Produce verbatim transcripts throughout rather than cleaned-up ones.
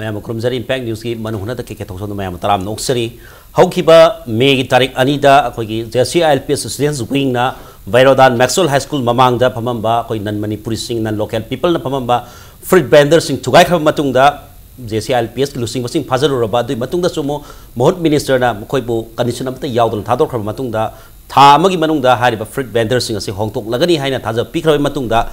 ꯃꯌꯥꯝ ꯈꯨꯔꯨꯝꯖꯔꯤ꯫ Impact Newsꯀꯤ ꯃꯅꯨꯡ ꯍꯨꯠꯅ ꯇꯈꯦꯠ ꯀꯦꯊꯣꯛꯆꯕꯗ ꯃꯌꯥꯝ ꯇꯔꯥꯝꯅ ꯑꯣꯛꯆꯔꯤ꯫ ꯍꯧꯈꯤꯕ Mayꯒꯤ ꯇꯥꯔꯤꯛ ꯑꯅꯤꯗ ꯑꯩꯈꯣꯏꯒꯤ J C I L P S Students Wingꯅ ꯚꯩꯔꯣꯗꯥꯟ Maxwell High School ꯃꯃꯥꯡꯗ ꯐꯝꯃꯝꯕ ꯑꯩꯈꯣꯏ non Manipuriꯁꯤꯡ, non local peopleꯅ ꯐꯝꯃꯝꯕ fruit vendorꯁꯤꯡ ꯊꯨꯒꯥꯏꯈ꯭ꯔꯕ ꯃꯇꯨꯡꯗ, J C I L P Sꯀꯤ ꯂꯨꯆꯤꯡꯕꯁꯤꯡ ꯐꯥꯖꯤꯜꯂꯨꯔꯕ, ꯑꯗꯨꯒꯤ ꯃꯇꯨꯡꯗꯁꯨ ꯑꯃꯨꯛ ꯃꯍꯨꯠ ministerꯅ ꯃꯈꯣꯏꯕꯨ condition ꯑꯃꯠꯇ ꯌꯥꯎꯗꯅ ꯊꯥꯗꯣꯛꯈ꯭ꯔꯕ ꯃꯇꯨꯡꯗ, ꯊꯥ ꯑꯃꯒꯤ ꯃꯅꯨꯡꯗ ꯍꯥꯏꯔꯤꯕ fruit vendorꯁꯤꯡ ꯑꯁꯤ ꯍꯣꯡꯗꯣꯛꯂꯒꯅꯤ ꯍꯥꯏꯅ ꯊꯥꯖꯕ ꯄꯤꯈ꯭ꯔꯕ ꯃꯇꯨꯡꯗ,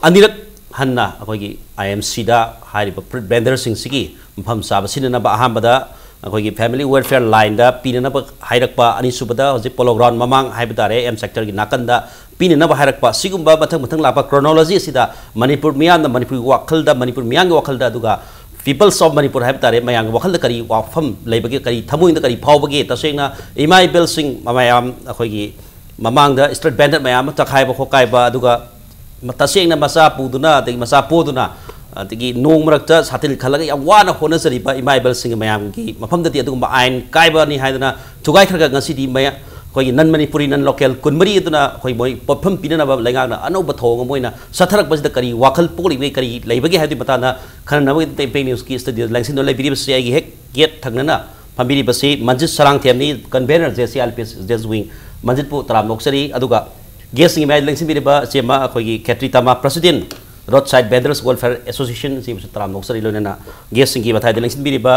ꯑꯅꯤꯔꯛ ꯍꯟꯅ ꯑꯩꯈꯣꯏꯒꯤ I M Cꯗ ꯍꯥꯏꯔꯤꯕ fruit vendorꯁꯤꯡꯁꯤꯒꯤ ꯃꯐꯝ ꯆꯥꯕ ꯁꯤꯟꯅꯅꯕ, ꯑꯍꯥꯟꯕꯗ ꯑꯩꯈꯣꯏꯒꯤ family welfare lineꯗ ꯄꯤꯅꯅꯕ ꯍꯥꯏꯔꯛꯄ, ꯑꯅꯤꯁꯨꯕꯗ ꯍꯧꯖꯤꯛ Polo Ground ꯃꯃꯥꯡ ꯍꯥꯏꯕ ꯇꯥꯔꯦ, M Sectorꯒꯤ ꯅꯥꯀꯟꯗ ꯄꯤꯅꯅꯕ ꯍꯥꯏꯔꯛꯄ, ꯁꯤꯒꯨꯝꯕ ꯃꯊꯪ ꯃꯊꯪ ꯂꯥꯛꯄ chronology ꯑꯁꯤꯗ ꯃꯅꯤꯄꯨꯔ ꯃꯤꯌꯥꯝꯅ, ꯃꯅꯤꯄꯨꯔꯒꯤ ꯋꯥꯈꯜꯗ, ꯃꯅꯤꯄꯨꯔ ꯃꯤꯌꯥꯝꯒꯤ ꯋꯥꯈꯜꯗ, ꯑꯗꯨꯒ Peoples of Manipur ꯍꯥꯏꯕ ꯇꯥꯔꯦ, ꯃꯌꯥꯝꯒꯤ ꯋꯥꯈꯜꯗ ꯀꯔꯤ ꯋꯥꯐꯝ ꯂꯩꯕꯒꯦ, ꯀꯔꯤ ꯊꯃꯣꯏꯗ ꯀꯔꯤ ꯐꯥꯎꯕꯒꯦ, ꯇꯁꯦꯡꯅ ꯏꯃꯥ ꯏꯕꯦꯜꯁꯤꯡ ꯃꯌꯥꯝ ꯑꯩꯈꯣꯏꯒꯤ ꯃꯃꯥꯡꯗ street vendor ꯃꯌꯥꯝ ꯑꯃ ꯆꯈꯥꯏꯕ ꯈꯣꯠꯀꯥꯏꯕ, ꯑꯗꯨꯒ ꯇꯁꯦꯡꯅ ꯃꯆꯥ ꯄꯨꯗꯨꯅ, ꯑꯗꯒꯤ ꯃꯆꯥ ꯄꯣꯗꯨꯅ, ꯑꯗꯒꯤ ꯅꯣꯡ ꯃꯔꯛꯇ ꯁꯥꯇꯤꯟ ꯈꯜꯂꯒ ꯌꯥꯝ ꯋꯥꯅ ꯍꯣꯠꯅꯖꯔꯤꯕ ꯏꯃꯥ ꯏꯕꯦꯜꯁꯤꯡꯒꯤ ꯃꯌꯥꯝꯒꯤ ꯃꯐꯝꯗꯗꯤ ꯑꯗꯨꯒꯨꯝꯕ ꯑꯥꯏꯟ ꯀꯥꯏꯕꯅꯤ ꯍꯥꯏꯗꯅ ꯊꯨꯒꯥꯏꯈ꯭ꯔꯒ, ꯉꯁꯤꯗꯤ ꯃꯌꯥ-, ꯑꯩꯈꯣꯏꯒꯤ non Manipuri, non local ꯀꯨꯟꯃꯔꯤ ꯑꯗꯨꯅ ꯑꯩꯈꯣꯏ ꯃꯣꯏ ꯄꯣꯠꯐꯝ ꯄꯤꯅꯅꯕ ꯂꯩꯉꯥꯛꯅ ꯑꯅꯧꯕ ꯊꯧꯑꯣꯡ ꯑꯃ ꯑꯣꯏꯅ ꯆꯠꯊꯔꯛꯄꯁꯤꯗ ꯀꯔꯤ ꯋꯥꯈꯜ ꯄꯣꯛꯂꯤꯕꯒꯦ, ꯀꯔꯤ ꯂꯩꯕꯒꯦ ꯍꯥꯏꯕꯒꯤ ꯃꯇꯥꯡꯗ ꯈꯟꯅꯅꯕꯒꯤꯗꯃꯛꯇ Impact Newsꯀꯤ studioꯗ ꯂꯦꯡꯁꯤꯟꯗꯨꯅ ꯂꯩꯕꯤꯔꯤꯕꯁꯤ ꯑꯩꯒꯤ ꯍꯦꯛ ꯌꯦꯠ ꯊꯪꯅꯅ ꯐꯝꯕꯤꯔꯤꯕꯁꯤ ꯃꯟꯖꯤꯠ ꯁꯔꯥꯡꯊꯦꯝꯅꯤ, convener, J C I L P S Students Wing꯫ ꯃꯟꯖꯤꯠꯄꯨ ꯇꯔꯥꯝꯅ ꯑꯣꯛꯆꯔꯤ꯫ ꯑꯗꯨꯒ guestꯁꯤꯡꯒꯤ ꯃꯌꯥꯏꯗ ꯂꯦꯡꯁꯤꯟꯕꯤꯔꯤꯕ ꯏꯆꯦꯃ ꯑꯩꯈꯣꯏꯒꯤ ꯈꯦꯇ꯭ꯔꯤ ꯇꯃꯥ, president, Roadside Vendors Welfare Association, ꯁꯤꯕꯨꯁꯨ ꯇꯔꯥꯝꯅ ꯑꯣꯛꯆꯔꯤ꯫ ꯂꯣꯏꯅꯅ guestꯁꯤꯡꯒꯤ ꯃꯊꯥꯏꯗ ꯂꯦꯡꯁꯤꯟꯕꯤꯔꯤꯕ,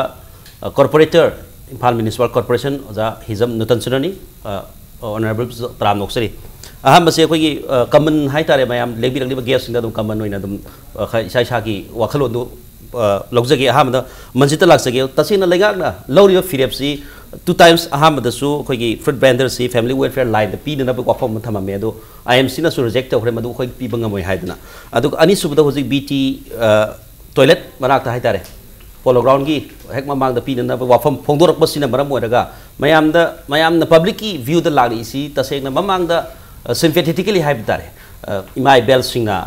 ꯑ, corporator, ꯏꯝꯐꯥꯜ Municipal Corporation, ꯑꯣꯖꯥ ꯍꯤꯖꯝ ꯅꯨꯇꯟ ꯁꯨꯅꯅꯤ, ꯑ, honourable ꯇꯔꯥꯝꯅ ꯑꯣꯛꯆꯔꯤ꯫ ꯑꯍꯥꯟꯕꯁꯦ ꯑꯩꯈꯣꯏꯒꯤ, ꯑ, common ꯍꯥꯏꯇꯥꯔꯦ, ꯃꯌꯥꯝ ꯂꯦꯡꯕꯤꯔꯛꯂꯤꯕ guestꯁꯤꯡꯗ ꯑꯗꯨꯝ common ꯑꯣꯏꯅ ꯑꯗꯨꯝ, ꯑ, ꯈꯔ ꯏꯁꯥ ꯏꯁꯥꯒꯤ ꯋꯥꯈꯜꯂꯣꯟꯗꯨ, ꯑ, ꯂꯧꯖꯒꯦ꯫ ꯑꯍꯥꯟꯕꯗ ꯃꯟꯖꯤꯠꯇ ꯂꯥꯛꯆꯒꯦ꯫ ꯇꯁꯦꯡꯅ ꯂꯩꯉꯥꯛꯅ ꯂꯧꯔꯤꯕ ꯐꯤꯔꯦꯞꯁꯤ two times, ꯑꯍꯥꯟꯕꯗꯁꯨ ꯑꯩꯈꯣꯏꯒꯤ fruit vendorꯁꯤ family welfare lineꯗ ꯄꯤꯅꯅꯕ ꯋꯥꯐꯝ ꯑꯃ ꯊꯝꯃꯝꯃꯦ, ꯑꯗꯣ I M Cꯅꯁꯨ reject ꯇꯧꯈ꯭ꯔꯦ, ꯃꯗꯨ ꯑꯩꯈꯣꯏ ꯄꯤꯕ ꯉꯝꯃꯣꯏ ꯍꯥꯏꯗꯅ꯫ ꯑꯗꯨꯒ ꯑꯅꯤꯁꯨꯕꯗ ꯍꯧꯖꯤꯛ B T, ꯑ, toilet ꯃꯅꯥꯛꯇ ꯍꯥꯏꯇꯥꯔꯦ, Polo Groundꯒꯤ ꯍꯦꯛ ꯃꯃꯥꯡꯗ ꯄꯤꯅꯅꯕ ꯋꯥꯐꯝ ꯐꯣꯡꯗꯣꯔꯛꯄꯁꯤꯅ ꯃꯔꯝ ꯑꯣꯏꯔꯒ ꯃꯌꯥꯝꯗ, ꯃꯌꯥꯝꯅ publicꯀꯤ viewꯗ ꯂꯥꯛꯂꯤꯁꯤ ꯇꯁꯦꯡꯅ ꯃꯃꯥꯡꯗ, ꯑ, sympathetically ꯍꯥꯏꯕ ꯇꯥꯔꯦ, ꯑ, ꯏꯃꯥ ꯏꯕꯦꯜꯁꯤꯡꯅ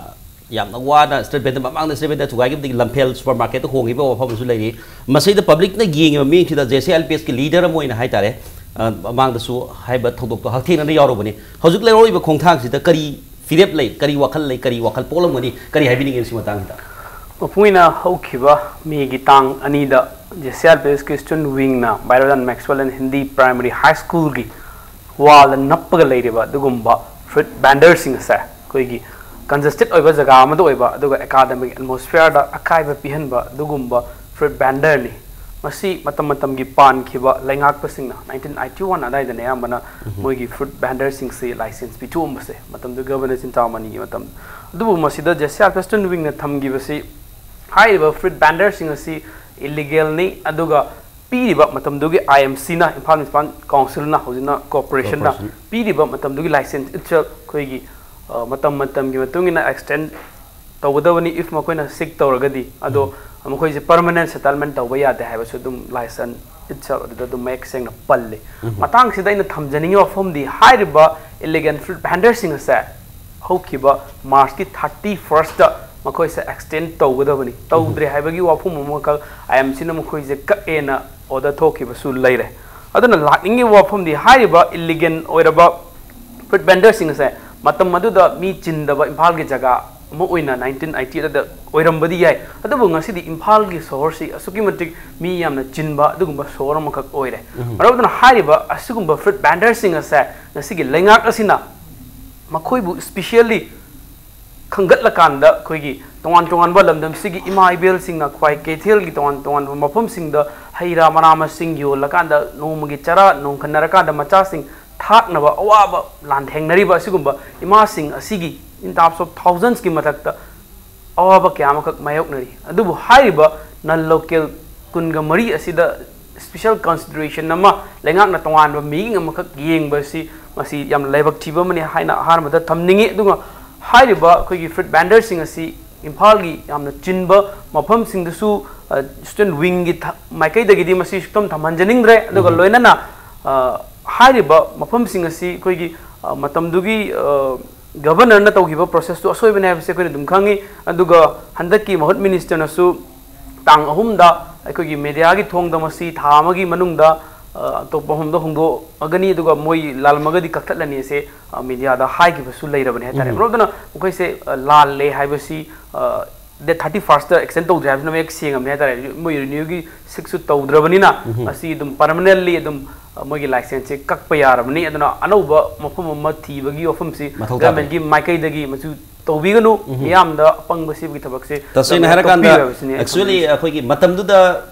ꯌꯥꯝꯅ ꯋꯥꯅ street vendor, ꯃꯃꯥꯡꯗ street vendor ꯊꯨꯒꯥꯏꯈꯤꯕꯗꯒꯤ ꯂꯝꯐꯦꯜ supermarketꯇ ꯍꯣꯡꯈꯤꯕ ꯋꯥꯐꯝ ꯑꯃꯁꯨ ꯂꯩꯔꯤ꯫ ꯃꯁꯤꯗ publicꯅ ꯌꯦꯡꯉꯤꯕ ꯃꯤꯠꯌꯦꯡꯁꯤꯗ J C I L P Sꯀꯤ leader ꯑꯃ ꯑꯣꯏꯅ ꯍꯥꯏꯇꯥꯔꯦ, ꯑ, ꯃꯃꯥꯡꯗꯁꯨ ꯍꯥꯏꯕ ꯊꯧꯗꯣꯛꯇꯣ ꯍꯛꯊꯦꯡꯅꯅ ꯌꯥꯎꯔꯨꯕꯅꯤ꯫ ꯍꯧꯖꯤꯛ ꯂꯩꯔꯛꯂꯤꯕ ꯈꯣꯡꯊꯥꯡꯁꯤꯗ ꯀꯔꯤ ꯐꯤꯔꯦꯞ ꯂꯩ, ꯀꯔꯤ ꯋꯥꯈꯜ ꯂꯩ, ꯀꯔꯤ ꯋꯥꯈꯜ ꯄꯣꯛꯂꯝꯒꯅꯤ, ꯀꯔꯤ ꯍꯥꯏꯕꯤꯅꯤꯡꯉꯤ ꯁꯤ ꯃꯇꯥꯡꯁꯤꯗ? ꯃꯄꯨꯡ ꯑꯣꯏꯅ ꯍꯧꯈꯤꯕ ꯃꯦꯒꯤ ꯇꯥꯡ ꯑꯅꯤꯗ ꯖꯦ ꯁꯤ ꯑꯥꯔ ꯄꯤ ꯑꯦꯁꯀꯤ ꯁ꯭ꯇꯨꯗꯦꯟꯠ ꯋꯤꯡꯅ ꯕꯥꯏꯔꯣꯗꯥꯟ Maxwell N Hindi primary high ꯁ꯭ꯀꯨꯜꯒꯤ ꯋꯥꯜꯗ ꯅꯞꯄꯒ ꯂꯩꯔꯤꯕ ꯑꯗꯨꯒꯨꯝꯕ ꯐ꯭ꯔꯨꯏꯠ ꯚꯦꯟꯗꯔꯁꯤꯡ ꯑꯁꯦ ꯑꯩꯈꯣꯏꯒꯤ ꯀꯟꯖꯦꯁꯇꯦꯠ ꯑꯣꯏꯕ ꯖꯒꯥ ꯑꯃꯗ ꯑꯣꯏꯕ, ꯑꯗꯨꯒ ꯑꯦꯀꯥꯗꯃꯤꯛ ꯑꯦꯠꯃꯣꯁꯐꯤꯌꯔꯗ ꯑꯀꯥꯏꯕ ꯄꯤꯍꯟꯕ ꯑꯗꯨꯒꯨꯝꯕ ꯐ꯭ꯔꯨꯏꯠ ꯚꯦꯟꯗꯔꯅꯤ꯫ ꯃꯁꯤ ꯃꯇꯝ ꯃꯇꯝꯒꯤ ꯄꯥꯟꯈꯤꯕ ꯂꯩꯉꯥꯛꯄꯁꯤꯡꯅ, ꯅꯥꯏꯟꯇꯤꯟ ꯑꯥꯏꯇꯤ ꯋꯥꯟ ꯑꯗꯥꯏꯗꯅꯦ ꯑꯌꯥꯝꯕꯅ ꯃꯣꯏꯒꯤ ꯐ꯭ꯔꯨꯏꯠ ꯚꯦꯟꯗꯔꯁꯤꯡꯁꯤ ꯂꯥꯏꯁꯦꯟꯁ ꯄꯤꯊꯣꯛꯑꯝꯕꯁꯦ, ꯃꯇꯝꯗꯨ ꯒꯕꯔꯅꯔ ꯆꯤꯟꯇꯥꯃꯅꯤꯒꯤ ꯃꯇꯝ꯫ ꯑꯗꯨꯕꯨ ꯃꯁꯤꯗ J C R P S student ꯋꯤꯡꯅ ꯊꯝꯈꯤꯕꯁꯤ, ꯍꯥꯏꯔꯤꯕ ꯐ꯭ꯔꯨꯏꯠ ꯚꯦꯟꯗꯔꯁꯤꯡ ꯑꯁꯤ ꯏꯂꯤꯒꯦꯜꯅꯤ, ꯑꯗꯨꯒ ꯄꯤꯔꯤꯕ ꯃꯇꯝꯗꯨꯒꯤ ꯑꯥꯏ ꯑꯦꯝ ꯁꯤꯅ, ꯏꯝꯐꯥꯜ ꯃ꯭ꯌꯨꯅꯤꯁꯤꯄꯥꯜ ꯀꯥꯎꯟꯁꯤꯜꯅ, ꯍꯧꯖꯤꯛꯅ ꯀꯣꯔꯄꯣꯔꯦꯁꯟꯅ ꯀꯣꯔꯄꯣꯔꯦꯁꯟ꯫ ꯄꯤꯔꯤꯕ ꯃꯇꯝꯗꯨꯒꯤ ꯂꯥꯏꯁꯦꯟꯁ ꯏꯠꯁꯦꯜꯐ ꯑꯩꯈꯣꯏꯒꯤ, ꯑ, ꯃꯇꯝ ꯃꯇꯝꯒꯤ ꯃꯇꯨꯡ ꯏꯟꯅ ꯑꯦꯛꯁꯇꯦꯟ ꯇꯧꯒꯗꯕꯅꯤ, if ꯃꯈꯣꯏꯅ ꯁꯤꯛ ꯇꯧꯔꯒꯗꯤ꯫ ꯑꯗꯣ ꯃꯈꯣꯏꯁꯦ ꯄꯔꯃꯅꯦꯟ ꯁꯦꯇꯜꯃꯦꯟ ꯇꯧꯕ ꯌꯥꯗꯦ ꯍꯥꯏꯕꯁꯨ ꯑꯗꯨꯝ ꯂꯥꯏꯁꯦꯟꯁ ꯏꯠꯁꯦꯜꯐ ꯑꯗꯨꯗ ꯑꯗꯨꯝ ꯃꯌꯦꯛ ꯁꯦꯡꯅ ꯄꯜꯂꯤ꯫ ꯃꯇꯥꯡꯁꯤꯗ ꯑꯩꯅ ꯊꯝꯖꯅꯤꯡꯉꯤꯕ ꯋꯥꯐꯝꯗꯤ, ꯍꯥꯏꯔꯤꯕ ꯏꯂꯤꯒꯦꯜ ꯐ꯭ꯔꯨꯏꯠ ꯚꯦꯟꯗꯔꯁꯤꯡ ꯑꯁꯦ ꯍꯧꯈꯤꯕ ꯃꯥꯔꯆꯀꯤ ꯊꯥꯔꯇꯤ ꯐꯥꯔꯁꯇ ꯃꯈꯣꯏꯁꯦ ꯑꯦꯛꯁꯇꯦꯟ ꯇꯧꯒꯗꯕꯅꯤ, ꯇꯧꯗ꯭ꯔꯦ ꯍꯥꯏꯕꯒꯤ ꯋꯥꯐꯝ ꯑꯃꯈꯛ ꯑꯥꯏ ꯑꯦꯝ ꯁꯤꯅ ꯃꯈꯣꯏꯁꯦ ꯀꯛꯑꯦꯅ ꯑꯣꯔꯗꯔ ꯊꯣꯛꯈꯤꯕꯁꯨ ꯂꯩꯔꯦ꯫ ꯑꯗꯨꯅ ꯂꯥꯛꯅꯤꯡꯉꯤꯕ ꯋꯥꯐꯝꯗꯤ, ꯍꯥꯏꯔꯤꯕ ꯏꯂꯤꯒꯦꯜ ꯑꯣꯏꯔꯕ ꯐ꯭ꯔꯨꯏꯠ ꯚꯦꯟꯗꯔꯁꯤꯡ ꯑꯁꯦ ꯃꯇꯝ ꯑꯗꯨꯗ ꯃꯤ ꯆꯤꯟꯗꯕ ꯏꯝꯐꯥꯜꯒꯤ ꯖꯒꯥ ꯑꯃ ꯑꯣꯏꯅ ꯅꯥꯏꯟꯇꯤꯟ ꯑꯥꯏꯇꯤ ꯑꯗꯨꯗ ꯑꯣꯏꯔꯝꯕꯗꯤ ꯌꯥꯏ, ꯑꯗꯨꯕꯨ ꯉꯁꯤꯗꯤ ꯏꯝꯐꯥꯜꯒꯤ ꯁꯣꯍꯣꯔꯁꯤ ꯑꯁꯨꯛꯀꯤ ꯃꯇꯤꯛ ꯃꯤ ꯌꯥꯝꯅ ꯆꯤꯟꯕ ꯑꯗꯨꯒꯨꯝꯕ ꯁꯣꯍꯣꯔ ꯑꯃꯈꯛ ꯑꯣꯏꯔꯦ꯫ ꯃꯔꯝ ꯑꯗꯨꯅ ꯍꯥꯏꯔꯤꯕ ꯑꯁꯤꯒꯨꯝꯕ ꯐ꯭ꯔꯨꯏꯠ ꯚꯦꯟꯗꯔꯁꯤꯡ ꯑꯁꯦ ꯉꯁꯤꯒꯤ ꯂꯩꯉꯥꯛ ꯑꯁꯤꯅ ꯃꯈꯣꯏꯕꯨ ꯏꯁꯄꯤꯁꯤꯌꯦꯜꯂꯤ ꯈꯟꯒꯠꯂꯀꯥꯟꯗ, ꯑꯩꯈꯣꯏꯒꯤ ꯇꯣꯉꯥꯟ ꯇꯣꯉꯥꯟꯕ ꯂꯝꯗꯝꯁꯤꯒꯤ ꯏꯃꯥ ꯏꯕꯦꯜꯁꯤꯡꯅ ꯈ꯭ꯋꯥꯏ ꯀꯩꯊꯦꯜꯒꯤ ꯇꯣꯉꯥꯟ ꯇꯣꯉꯥꯟꯕ ꯃꯐꯝꯁꯤꯡꯗ ꯍꯩ ꯔꯥ ꯃꯅꯥ ꯃꯁꯤꯡ ꯌꯣꯜꯂꯀꯥꯟꯗ, ꯅꯣꯡꯃꯒꯤ ꯆꯔꯥ ꯅꯣꯡꯈꯟꯅꯔꯀꯥꯟꯗ ꯃꯆꯥꯁꯤꯡ ꯊꯥꯛꯅꯕ ꯑꯋꯥꯕ ꯂꯥꯟꯊꯦꯡꯅꯔꯤꯕ ꯑꯁꯤꯒꯨꯝꯕ ꯏꯃꯥꯁꯤꯡ ꯑꯁꯤꯒꯤ in terms of thousandsꯀꯤ ꯃꯊꯛꯇ ꯑꯋꯥꯕ ꯀꯌꯥ ꯑꯃꯈꯛ ꯃꯥꯌꯣꯛꯅꯔꯤ꯫ ꯑꯗꯨꯕꯨ ꯍꯥꯏꯔꯤꯕ ꯅꯟ ꯂꯣꯀꯦꯜ ꯀꯨꯟꯒ ꯃꯔꯤ ꯑꯁꯤꯗ special consideration ꯑꯃ, ꯂꯩꯉꯥꯛꯅ ꯇꯣꯉꯥꯟꯕ ꯃꯤꯠꯌꯦꯡ ꯑꯃꯈꯛ ꯌꯦꯡꯕ ꯑꯁꯤ, ꯃꯁꯤ ꯌꯥꯝꯅ ꯂꯥꯏꯕꯛ ꯊꯤꯕ ꯑꯃꯅꯤ ꯍꯥꯏꯅ ꯑꯍꯥꯟꯕꯗ ꯊꯝꯅꯤꯡꯉꯤ꯫ ꯑꯗꯨꯒ ꯍꯥꯏꯔꯤꯕ ꯑꯩꯈꯣꯏꯒꯤ ꯐ꯭ꯔꯨꯏꯠ ꯚꯦꯟꯗꯔꯁꯤꯡ ꯑꯁꯤ ꯏꯝꯐꯥꯜꯒꯤ ꯌꯥꯝꯅ ꯆꯤꯟꯕ ꯃꯐꯝꯁꯤꯡꯗꯁꯨ, ꯑ, ꯁ꯭ꯇꯨꯗꯦꯟꯠ ꯋꯤꯡꯒꯤ ꯊ-, ꯃꯥꯏꯀꯩꯗꯒꯤꯗꯤ ꯃꯁꯤ ꯁꯨꯛꯊꯝ ꯊꯝꯍꯟꯖꯅꯤꯡꯗ꯭ꯔꯦ꯫ ꯑꯗꯨꯒ ꯂꯣꯏꯅꯅ, ꯑ, ꯍꯥꯏꯔꯤꯕ ꯃꯐꯝꯁꯤꯡ ꯑꯁꯤ ꯑꯩꯈꯣꯏꯒꯤ, ꯑ, ꯃꯇꯝꯗꯨꯒꯤ, ꯑ, ꯒꯕꯔꯅꯔꯅ ꯇꯧꯈꯤꯕ ꯄ꯭ꯔꯣꯁꯦꯁꯇꯨ ꯑꯁꯣꯏꯕꯅꯦ ꯍꯥꯏꯕꯁꯤ ꯑꯩꯈꯣꯏꯅ ꯑꯗꯨꯝ ꯈꯪꯉꯤ꯫ ꯑꯗꯨꯒ ꯍꯟꯗꯛꯀꯤ ꯃꯍꯨꯠ ꯃꯤꯅꯤꯁꯇꯔꯅꯁꯨ ꯇꯥꯡ ꯑꯍꯨꯝꯗ ꯑꯩꯈꯣꯏꯒꯤ ꯃꯦꯗꯤꯌꯥꯒꯤ ꯊꯣꯡꯗ ꯃꯁꯤ ꯊꯥ ꯑꯃꯒꯤ ꯃꯅꯨꯡꯗ, ꯑ, ꯑꯇꯣꯞꯄ ꯃꯐꯝꯗ ꯍꯣꯡꯗꯣꯛꯑꯒꯅꯤ, ꯑꯗꯨꯒ ꯃꯣꯏ ꯂꯥꯜꯂꯝꯃꯒꯗꯤ ꯀꯛꯊꯠꯂꯅꯤ ꯑꯁꯦ, ꯑ, ꯃꯦꯗꯤꯌꯥꯗ ꯍꯥꯏꯈꯤꯕꯁꯨ ꯂꯩꯔꯕꯅꯦ ꯍꯥꯏꯇꯥꯔꯦ꯫ ꯃꯔꯝ ꯑꯗꯨꯅ ꯃꯈꯣꯏꯁꯦ, ꯑ, ꯂꯥꯜꯂꯦ ꯍꯥꯏꯕꯁꯤ, ꯑ, ꯗꯦꯠ ꯊꯥꯔꯇꯤ ꯐꯥꯔꯁꯇ ꯑꯦꯛꯁꯇꯦꯟ ꯇꯧꯗ꯭ꯔꯦ ꯍꯥꯏꯕꯁꯤꯅ ꯃꯌꯦꯛ ꯁꯦꯡꯉꯕꯅꯤ ꯍꯥꯏꯇꯥꯔꯦ꯫ ꯃꯣꯏ ꯔꯤꯅ꯭ꯌꯨꯒꯤ ꯁꯤꯛꯁꯁꯨ ꯇꯧꯗ꯭ꯔꯕꯅꯤꯅ ꯃꯁꯤ ꯑꯗꯨꯝ ꯄꯔꯃꯅꯦꯟꯂꯤ ꯑꯗꯨꯝ, ꯑ, ꯃꯣꯏꯒꯤ ꯂꯥꯏꯁꯦꯟꯁꯁꯦ ꯀꯛꯄ ꯌꯥꯔꯕꯅꯤ꯫ ꯑꯗꯨꯅ ꯑꯅꯧꯕ ꯃꯐꯝ ꯑꯃ ꯊꯤꯕꯒꯤ ꯋꯥꯐꯝꯁꯤ ꯃꯊꯧ ꯇꯥꯗꯦ꯫ ꯒꯚꯔꯟꯃꯦꯟꯠꯀꯤ ꯃꯥꯏꯀꯩꯗꯒꯤ ꯃꯁꯤ ꯇꯧꯕꯤꯒꯅꯨ꯫ ꯃꯤꯌꯥꯝꯗ ꯑꯄꯪꯕ ꯁꯤꯕꯒꯤ ꯊꯕꯛꯁꯦ ꯇꯁꯦꯡꯅ ꯒꯚꯔꯟꯃꯦꯟꯠꯅ ꯍꯥꯏꯔꯀꯥꯟꯗ, ꯇꯣꯛꯄꯤꯌꯨ ꯍꯥꯏꯕꯁꯤꯅꯤ ꯑꯩꯅ actually, ꯈꯪꯖꯅꯤꯡꯉꯤꯁꯦ꯫ ꯑꯩꯈꯣꯏꯒꯤ ꯃꯇꯝꯗꯨꯗ,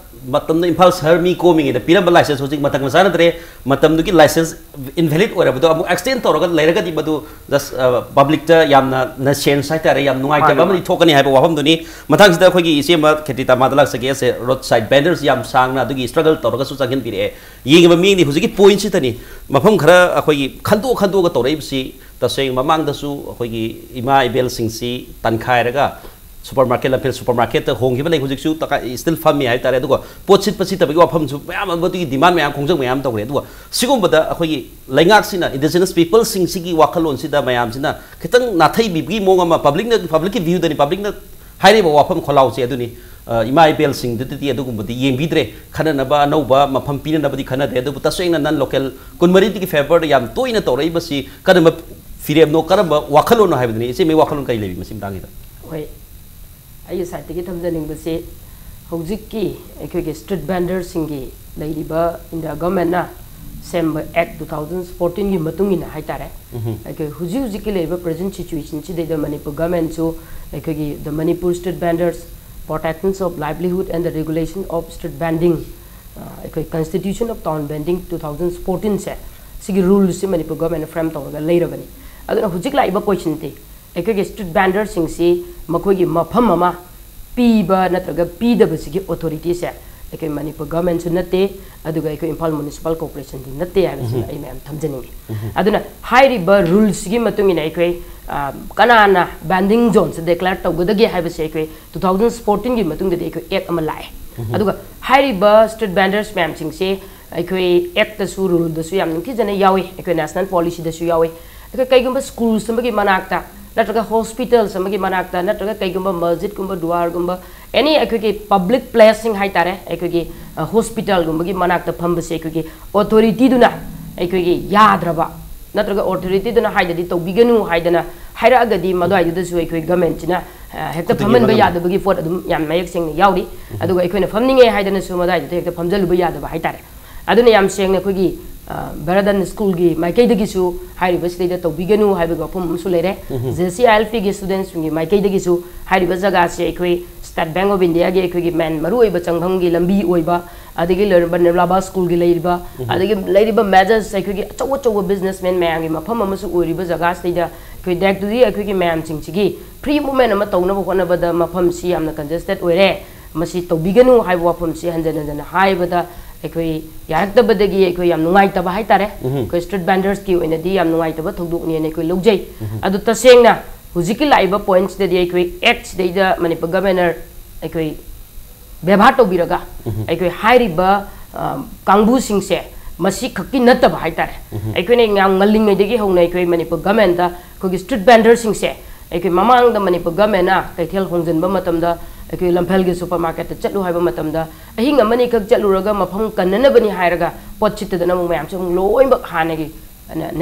ꯃꯇꯝꯗ ꯏꯝꯐꯥꯜ ꯁꯍꯔ ꯃꯤ ꯀꯣꯝꯃꯤꯉꯩꯗ ꯄꯤꯔꯝꯕ ꯂꯥꯏꯁꯦꯟꯁ ꯍꯧꯖꯤꯛ ꯃꯇꯝꯒ ꯆꯥꯟꯅꯗ꯭ꯔꯦ꯫ ꯃꯇꯝꯗꯨꯒꯤ ꯂꯥꯏꯁꯦꯟꯁ ꯏꯟꯚꯦꯂꯤꯠ ꯑꯣꯏꯔꯕꯗꯣ ꯑꯃꯨꯛ ꯑꯦꯛꯁꯇꯦꯟ ꯇꯧꯔꯒ ꯂꯩꯔꯒꯗꯤ ꯃꯗꯨ ꯖꯁ, ꯑ, ꯄꯕ꯭ꯂꯤꯛꯇ ꯌꯥꯝꯅ ꯅꯁꯦꯟꯁ ꯍꯥꯏꯇꯥꯔꯦ, ꯌꯥꯝ ꯅꯨꯡꯉꯥꯏꯇꯕ ꯃꯥꯅꯤ, ꯑꯃꯗꯤ ꯃꯥꯅꯤ꯫ ꯊꯣꯛꯀꯅꯤ ꯍꯥꯏꯕ ꯋꯥꯐꯝꯗꯨꯅꯤ꯫ ꯃꯊꯪꯁꯤꯗ ꯑꯩꯈꯣꯏꯒꯤ ꯏꯆꯦ ꯑꯃ ꯈꯦꯇ꯭ꯔꯤꯇꯥ ꯃꯥꯗ ꯂꯥꯛꯆꯒꯦ꯫ ꯑꯁꯦ ꯔꯣꯗ ꯁꯥꯏꯗ ꯕꯦꯟꯗꯔꯁ ꯌꯥꯝ ꯁꯥꯡꯅ ꯑꯗꯨꯒꯤ ꯁ꯭ꯇ꯭ꯔꯒꯜ ꯇꯧꯔꯒꯁꯨ ꯆꯪꯍꯟꯕꯤꯔꯛꯑꯦ꯫ ꯌꯦꯡꯉꯤꯕ ꯃꯤꯗꯤ ꯍꯧꯖꯤꯛꯀꯤ ꯄꯣꯏꯟꯠꯁꯤꯗꯅꯤ ꯃꯐꯝ ꯈꯔ ꯑꯩꯈꯣꯏꯒꯤ ꯈꯟꯗꯣꯛ ꯈꯟꯗꯣꯛꯑꯒ ꯇꯧꯔꯛꯏꯕꯁꯤ꯫ ꯇꯁꯦꯡꯅ ꯃꯃꯥꯡꯗꯁꯨ ꯑꯩꯈꯣꯏꯒꯤ ꯏꯃꯥ ꯏꯕꯦꯜꯁꯤꯡꯁꯤ ꯇꯟꯈꯥꯏꯔꯒ ꯁꯨꯄꯔ ꯃꯥꯔꯀꯦꯠ, ꯂꯝꯐꯦꯜ ꯁꯨꯄꯔ ꯃꯥꯔꯀꯦꯠꯇ ꯍꯣꯡꯈꯤꯕ ꯂꯩ, ꯍꯧꯖꯤꯛꯁꯨ ꯇꯀꯥ-, ꯁ꯭ꯇꯤꯜ ꯐꯝꯃꯤ ꯍꯥꯏꯇꯥꯔꯦ꯫ ꯑꯗꯨꯒ ꯄꯣꯠ ꯁꯤꯠꯄ ꯁꯤꯠꯇꯕꯒꯤ ꯋꯥꯐꯝꯁꯨ ꯃꯌꯥꯝ ꯑꯃ, ꯑꯗꯨꯒꯤ ꯗꯤꯃꯥꯟ ꯃꯌꯥꯝ, ꯈꯣꯡꯖꯪ ꯃꯌꯥꯝ ꯇꯧꯔꯦ꯫ ꯑꯗꯨꯒ ꯁꯤꯒꯨꯝꯕꯗ ꯑꯩꯈꯣꯏꯒꯤ ꯂꯩꯉꯥꯛꯁꯤꯅ ꯏꯟꯗꯤꯖꯤꯅꯁ ꯄꯤꯄꯜꯁꯤꯡꯁꯤꯒꯤ ꯋꯥꯈꯜꯂꯣꯟꯁꯤꯗ ꯃꯌꯥꯝꯁꯤꯅ ꯈꯤꯇꯪ ꯅꯥꯊꯩꯕꯤꯕꯒꯤ ꯃꯑꯣꯡ ꯑꯃ, ꯄꯕ꯭ꯂꯤꯛꯅ, ꯄꯕ꯭ꯂꯤꯛꯀꯤ ꯚ꯭ꯌꯨꯗꯅꯤ, ꯄꯕ꯭ꯂꯤꯛꯅ ꯍꯥꯏꯔꯤꯕ ꯋꯥꯐꯝ ꯈꯣꯜꯂꯥꯎꯁꯦ ꯑꯗꯨꯅꯤ꯫ ꯑ, ꯏꯃꯥ ꯏꯕꯦꯜꯁꯤꯡꯗꯨꯗꯗꯤ ꯑꯗꯨꯒꯨꯝꯕꯗꯤ ꯌꯦꯡꯕꯤꯗ꯭ꯔꯦ, ꯈꯟꯅꯅꯕ ꯑꯅꯧꯕ ꯃꯐꯝ ꯄꯤꯅꯅꯕꯗꯤ ꯈꯟꯅꯗ꯭ꯔꯦ꯫ ꯑꯗꯨꯕꯨ ꯇꯁꯦꯡꯅ ꯅꯟ ꯂꯣꯀꯦꯜ ꯀꯨꯟꯃꯔꯤꯗꯒꯤ ꯐꯦꯚꯔꯗ ꯌꯥꯝ ꯇꯣꯏꯅ ꯇꯧꯔꯛꯏꯕꯁꯤ ꯀꯔꯝꯕ ꯐꯤꯔꯦꯞꯅꯣ, ꯀꯔꯝꯕ ꯋꯥꯈꯜꯂꯣꯟꯅꯣ ꯍꯥꯏꯕꯗꯨꯅꯤ꯫ ꯏꯆꯦ ꯃꯤ ꯋꯥꯈꯜꯂꯣꯟ ꯀꯔꯤ ꯂꯩꯔꯤ ꯃꯁꯤ ꯃꯇꯥꯡꯁꯤꯗ? ꯍꯣꯏ, ꯑꯩꯒꯤ ꯁꯥꯏꯠꯇꯒꯤ ꯊꯝꯖꯅꯤꯡꯕꯁꯤ, ꯍꯧꯖꯤꯛꯀꯤ ꯑꯩꯈꯣꯏꯒꯤ ꯁ꯭ꯇ꯭ꯔꯤꯠ ꯚꯦꯟꯗꯔꯁꯤꯡꯒꯤ ꯂꯩꯔꯤꯕ ꯏꯟꯗꯤꯌꯥ ꯒꯚꯔꯟꯃꯦꯟꯠꯅ ꯁꯦꯝꯕ ꯑꯦꯛ ꯇꯨ ꯊꯥꯎꯖꯟ ꯐꯣꯔꯇꯤꯟꯒꯤ ꯃꯇꯨꯡ ꯏꯟꯅ ꯍꯥꯏꯇꯥꯔꯦ, ꯎꯝꯍꯨꯝ꯫ ꯑꯩꯈꯣꯏ ꯍꯧꯖꯤꯛ ꯍꯧꯖꯤꯛꯀꯤ ꯂꯩꯔꯤꯕ ꯄ꯭ꯔꯦꯖꯦꯟꯠ ꯁꯤꯆꯨꯋꯦꯁꯟꯁꯤꯗꯩꯗ ꯃꯅꯤꯄꯨꯔ ꯒꯚꯔꯟꯃꯦꯟꯠꯁꯨ ꯑꯩꯈꯣꯏꯒꯤ the Manipur Street Vendors Protections of Livelihood and the Regulation of Street Vending, ꯑ, ꯑꯩꯈꯣꯏ Constitution of Town Vending two thousand fourteen ꯁꯦ, ꯁꯤꯒꯤ ꯔꯨꯜꯁꯤ ꯃꯅꯤꯄꯨꯔ ꯒꯚꯔꯟꯃꯦꯟꯠꯅ ꯐ꯭ꯔꯦꯝ ꯇꯧꯔꯒ ꯂꯩꯔꯕꯅꯤ꯫ ꯑꯗꯨꯅ ꯍꯧꯖꯤꯛ ꯂꯥꯛꯏꯕ ꯀꯣꯏꯁꯟꯗꯤ, ꯑꯩꯈꯣꯏꯒꯤ ꯁ꯭ꯇ꯭ꯔꯤꯠ ꯚꯦꯟꯗꯔꯁꯤꯡꯁꯤ ꯃꯈꯣꯏꯒꯤ ꯃꯐꯝ ꯑꯃ ꯄꯤꯕ ꯅꯠꯇ꯭ꯔꯒ ꯄꯤꯗꯕꯁꯤꯒꯤ ꯑꯣꯊꯣꯔꯤꯇꯤꯁꯦ ꯑꯩꯈꯣꯏ ꯃꯅꯤꯄꯨꯔ ꯒꯚꯔꯟꯃꯦꯟꯠꯁꯨ ꯅꯠꯇꯦ, ꯑꯗꯨꯒ ꯑꯩꯈꯣꯏ ꯏꯝꯐꯥꯜ ꯃ꯭ꯌꯨꯅꯤꯁꯤꯄꯥꯜ ꯀꯣꯔꯄꯣꯔꯦꯁꯟꯁꯨ ꯅꯠꯇꯦ ꯍꯥꯏꯕꯁꯤꯃ ꯎꯝꯍꯨꯝ꯫ ꯑꯩ ꯃꯌꯥꯝ ꯊꯝꯖꯅꯤꯡꯉꯤ꯫ ꯎꯝꯍꯨꯝ꯫ ꯑꯗꯨꯅ ꯍꯥꯏꯔꯤꯕ ꯔꯨꯜꯁꯤꯒꯤ ꯃꯇꯨꯡ ꯏꯟꯅ ꯑꯩꯈꯣꯏ, ꯑ, ꯀꯅꯥꯅ ꯚꯦꯟꯗꯤꯡ ꯖꯣꯟꯁꯦ ꯗꯤꯀ꯭ꯂꯦꯌꯔ ꯇꯧꯒꯗꯒꯦ ꯍꯥꯏꯕꯁꯦ ꯑꯩꯈꯣꯏ ꯇꯨ ꯊꯥꯎꯖꯟ ꯐꯣꯔꯇꯤꯟꯒꯤ ꯃꯇꯨꯡꯗꯗꯤ ꯑꯩꯈꯣꯏ ꯑꯦꯛ ꯑꯃ ꯂꯥꯛꯑꯦ꯫ ꯎꯝꯍꯨꯝ꯫ ꯑꯗꯨꯒ ꯍꯥꯏꯔꯤꯕ ꯁ꯭ꯇ꯭ꯔꯤꯠ ꯚꯦꯟꯗꯔꯁ ꯃꯌꯥꯝꯁꯤꯡꯁꯦ ꯑꯩꯈꯣꯏ ꯑꯦꯛꯇꯁꯨ, ꯔꯨꯜꯗꯁꯨ ꯌꯥꯝ ꯅꯤꯡꯊꯤꯖꯅ ꯌꯥꯎꯏ, ꯑꯩꯈꯣꯏ ꯅꯦꯁꯅꯦꯜ ꯄꯣꯂꯤꯁꯤꯗꯁꯨ ꯌꯥꯎꯏ, ꯑꯗꯨꯒ ꯀꯩꯒꯨꯝꯕ ꯁ꯭ꯀꯨꯜꯁ ꯑꯃꯒꯤ ꯃꯅꯥꯛꯇ ꯅꯠꯇ꯭ꯔꯒ ꯍꯣꯁꯄꯤꯇꯥꯜꯁ ꯑꯃꯒꯤ ꯃꯅꯥꯛꯇ ꯅꯠꯇ꯭ꯔꯒ ꯀꯩꯒꯨꯝꯕ ꯃꯁꯖꯤꯗꯀꯨꯝꯕ, ꯗꯨꯋꯥꯔꯒꯨꯝꯕ, ꯑꯦꯅꯤ ꯑꯩꯈꯣꯏꯒꯤ ꯄꯕ꯭ꯂꯤꯛ ꯄ꯭ꯂꯦꯁꯁꯤꯡ ꯍꯥꯏꯇꯥꯔꯦ, ꯑꯩꯈꯣꯏꯒꯤ, ꯑ, ꯍꯣꯁꯄꯤꯇꯥꯜꯒꯨꯝꯕꯒꯤ ꯃꯅꯥꯛꯇ ꯐꯝꯕꯁꯦ ꯑꯩꯈꯣꯏꯒꯤ ꯑꯣꯊꯣꯔꯤꯇꯤꯗꯨꯅ ꯑꯩꯈꯣꯏꯒꯤ ꯌꯥꯗ꯭ꯔꯕ ꯅꯠꯇ꯭ꯔꯒ ꯑꯣꯊꯣꯔꯤꯇꯤꯗꯨꯅ ꯍꯥꯏꯗꯗꯤ ꯇꯧꯕꯤꯒꯅꯨ ꯍꯥꯏꯗꯅ ꯍꯥꯏꯔꯛꯑꯒꯗꯤ ꯃꯗꯨꯋꯥꯏꯗꯨꯗꯁꯨ ꯑꯩꯈꯣꯏ ꯒꯃꯦꯟꯁꯤꯅ ꯍꯦꯛꯇ ꯐꯝꯍꯟꯕ ꯌꯥꯗꯕꯒꯤ ꯄꯣꯠ ꯑꯗꯨꯝ ꯌꯥꯝ ꯃꯌꯦꯛ ꯁꯦꯡꯅ ꯌꯥꯎꯔꯤ꯫ ꯑꯗꯨꯒ ꯑꯩꯈꯣꯏꯅ ꯐꯝꯅꯤꯡꯉꯦ ꯍꯥꯏꯗꯅꯁꯨ ꯃꯗꯨꯋꯥꯏꯗꯨꯗ ꯍꯦꯛꯇ ꯐꯝꯖꯜꯂꯨꯕ ꯌꯥꯗꯕ ꯍꯥꯏꯇꯥꯔꯦ꯫ ꯑꯗꯨꯅ ꯌꯥꯝ ꯁꯦꯡꯅ ꯑꯩꯈꯣꯏꯒꯤ ꯕꯔꯗꯟ ꯁ꯭ꯀꯨꯜꯒꯤ ꯃꯥꯏꯀꯩꯗꯒꯤꯁꯨ ꯍꯥꯏꯔꯤꯕꯁꯤꯗꯩꯗ ꯇꯧꯕꯤꯒꯅꯨ ꯍꯥꯏꯕꯒꯤ ꯋꯥꯐꯝ ꯑꯃꯁꯨ ꯂꯩꯔꯦ꯫ ꯖꯦ ꯁꯤ ꯑꯥꯏ ꯑꯦꯜ ꯄꯤꯒꯤ ꯁ꯭ꯇꯨꯗꯦꯟꯁꯤꯡꯒꯤ ꯃꯥꯏꯀꯩꯗꯒꯤꯁꯨ ꯍꯥꯏꯔꯤꯕ ꯖꯒꯥꯁꯦ ꯑꯩꯈꯣꯏ ꯁ꯭ꯇꯦꯠ ꯕꯦꯡꯛ ꯑꯣꯐ ꯏꯟꯗꯤꯌꯥꯒꯤ ꯑꯩꯈꯣꯏꯒꯤ ꯃꯦꯟ ꯃꯔꯨꯑꯣꯏꯕ ꯆꯪꯐꯝꯒꯤ ꯂꯝꯕꯤ ꯑꯣꯏꯕ, ꯑꯗꯒꯤ ꯂꯩꯔꯤꯕ ꯅꯤꯔꯂꯥꯕꯥ ꯁ꯭ꯀꯨꯜꯒꯤ ꯂꯩꯔꯤꯕ, ꯑꯗꯒꯤ ꯂꯩꯔꯤꯕ ꯃꯦꯖꯔꯁ ꯑꯩꯈꯣꯏꯒꯤ ꯑꯆꯧ ꯑꯆꯧꯕ ꯕꯤꯖꯤꯅꯦꯁꯃꯦꯟ ꯃꯌꯥꯝꯒꯤ ꯃꯐꯝ ꯑꯃꯁꯨ ꯑꯣꯏꯔꯤꯕ ꯖꯒꯥꯁꯤꯗꯩꯗ ꯑꯩꯈꯣꯏ ꯗꯦꯛꯇꯨꯗꯤ ꯑꯩꯈꯣꯏꯒꯤ ꯃꯌꯥꯝꯁꯤꯡꯁꯤꯒꯤ ꯐ꯭ꯔꯤ ꯃꯨꯞꯃꯦꯟ ꯑꯃ ꯇꯧꯅꯕ ꯍꯣꯠꯅꯕꯗ ꯃꯐꯝꯁꯤ ꯌꯥꯝꯅ ꯀꯟꯖꯦꯁꯇꯦꯠ ꯑꯣꯏꯔꯦ, ꯃꯁꯤ ꯇꯧꯕꯤꯒꯅꯨ ꯍꯥꯏꯕ ꯋꯥꯐꯝꯁꯤ ꯍꯟꯖꯟ ꯍꯟꯖꯟꯅ ꯍꯥꯏꯕꯗ ꯑꯩꯈꯣꯏ ꯌꯥꯔꯛꯇꯕꯗꯒꯤ ꯑꯩꯈꯣꯏ ꯌꯥꯝ ꯅꯨꯡꯉꯥꯏꯇꯕ ꯍꯥꯏꯇꯥꯔꯦ꯫ ꯑꯩꯈꯣꯏ ꯁ꯭ꯇ꯭ꯔꯤꯠ ꯚꯦꯟꯗꯔꯁꯀꯤ ꯑꯣꯏꯅꯗꯤ ꯌꯥꯝ ꯅꯨꯡꯉꯥꯏꯇꯕ ꯊꯧꯗꯣꯛꯅꯦꯅ ꯑꯩꯈꯣꯏ ꯂꯧꯖꯩ꯫ ꯑꯗꯨ ꯇꯁꯦꯡꯅ ꯍꯧꯖꯤꯛꯀꯤ ꯂꯥꯛꯏꯕ ꯄꯣꯏꯟꯠꯁꯤꯗꯗꯤ ꯑꯩꯈꯣꯏ ꯑꯦꯛꯠꯁꯤꯗꯩꯗ ꯃꯅꯤꯄꯨꯔ ꯒꯚꯔꯅꯔ ꯑꯩꯈꯣꯏ ꯕꯦꯕꯥꯔ ꯇꯧꯕꯤꯔꯒ ꯑꯩꯈꯣꯏ ꯍꯥꯏꯔꯤꯕ, ꯑ, ꯀꯥꯡꯕꯨꯁꯤꯡꯁꯦ ꯃꯁꯤ ꯈꯛꯀꯤ ꯅꯠꯇꯕ ꯍꯥꯏꯇꯥꯔꯦ꯫ ꯑꯩꯈꯣꯏꯅ ꯌꯥꯝ ꯉꯜꯂꯤꯉꯩꯗꯒꯤ ꯍꯧꯅ ꯑꯩꯈꯣꯏ ꯃꯅꯤꯄꯨꯔ ꯒꯚꯔꯟꯃꯦꯟꯠꯇ ꯑꯩꯈꯣꯏꯒꯤ ꯁ꯭ꯇ꯭ꯔꯤꯠ ꯚꯦꯟꯗꯔꯁꯤꯡꯁꯦ ꯑꯩꯈꯣꯏ ꯃꯃꯥꯡꯗ ꯃꯅꯤꯄꯨꯔ ꯒꯚꯔꯟꯃꯦꯟꯠꯅ ꯀꯩꯊꯦꯜ ꯍꯣꯡꯖꯤꯟꯕ ꯃꯇꯝꯗ ꯑꯩꯈꯣꯏ ꯂꯝꯐꯦꯜꯒꯤ ꯁꯨꯄꯔ ꯃꯥꯔꯀꯦꯠꯇ ꯆꯠꯂꯨ ꯍꯥꯏꯕ ꯃꯇꯝꯗ ꯑꯍꯤꯡ ꯑꯃꯅꯤꯈꯛ ꯆꯠꯂꯨꯔꯒ ꯃꯐꯝ ꯀꯟꯅꯅꯕꯅꯤ ꯍꯥꯏꯔꯒ ꯄꯣꯠ ꯁꯤꯠꯇꯗꯅ ꯑꯃꯨꯛ ꯃꯌꯥꯝꯁꯦ ꯑꯃꯨꯛ ꯂꯣꯏꯅꯃꯛ ꯍꯥꯟꯅꯒꯤ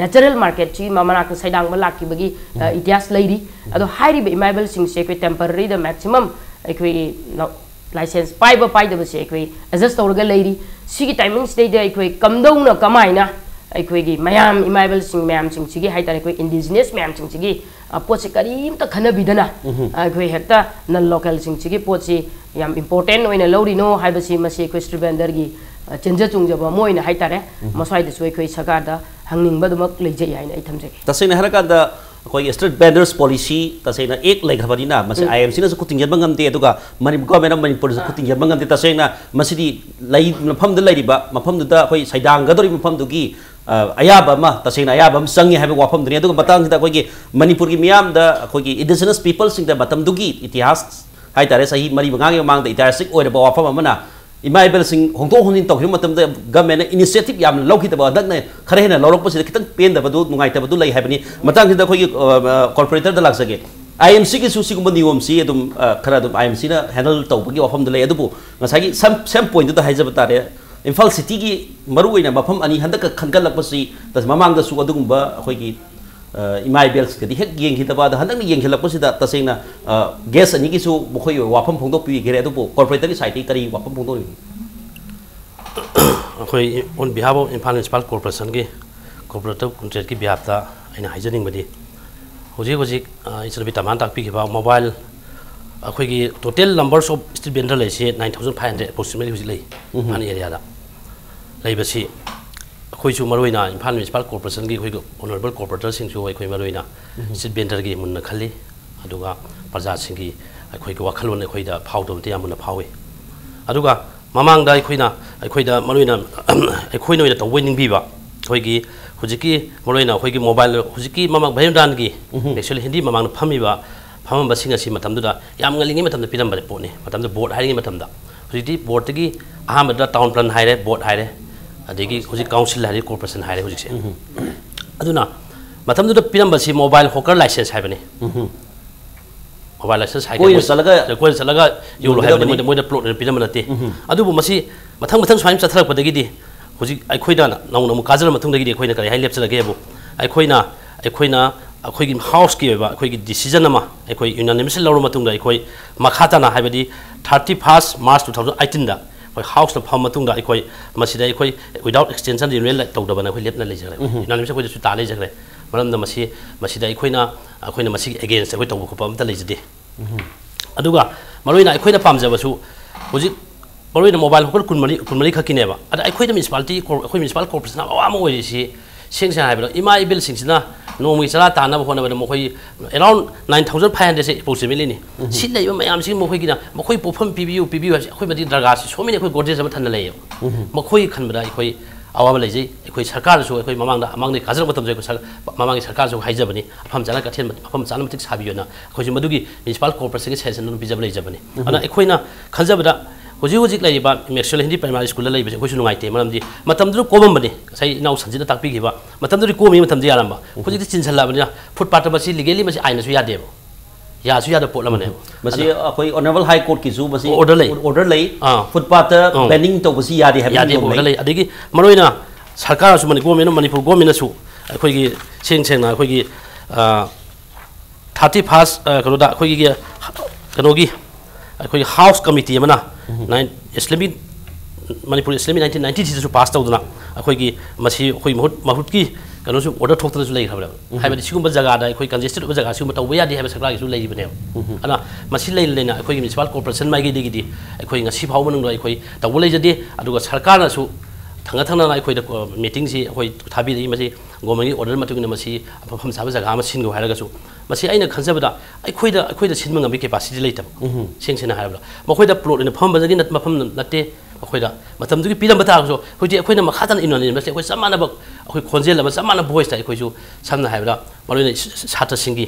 ꯅꯦꯆꯔꯦꯜ ꯃꯥꯔꯀꯦꯠꯁꯤ ꯃꯅꯥꯛꯇ ꯁꯩꯗꯥꯡꯕ ꯂꯥꯛꯈꯤꯕꯒꯤ, ꯑ, ꯏꯇꯤꯍꯥꯁ ꯂꯩꯔꯤ꯫ ꯑꯗꯣ ꯍꯥꯏꯔꯤꯕ ꯏꯃꯥ ꯏꯕꯦꯜꯁꯤꯡꯁꯦ ꯑꯩꯈꯣꯏ ꯇꯦꯝꯄꯔꯔꯤꯗ ꯃꯦꯛꯁꯤꯃꯝ ꯑꯩꯈꯣꯏꯒꯤ ꯂꯥꯏꯁꯦꯟꯁ ꯄꯥꯏꯕ ꯄꯥꯏꯗꯕꯁꯦ ꯑꯩꯈꯣꯏ ꯑꯦꯗꯖꯁ ꯇꯧꯔꯒ ꯂꯩꯔꯤ꯫ ꯁꯤꯒꯤ ꯇꯥꯏꯃꯤꯡꯁꯤꯗꯩꯗ ꯑꯩꯈꯣꯏ ꯀꯝꯗꯧꯅ ꯀꯃꯥꯏꯅ ꯑꯩꯈꯣꯏꯒꯤ ꯃꯌꯥꯝ ꯏꯃꯥ ꯏꯕꯦꯜꯁꯤꯡ ꯃꯌꯥꯝꯁꯤꯡꯁꯤꯒꯤ ꯍꯥꯏꯇꯥꯔꯦ, ꯑꯩꯈꯣꯏ ꯏꯟꯗꯤꯖꯤꯅꯁ ꯃꯌꯥꯝꯁꯤꯡꯁꯤꯒꯤ, ꯑ, ꯄꯣꯠꯁꯦ ꯀꯔꯤꯝꯇ ꯈꯟꯅꯕꯤꯗꯅ, ꯑ, ꯑꯩꯈꯣꯏ ꯍꯦꯛꯇ ꯅꯟ ꯂꯣꯀꯦꯜꯁꯤꯡꯁꯤꯒꯤ ꯄꯣꯠꯁꯤ ꯌꯥꯝ ꯏꯝꯄꯣꯔꯇꯦꯟ ꯑꯣꯏꯅ ꯂꯧꯔꯤꯅꯣ ꯍꯥꯏꯕꯁꯤ ꯃꯁꯤ ꯑꯩꯈꯣꯏ ꯁ꯭ꯇ꯭ꯔꯤꯠ ꯚꯦꯟꯗꯔꯒꯤ, ꯑ, ꯆꯦꯟꯖ ꯆꯣꯡꯖꯕ ꯑꯃ ꯑꯣꯏꯅ ꯍꯥꯏꯇꯥꯔꯦ꯫ ꯃꯁ꯭ꯋꯥꯏꯗꯁꯨ ꯑꯩꯈꯣꯏ ꯁꯔꯀꯥꯔꯗ ꯍꯪꯅꯤꯡꯕ ꯑꯗꯨꯃꯛ ꯂꯩꯖꯩ ꯍꯥꯏꯅ ꯑꯩ ꯊꯝꯖꯒꯦ꯫ ꯇꯁꯦꯡꯅ ꯍꯥꯏꯔꯀꯥꯟꯗ ꯑꯩꯈꯣꯏꯒꯤ ꯁ꯭ꯇ꯭ꯔꯤꯠ ꯚꯦꯟꯗꯔꯁ ꯄꯣꯂꯤꯁꯤ ꯇꯁꯦꯡꯅ ꯑꯦꯛ ꯂꯩꯈ꯭ꯔꯕꯅꯤꯅ ꯃꯁꯤ ꯎꯝ꯫ ꯑꯥꯏ ꯑꯦꯝ ꯁꯤꯅꯁꯨ ꯈꯨꯠ ꯊꯤꯡꯖꯤꯟꯕ ꯉꯝꯗꯦ, ꯑꯗꯨꯒ ꯃꯅꯤꯄꯨꯔ ꯒꯣꯔꯃꯦꯟ ꯑꯣꯐ ꯃꯅꯤꯄꯨꯔꯅꯁꯨ ꯈꯨꯠ ꯊꯤꯡꯖꯤꯟꯕ ꯉꯝꯗꯦ꯫ ꯇꯁꯦꯡꯅ ꯃꯁꯤꯗꯤ ꯂꯩ, ꯃꯐꯝꯗ ꯂꯩꯔꯤꯕ, ꯃꯐꯝꯗꯨꯗ ꯑꯩꯈꯣꯏ ꯁꯩꯗꯥꯡꯒꯗꯧꯔꯤꯕ ꯃꯐꯝꯗꯨꯒꯤ, ꯑ, ꯑꯌꯥꯕ ꯑꯃ, ꯇꯁꯦꯡꯅ ꯑꯌꯥꯕ ꯑꯃ ꯆꯪꯉꯤ ꯍꯥꯏꯕ ꯋꯥꯐꯝꯗꯨꯅꯤ꯫ ꯑꯗꯨꯒ ꯃꯇꯥꯡꯁꯤꯗ ꯑꯩꯈꯣꯏꯒꯤ ꯃꯅꯤꯄꯨꯔꯒꯤ ꯃꯤꯌꯥꯝꯗ, ꯑꯩꯈꯣꯏꯒꯤ ꯏꯟꯗꯤꯖꯤꯅꯁ ꯄꯤꯄꯜꯁꯤꯡꯗ ꯃꯇꯝꯗꯨꯒꯤ ꯏꯇꯤꯍꯥꯁ ꯍꯥꯏꯇꯥꯔꯦ, ꯆꯍꯤ ꯃꯔꯤ ꯃꯉꯥꯒꯤ ꯃꯃꯥꯡꯗ ꯏꯇꯤꯍꯥꯁꯤꯛ ꯑꯣꯏꯔꯕ ꯋꯥꯐꯝ ꯑꯃꯅ ꯏꯃꯥ ꯏꯕꯦꯜꯁꯤꯡ ꯍꯣꯡꯗꯣꯛ ꯍꯣꯡꯖꯤꯟ ꯇꯧꯈꯤꯕ ꯃꯇꯝꯗ ꯒꯃꯦꯟꯅ ꯏꯅꯤꯁꯤꯌꯦꯇꯤꯚ ꯌꯥꯝꯅ ꯂꯧꯈꯤꯗꯕ ꯍꯟꯗꯛꯅ ꯈꯔ ꯍꯦꯟꯅ ꯂꯧꯔꯛꯄꯁꯤꯗ ꯈꯤꯇꯪ ꯄꯦꯟꯗꯕꯗꯨ, ꯅꯨꯡꯉꯥꯏꯇꯕꯗꯨ ꯂꯩ ꯍꯥꯏꯕꯅꯤ꯫ ꯃꯇꯥꯡꯁꯤꯗ ꯑꯩꯈꯣꯏꯒꯤ, ꯑ, ꯑ, ꯀꯣꯔꯄꯣꯔꯦꯇꯔꯗ ꯂꯥꯛꯆꯒꯦ꯫ ꯑꯥꯏ ꯑꯦꯝ ꯁꯤꯒꯤꯁꯨ ꯁꯤꯒꯨꯝꯕ ꯅꯤꯌꯣꯝꯁꯤ ꯑꯗꯨꯝ, ꯑ, ꯈꯔ ꯑꯗꯨꯝ ꯑꯥꯏ ꯑꯦꯝ ꯁꯤꯅ ꯍꯦꯟꯗꯜ ꯇꯧꯕꯒꯤ ꯋꯥꯐꯝꯗ ꯂꯩ꯫ ꯑꯗꯨꯕꯨ ꯉꯁꯥꯏꯒꯤ ꯁꯝ-, ꯁꯦꯝ ꯄꯣꯏꯟꯗꯨꯗ ꯍꯥꯏꯖꯕ ꯇꯥꯔꯦ, ꯏꯝꯐꯥꯜ ꯁꯤꯇꯤꯒꯤ ꯃꯔꯨꯑꯣꯏꯅ ꯃꯐꯝ ꯑꯅꯤ ꯍꯟꯗꯛꯀ ꯈꯟꯒꯠꯂꯛꯄꯁꯤ ꯃꯃꯥꯡꯗꯁꯨ ꯑꯗꯨꯒꯨꯝꯕ ꯑꯩꯈꯣꯏꯒꯤ ꯏꯃꯥ ꯏꯕꯦꯜꯁꯤꯡꯒꯗꯤ ꯍꯦꯛ ꯌꯦꯡꯈꯤꯗꯕ, ꯑꯗ ꯍꯟꯗꯛꯅ ꯌꯦꯡꯁꯤꯜꯂꯛꯄꯁꯤꯗ ꯇꯁꯦꯡꯅ ꯒꯦꯁ ꯑꯅꯤꯒꯤꯁꯨ ꯃꯈꯣꯏꯒꯤ ꯋꯥꯐꯝ ꯐꯣꯡꯗꯣꯛꯄꯤꯈ꯭ꯔꯦ꯫ ꯑꯗꯨꯕꯨ ꯀꯣꯔꯄꯣꯔꯦꯇꯔꯒꯤ ꯁꯥꯏꯠꯇꯒꯤ ꯀꯔꯤ ꯋꯥꯐꯝ ꯐꯣꯡꯗꯣꯛꯅꯤꯡꯉꯤ? ꯑꯩꯈꯣꯏ on behalf of Imphal Municipal Corporationꯒꯤ corporator ꯀꯨꯟꯇꯔꯦꯠꯀꯤ behalfꯇ ꯑꯩꯅ ꯍꯥꯏꯖꯅꯤꯡꯕꯗꯤ, ꯍꯧꯖꯤꯛ ꯍꯧꯖꯤꯛ ꯏꯆꯟꯅꯨꯄꯤ ꯇꯝꯍꯥꯟ ꯇꯥꯛꯄꯤꯈꯤꯕ mobile ꯑꯩꯈꯣꯏꯒꯤ total numbers of street vendor ꯂꯩꯔꯤꯁꯤ nine thousand five hundred approximately ꯍꯧꯖꯤꯛ ꯂꯩ꯫ ꯏꯝꯐꯥꯜ areaꯗ ꯂꯩꯕꯁꯤ ꯑꯩꯈꯣꯏꯁꯨ ꯃꯔꯨꯑꯣꯏꯅ ꯏꯝꯐꯥꯜ Municipal Corporationꯒꯤ ꯑꯩꯈꯣꯏꯒꯤ honourable corporatorꯁꯤꯡꯁꯨ ꯑꯩꯈꯣꯏ ꯃꯔꯨꯑꯣꯏꯅ street vendorꯒꯤ ꯃꯨꯟꯅ ꯈꯜꯂꯤ꯫ ꯑꯗꯨꯒ ꯄ꯭ꯔꯖꯥꯁꯤꯡꯒꯤ ꯑꯩꯈꯣꯏꯒꯤ ꯋꯥꯈꯜꯂꯣꯟ ꯑꯩꯈꯣꯏꯗ ꯐꯥꯎꯗꯕ ꯅꯠꯇꯦ, ꯌꯥꯝ ꯃꯨꯟꯅ ꯐꯥꯎꯏ꯫ ꯑꯗꯨꯒ ꯃꯃꯥꯡꯗ ꯑꯩꯈꯣꯏꯅ ꯑꯩꯈꯣꯏꯗ ꯃꯔꯨꯑꯣꯏꯅ ꯑꯩꯈꯣꯏꯅ ꯑꯣꯏꯅ ꯇꯧꯕ ꯅꯤꯡꯕꯤꯕ ꯑꯩꯈꯣꯏꯒꯤ ꯍꯧꯖꯤꯛꯀꯤ ꯃꯔꯨꯑꯣꯏꯅ ꯑꯩꯈꯣꯏꯒꯤ mobile ꯍꯧꯖꯤꯛꯀꯤ ꯃꯃꯥꯡ ꯚꯩꯔꯣꯟꯗꯥꯟꯒꯤ actually ꯍꯤꯟꯗꯤ ꯃꯃꯥꯡꯗ ꯐꯝꯃꯤꯕ ꯐꯝꯃꯝꯕꯁꯤꯡ ꯑꯁꯤ ꯃꯇꯝꯗꯨꯗ ꯌꯥꯝ ꯉꯜꯂꯤꯉꯩ ꯃꯇꯝꯗ ꯄꯤꯔꯝꯕ ꯄꯣꯠꯅꯤ꯫ ꯃꯇꯝꯗ board ꯍꯥꯏꯔꯤꯉꯩ ꯃꯇꯝꯗ ꯍꯧꯖꯤꯛꯇꯤ boardꯇꯒꯤ ꯑꯍꯥꯟꯕꯗ town plan ꯍꯥꯏꯔꯦ, board ꯍꯥꯏꯔꯦ, ꯑꯗꯒꯤ ꯍꯧꯖꯤꯛ council ꯍꯥꯏꯔꯦ, corporation ꯍꯥꯏꯔꯦ ꯍꯧꯖꯤꯛꯁꯦ꯫ ꯑꯗꯨꯅ ꯃꯇꯝꯗꯨꯗ ꯄꯤꯔꯝꯕꯁꯤ mobile hawker license ꯍꯥꯏꯕꯅꯤ꯫ Mobile license ꯍꯥꯏꯒꯦ, ꯀꯣꯏꯅ ꯃꯣꯏ- ꯆꯠꯂꯒ ꯀꯣꯏꯅ ꯆꯠꯂꯒ ꯌꯣꯜꯂꯨ ꯍꯥꯏꯕꯅꯤ꯫ ꯌꯣꯟꯒꯗꯕꯅꯤ꯫ ꯃꯣꯏꯗ ꯃꯣꯏꯗ plot ꯑꯣꯏꯅ ꯄꯤꯔꯝꯕ ꯅꯠꯇꯦ꯫ ꯑꯗꯨꯕꯨ ꯃꯁꯤ ꯃꯊꯪ ꯃꯊꯪ ꯁꯨꯃꯥꯏꯅ ꯆꯠꯊꯔꯛꯄꯗꯒꯤꯗꯤ ꯍꯧꯖꯤꯛ ꯑꯩꯈꯣꯏꯅ ꯅꯧꯅ ꯑꯃꯨꯛ ꯀꯥꯖꯔ ꯃꯇꯨꯡꯗꯒꯤꯗꯤ ꯑꯩꯈꯣꯏꯅ ꯀꯔꯤ ꯍꯥꯏꯅ ꯂꯦꯞꯆꯔꯒꯦꯕꯨ, ꯑꯩꯈꯣꯏꯅ ꯑꯩꯈꯣꯏꯅ ꯑꯩꯈꯣꯏꯒꯤ houseꯀꯤ ꯑꯣꯏꯕ ꯑꯩꯈꯣꯏꯒꯤ decision ꯑꯃ ꯑꯩꯈꯣꯏ unanimously ꯂꯧꯔ ꯃꯇꯨꯡꯗ ꯑꯩꯈꯣꯏ ꯃꯈꯥ ꯇꯥꯅ ꯍꯥꯏꯕꯗꯤ thirty first March two thousand eighteenꯗ ꯑꯩꯈꯣꯏ houseꯅ ꯐꯝ ꯃꯇꯨꯡꯗ ꯑꯩꯈꯣꯏ ꯃꯁꯤꯗ ꯑꯩꯈꯣꯏ without extension renewal ꯇꯧꯗꯕꯅ ꯑꯩꯈꯣꯏ ꯂꯦꯞꯅ ꯂꯩꯖꯈ꯭ꯔꯦ꯫ Unanimous ꯑꯩꯈꯣꯏꯗꯁꯨ ꯇꯥ ꯂꯩꯖꯈ꯭ꯔꯦ꯫ ꯃꯔꯝꯗ ꯃꯁꯤ ꯃꯁꯤꯗ ꯑꯩꯈꯣꯏꯅ ꯑꯩꯈꯣꯏꯅ ꯃꯁꯤꯒꯤ against ꯑꯩꯈꯣꯏ ꯇꯧꯕ ꯈꯣꯠꯄ ꯑꯝꯇ ꯂꯩꯖꯗꯦ꯫ ꯑꯗꯨꯒ ꯃꯔꯨꯑꯣꯏꯅ ꯑꯩꯈꯣꯏꯅ ꯄꯥꯝꯖꯕꯁꯨ ꯍꯧꯖꯤꯛ ꯃꯔꯨꯑꯣꯏꯅ mobile hawker ꯀꯨꯟꯃꯔꯤ ꯀꯨꯟꯃꯔꯤ ꯈꯛꯀꯤꯅꯦꯕ꯫ ꯑꯗ ꯑꯩꯈꯣꯏꯗ municipality ꯑꯩꯈꯣꯏ municipal corporation ꯑꯋꯥꯕ ꯑꯣꯏꯔꯤꯁꯤ ꯁꯦꯡꯅ ꯁꯦꯡꯅ ꯍꯥꯏꯕꯗ ꯏꯃꯥ ꯏꯕꯦꯜꯁꯤꯡꯁꯤꯅ ꯅꯣꯡꯃꯒꯤ ꯆꯔꯥ ꯇꯥꯟꯅꯕ ꯍꯣꯠꯅꯕꯗ ꯃꯈꯣꯏ around nine thousand five hundredꯁꯦ approximatelyꯅꯤ꯫ ꯁꯤ ꯂꯩꯕ ꯃꯌꯥꯝꯁꯤ ꯃꯈꯣꯏꯒꯤꯅ ꯃꯈꯣꯏ ꯄꯣꯠꯐꯝ ꯄꯤꯕꯤꯌꯨ ꯄꯤꯕꯤꯌꯨ ꯍꯥꯏꯕꯁꯤ ꯑꯩꯈꯣꯏ ꯃꯗꯤ ꯗꯔꯀꯥꯔꯁꯤ so many ꯑꯩꯈꯣꯏ ꯒꯣꯗ꯭ꯔꯦꯖ ꯑꯃ ꯊꯟꯅ ꯂꯩꯌꯦꯕ꯫ ꯃꯈꯣꯏ ꯈꯟꯕꯗ ꯑꯩꯈꯣꯏ ꯑꯋꯥꯕ ꯂꯩꯖꯩ꯫ ꯑꯩꯈꯣꯏ ꯁꯔꯀꯥꯔꯗꯁꯨ ꯑꯩꯈꯣꯏ ꯃꯃꯥꯡꯗ ꯃꯃꯥꯡꯗꯒꯤ ꯀꯥꯖꯔꯛꯄ ꯃꯇꯝꯗ ꯑꯩꯈꯣꯏ ꯁꯔ- ꯃꯃꯥꯡꯒꯤ ꯁꯔꯀꯥꯔꯁꯨ ꯍꯥꯏꯖꯕꯅꯤ, ꯃꯐꯝ ꯆꯥꯅ ꯀꯩꯊꯦꯜ ꯃꯐꯝ ꯆꯥꯅ ꯃꯇꯤꯛ ꯁꯥꯕꯤꯌꯣꯅ꯫ ꯑꯩꯈꯣꯏꯁꯨ ꯃꯗꯨꯒꯤ municipal corporationꯒꯤ sanction ꯑꯗꯨꯝ ꯄꯤꯖꯕ ꯂꯩꯖꯕꯅꯤ꯫ ꯑꯗꯨꯅ ꯑꯩꯈꯣꯏꯅ ꯈꯟꯖꯕꯗ ꯍꯧꯖꯤꯛ ꯍꯧꯖꯤꯛ ꯂꯩꯔꯤꯕ Maxwell Hindi Primary Schoolꯗ ꯂꯩꯕꯁꯦ ꯑꯩꯈꯣꯏꯁꯨ ꯅꯨꯡꯉꯥꯏꯇꯦ꯫ ꯃꯔꯝꯗꯤ ꯃꯇꯝꯗꯨꯗ ꯀꯣꯝꯃꯝꯕꯅꯤ, ꯉꯁꯥꯏ ꯏꯅꯥꯎ ꯁꯟꯖꯤꯠꯅ ꯇꯥꯛꯄꯤꯈꯤꯕ ꯃꯇꯝꯗꯨꯗꯤ ꯀꯣꯝꯃꯤ ꯃꯇꯝꯗꯤ ꯌꯥꯔꯝꯕ꯫ ꯍꯧꯖꯤꯛꯇꯤ ꯆꯤꯟꯁꯤꯜꯂꯛꯑꯕꯅꯤꯅ footpathꯇ ꯃꯁꯤ legally ꯃꯁꯤ ꯑꯥꯏꯟꯅꯁꯨ ꯌꯥꯗꯦꯕ, ꯌꯥꯁꯨ ꯌꯥꯗꯕ ꯄꯣꯠ ꯑꯃꯅꯦꯕ꯫ ꯃꯁꯤ ꯑꯩꯈꯣꯏ Honourable High Courtꯀꯤꯁꯨ ꯃꯁꯤ Order ꯂꯩ꯫ Order ꯂꯩ꯫ ꯑꯥ꯫ Footpathꯇ ꯑꯥ꯫ Banning ꯇꯧꯕꯁꯤ ꯌꯥꯗꯦ ꯍꯥꯏꯕ ꯌꯥꯗꯦ, ꯅꯤꯌꯣꯝ order ꯂꯩ꯫ ꯂꯩ꯫ ꯑꯗꯒꯤ ꯃꯔꯨꯑꯣꯏꯅ ꯁꯔꯀꯥꯔꯅꯁꯨ ꯃꯅꯤ- government, ꯃꯅꯤꯄꯨꯔ governmentꯅꯁꯨ ꯑꯩꯈꯣꯏꯒꯤ ꯁꯦꯡ ꯁꯦꯡꯅ ꯑꯩꯈꯣꯏꯒꯤ ꯊꯥꯔꯇꯤ ꯐꯥꯔꯁ ꯀꯩꯅꯣꯗ ꯑꯩꯈꯣꯏꯒꯤ ꯀꯩꯅꯣꯒꯤ ꯑꯩꯈꯣꯏꯒꯤ ꯍꯥꯎꯁ ꯀꯃꯤꯇꯤ ꯑꯃꯅ nine Islamic Manipur Islamic nineteen ninety ꯊ꯭ꯔꯤꯗꯁꯨ ꯄꯥꯁ ꯇꯧꯗꯅ ꯑꯩꯈꯣꯏꯒꯤ ꯃꯁꯤ ꯑꯩꯈꯣꯏ ꯃꯍꯨꯠ ꯃꯍꯨꯠꯀꯤ ꯀꯩꯅꯣꯁꯨ ꯑꯣꯔꯗꯔ ꯊꯣꯛꯇꯅꯁꯨ ꯂꯩꯈ꯭ꯔꯕꯅꯦꯕ꯫ ꯍꯥꯏꯕꯗꯤ ꯁꯤꯒꯨꯝꯕ ꯖꯒꯥꯗ ꯑꯩꯈꯣꯏ ꯀꯟꯖꯦꯁꯇꯦꯠ ꯑꯣꯏꯕ ꯖꯒꯥ ꯁꯤꯒꯨꯝꯕ ꯇꯧꯕ ꯌꯥꯗꯦ ꯍꯥꯏꯕ ꯁꯔꯀꯥꯔꯒꯤꯁꯨ ꯂꯩꯔꯤꯕꯅꯦꯕ꯫ ꯑꯗꯨꯅ ꯃꯁꯤ ꯂꯩꯅ ꯂꯩꯅ ꯑꯩꯈꯣꯏꯒꯤ ꯃ꯭ꯌꯨꯅꯤꯁꯤꯄꯥꯜ ꯀꯣꯔꯄꯣꯔꯦꯁꯟ ꯃꯥꯏꯀꯩꯗꯒꯤꯗꯤ ꯑꯩꯈꯣꯏ ꯉꯁꯤ ꯐꯥꯎꯕ ꯃꯅꯨꯡꯗ ꯑꯩꯈꯣꯏ ꯇꯧꯕ ꯂꯩꯖꯗꯦ꯫ ꯑꯗꯨꯒ ꯁꯔꯀꯥꯔꯅꯁꯨ ꯊꯪꯅ ꯊꯪꯅꯅ ꯑꯩꯈꯣꯏꯗ ꯃꯤꯇꯤꯡꯁꯤ ꯑꯩꯈꯣꯏ ꯊꯥꯕꯤꯔꯛꯏ꯫ ꯃꯁꯤ ꯒꯣꯔꯃꯦꯟꯒꯤ ꯑꯣꯔꯗꯔ ꯃꯇꯨꯡ ꯏꯟꯅ ꯃꯁꯤ ꯃꯐꯝ ꯆꯥꯕ ꯖꯒꯥ ꯑꯃ ꯁꯤꯟꯈꯣ ꯍꯥꯏꯔꯒꯁꯨ ꯃꯁꯤ ꯑꯩꯅ ꯈꯟꯖꯕꯗ ꯑꯩꯈꯣꯏꯗ ꯑꯩꯈꯣꯏꯗ ꯁꯤꯟꯕ ꯉꯝꯕꯒꯤ ꯀꯦꯄꯥꯁꯤꯇꯤ ꯂꯩꯇꯕ꯫ ꯁꯦꯡ ꯁꯦꯡꯅ ꯍꯥꯏꯔꯕꯗ ꯃꯈꯣꯏꯗ ꯄ꯭ꯂꯣꯠ ꯑꯣꯏꯅ ꯐꯝꯕꯗꯒꯤ ꯅꯠ- ꯃꯐꯝ ꯅꯠꯇꯦ꯫ ꯑꯩꯈꯣꯏꯗ ꯃꯇꯝꯗꯨꯒꯤ ꯄꯤꯔꯝꯕ ꯇꯥꯔꯒꯁꯨ ꯍꯧꯖꯤꯛ ꯑꯩꯈꯣꯏꯅ ꯃꯈꯥ ꯇꯥꯅ ꯏꯟꯅꯣꯅꯤꯃꯁꯂꯤ ꯑꯩꯈꯣꯏ ꯆꯞ ꯃꯥꯟꯅꯕ ꯑꯩꯈꯣꯏ ꯈꯣꯟꯖꯦꯜ ꯑꯃ ꯆꯞ ꯃꯥꯟꯅꯕ ꯚꯣꯏꯁꯇ ꯑꯩꯈꯣꯏꯁꯨ ꯁꯝꯅ ꯍꯥꯏꯔꯕꯗ ꯃꯔꯨꯑꯣꯏꯅ ꯁ- ꯁ- ꯁꯥꯇ꯭ꯔꯁꯤꯡꯒꯤ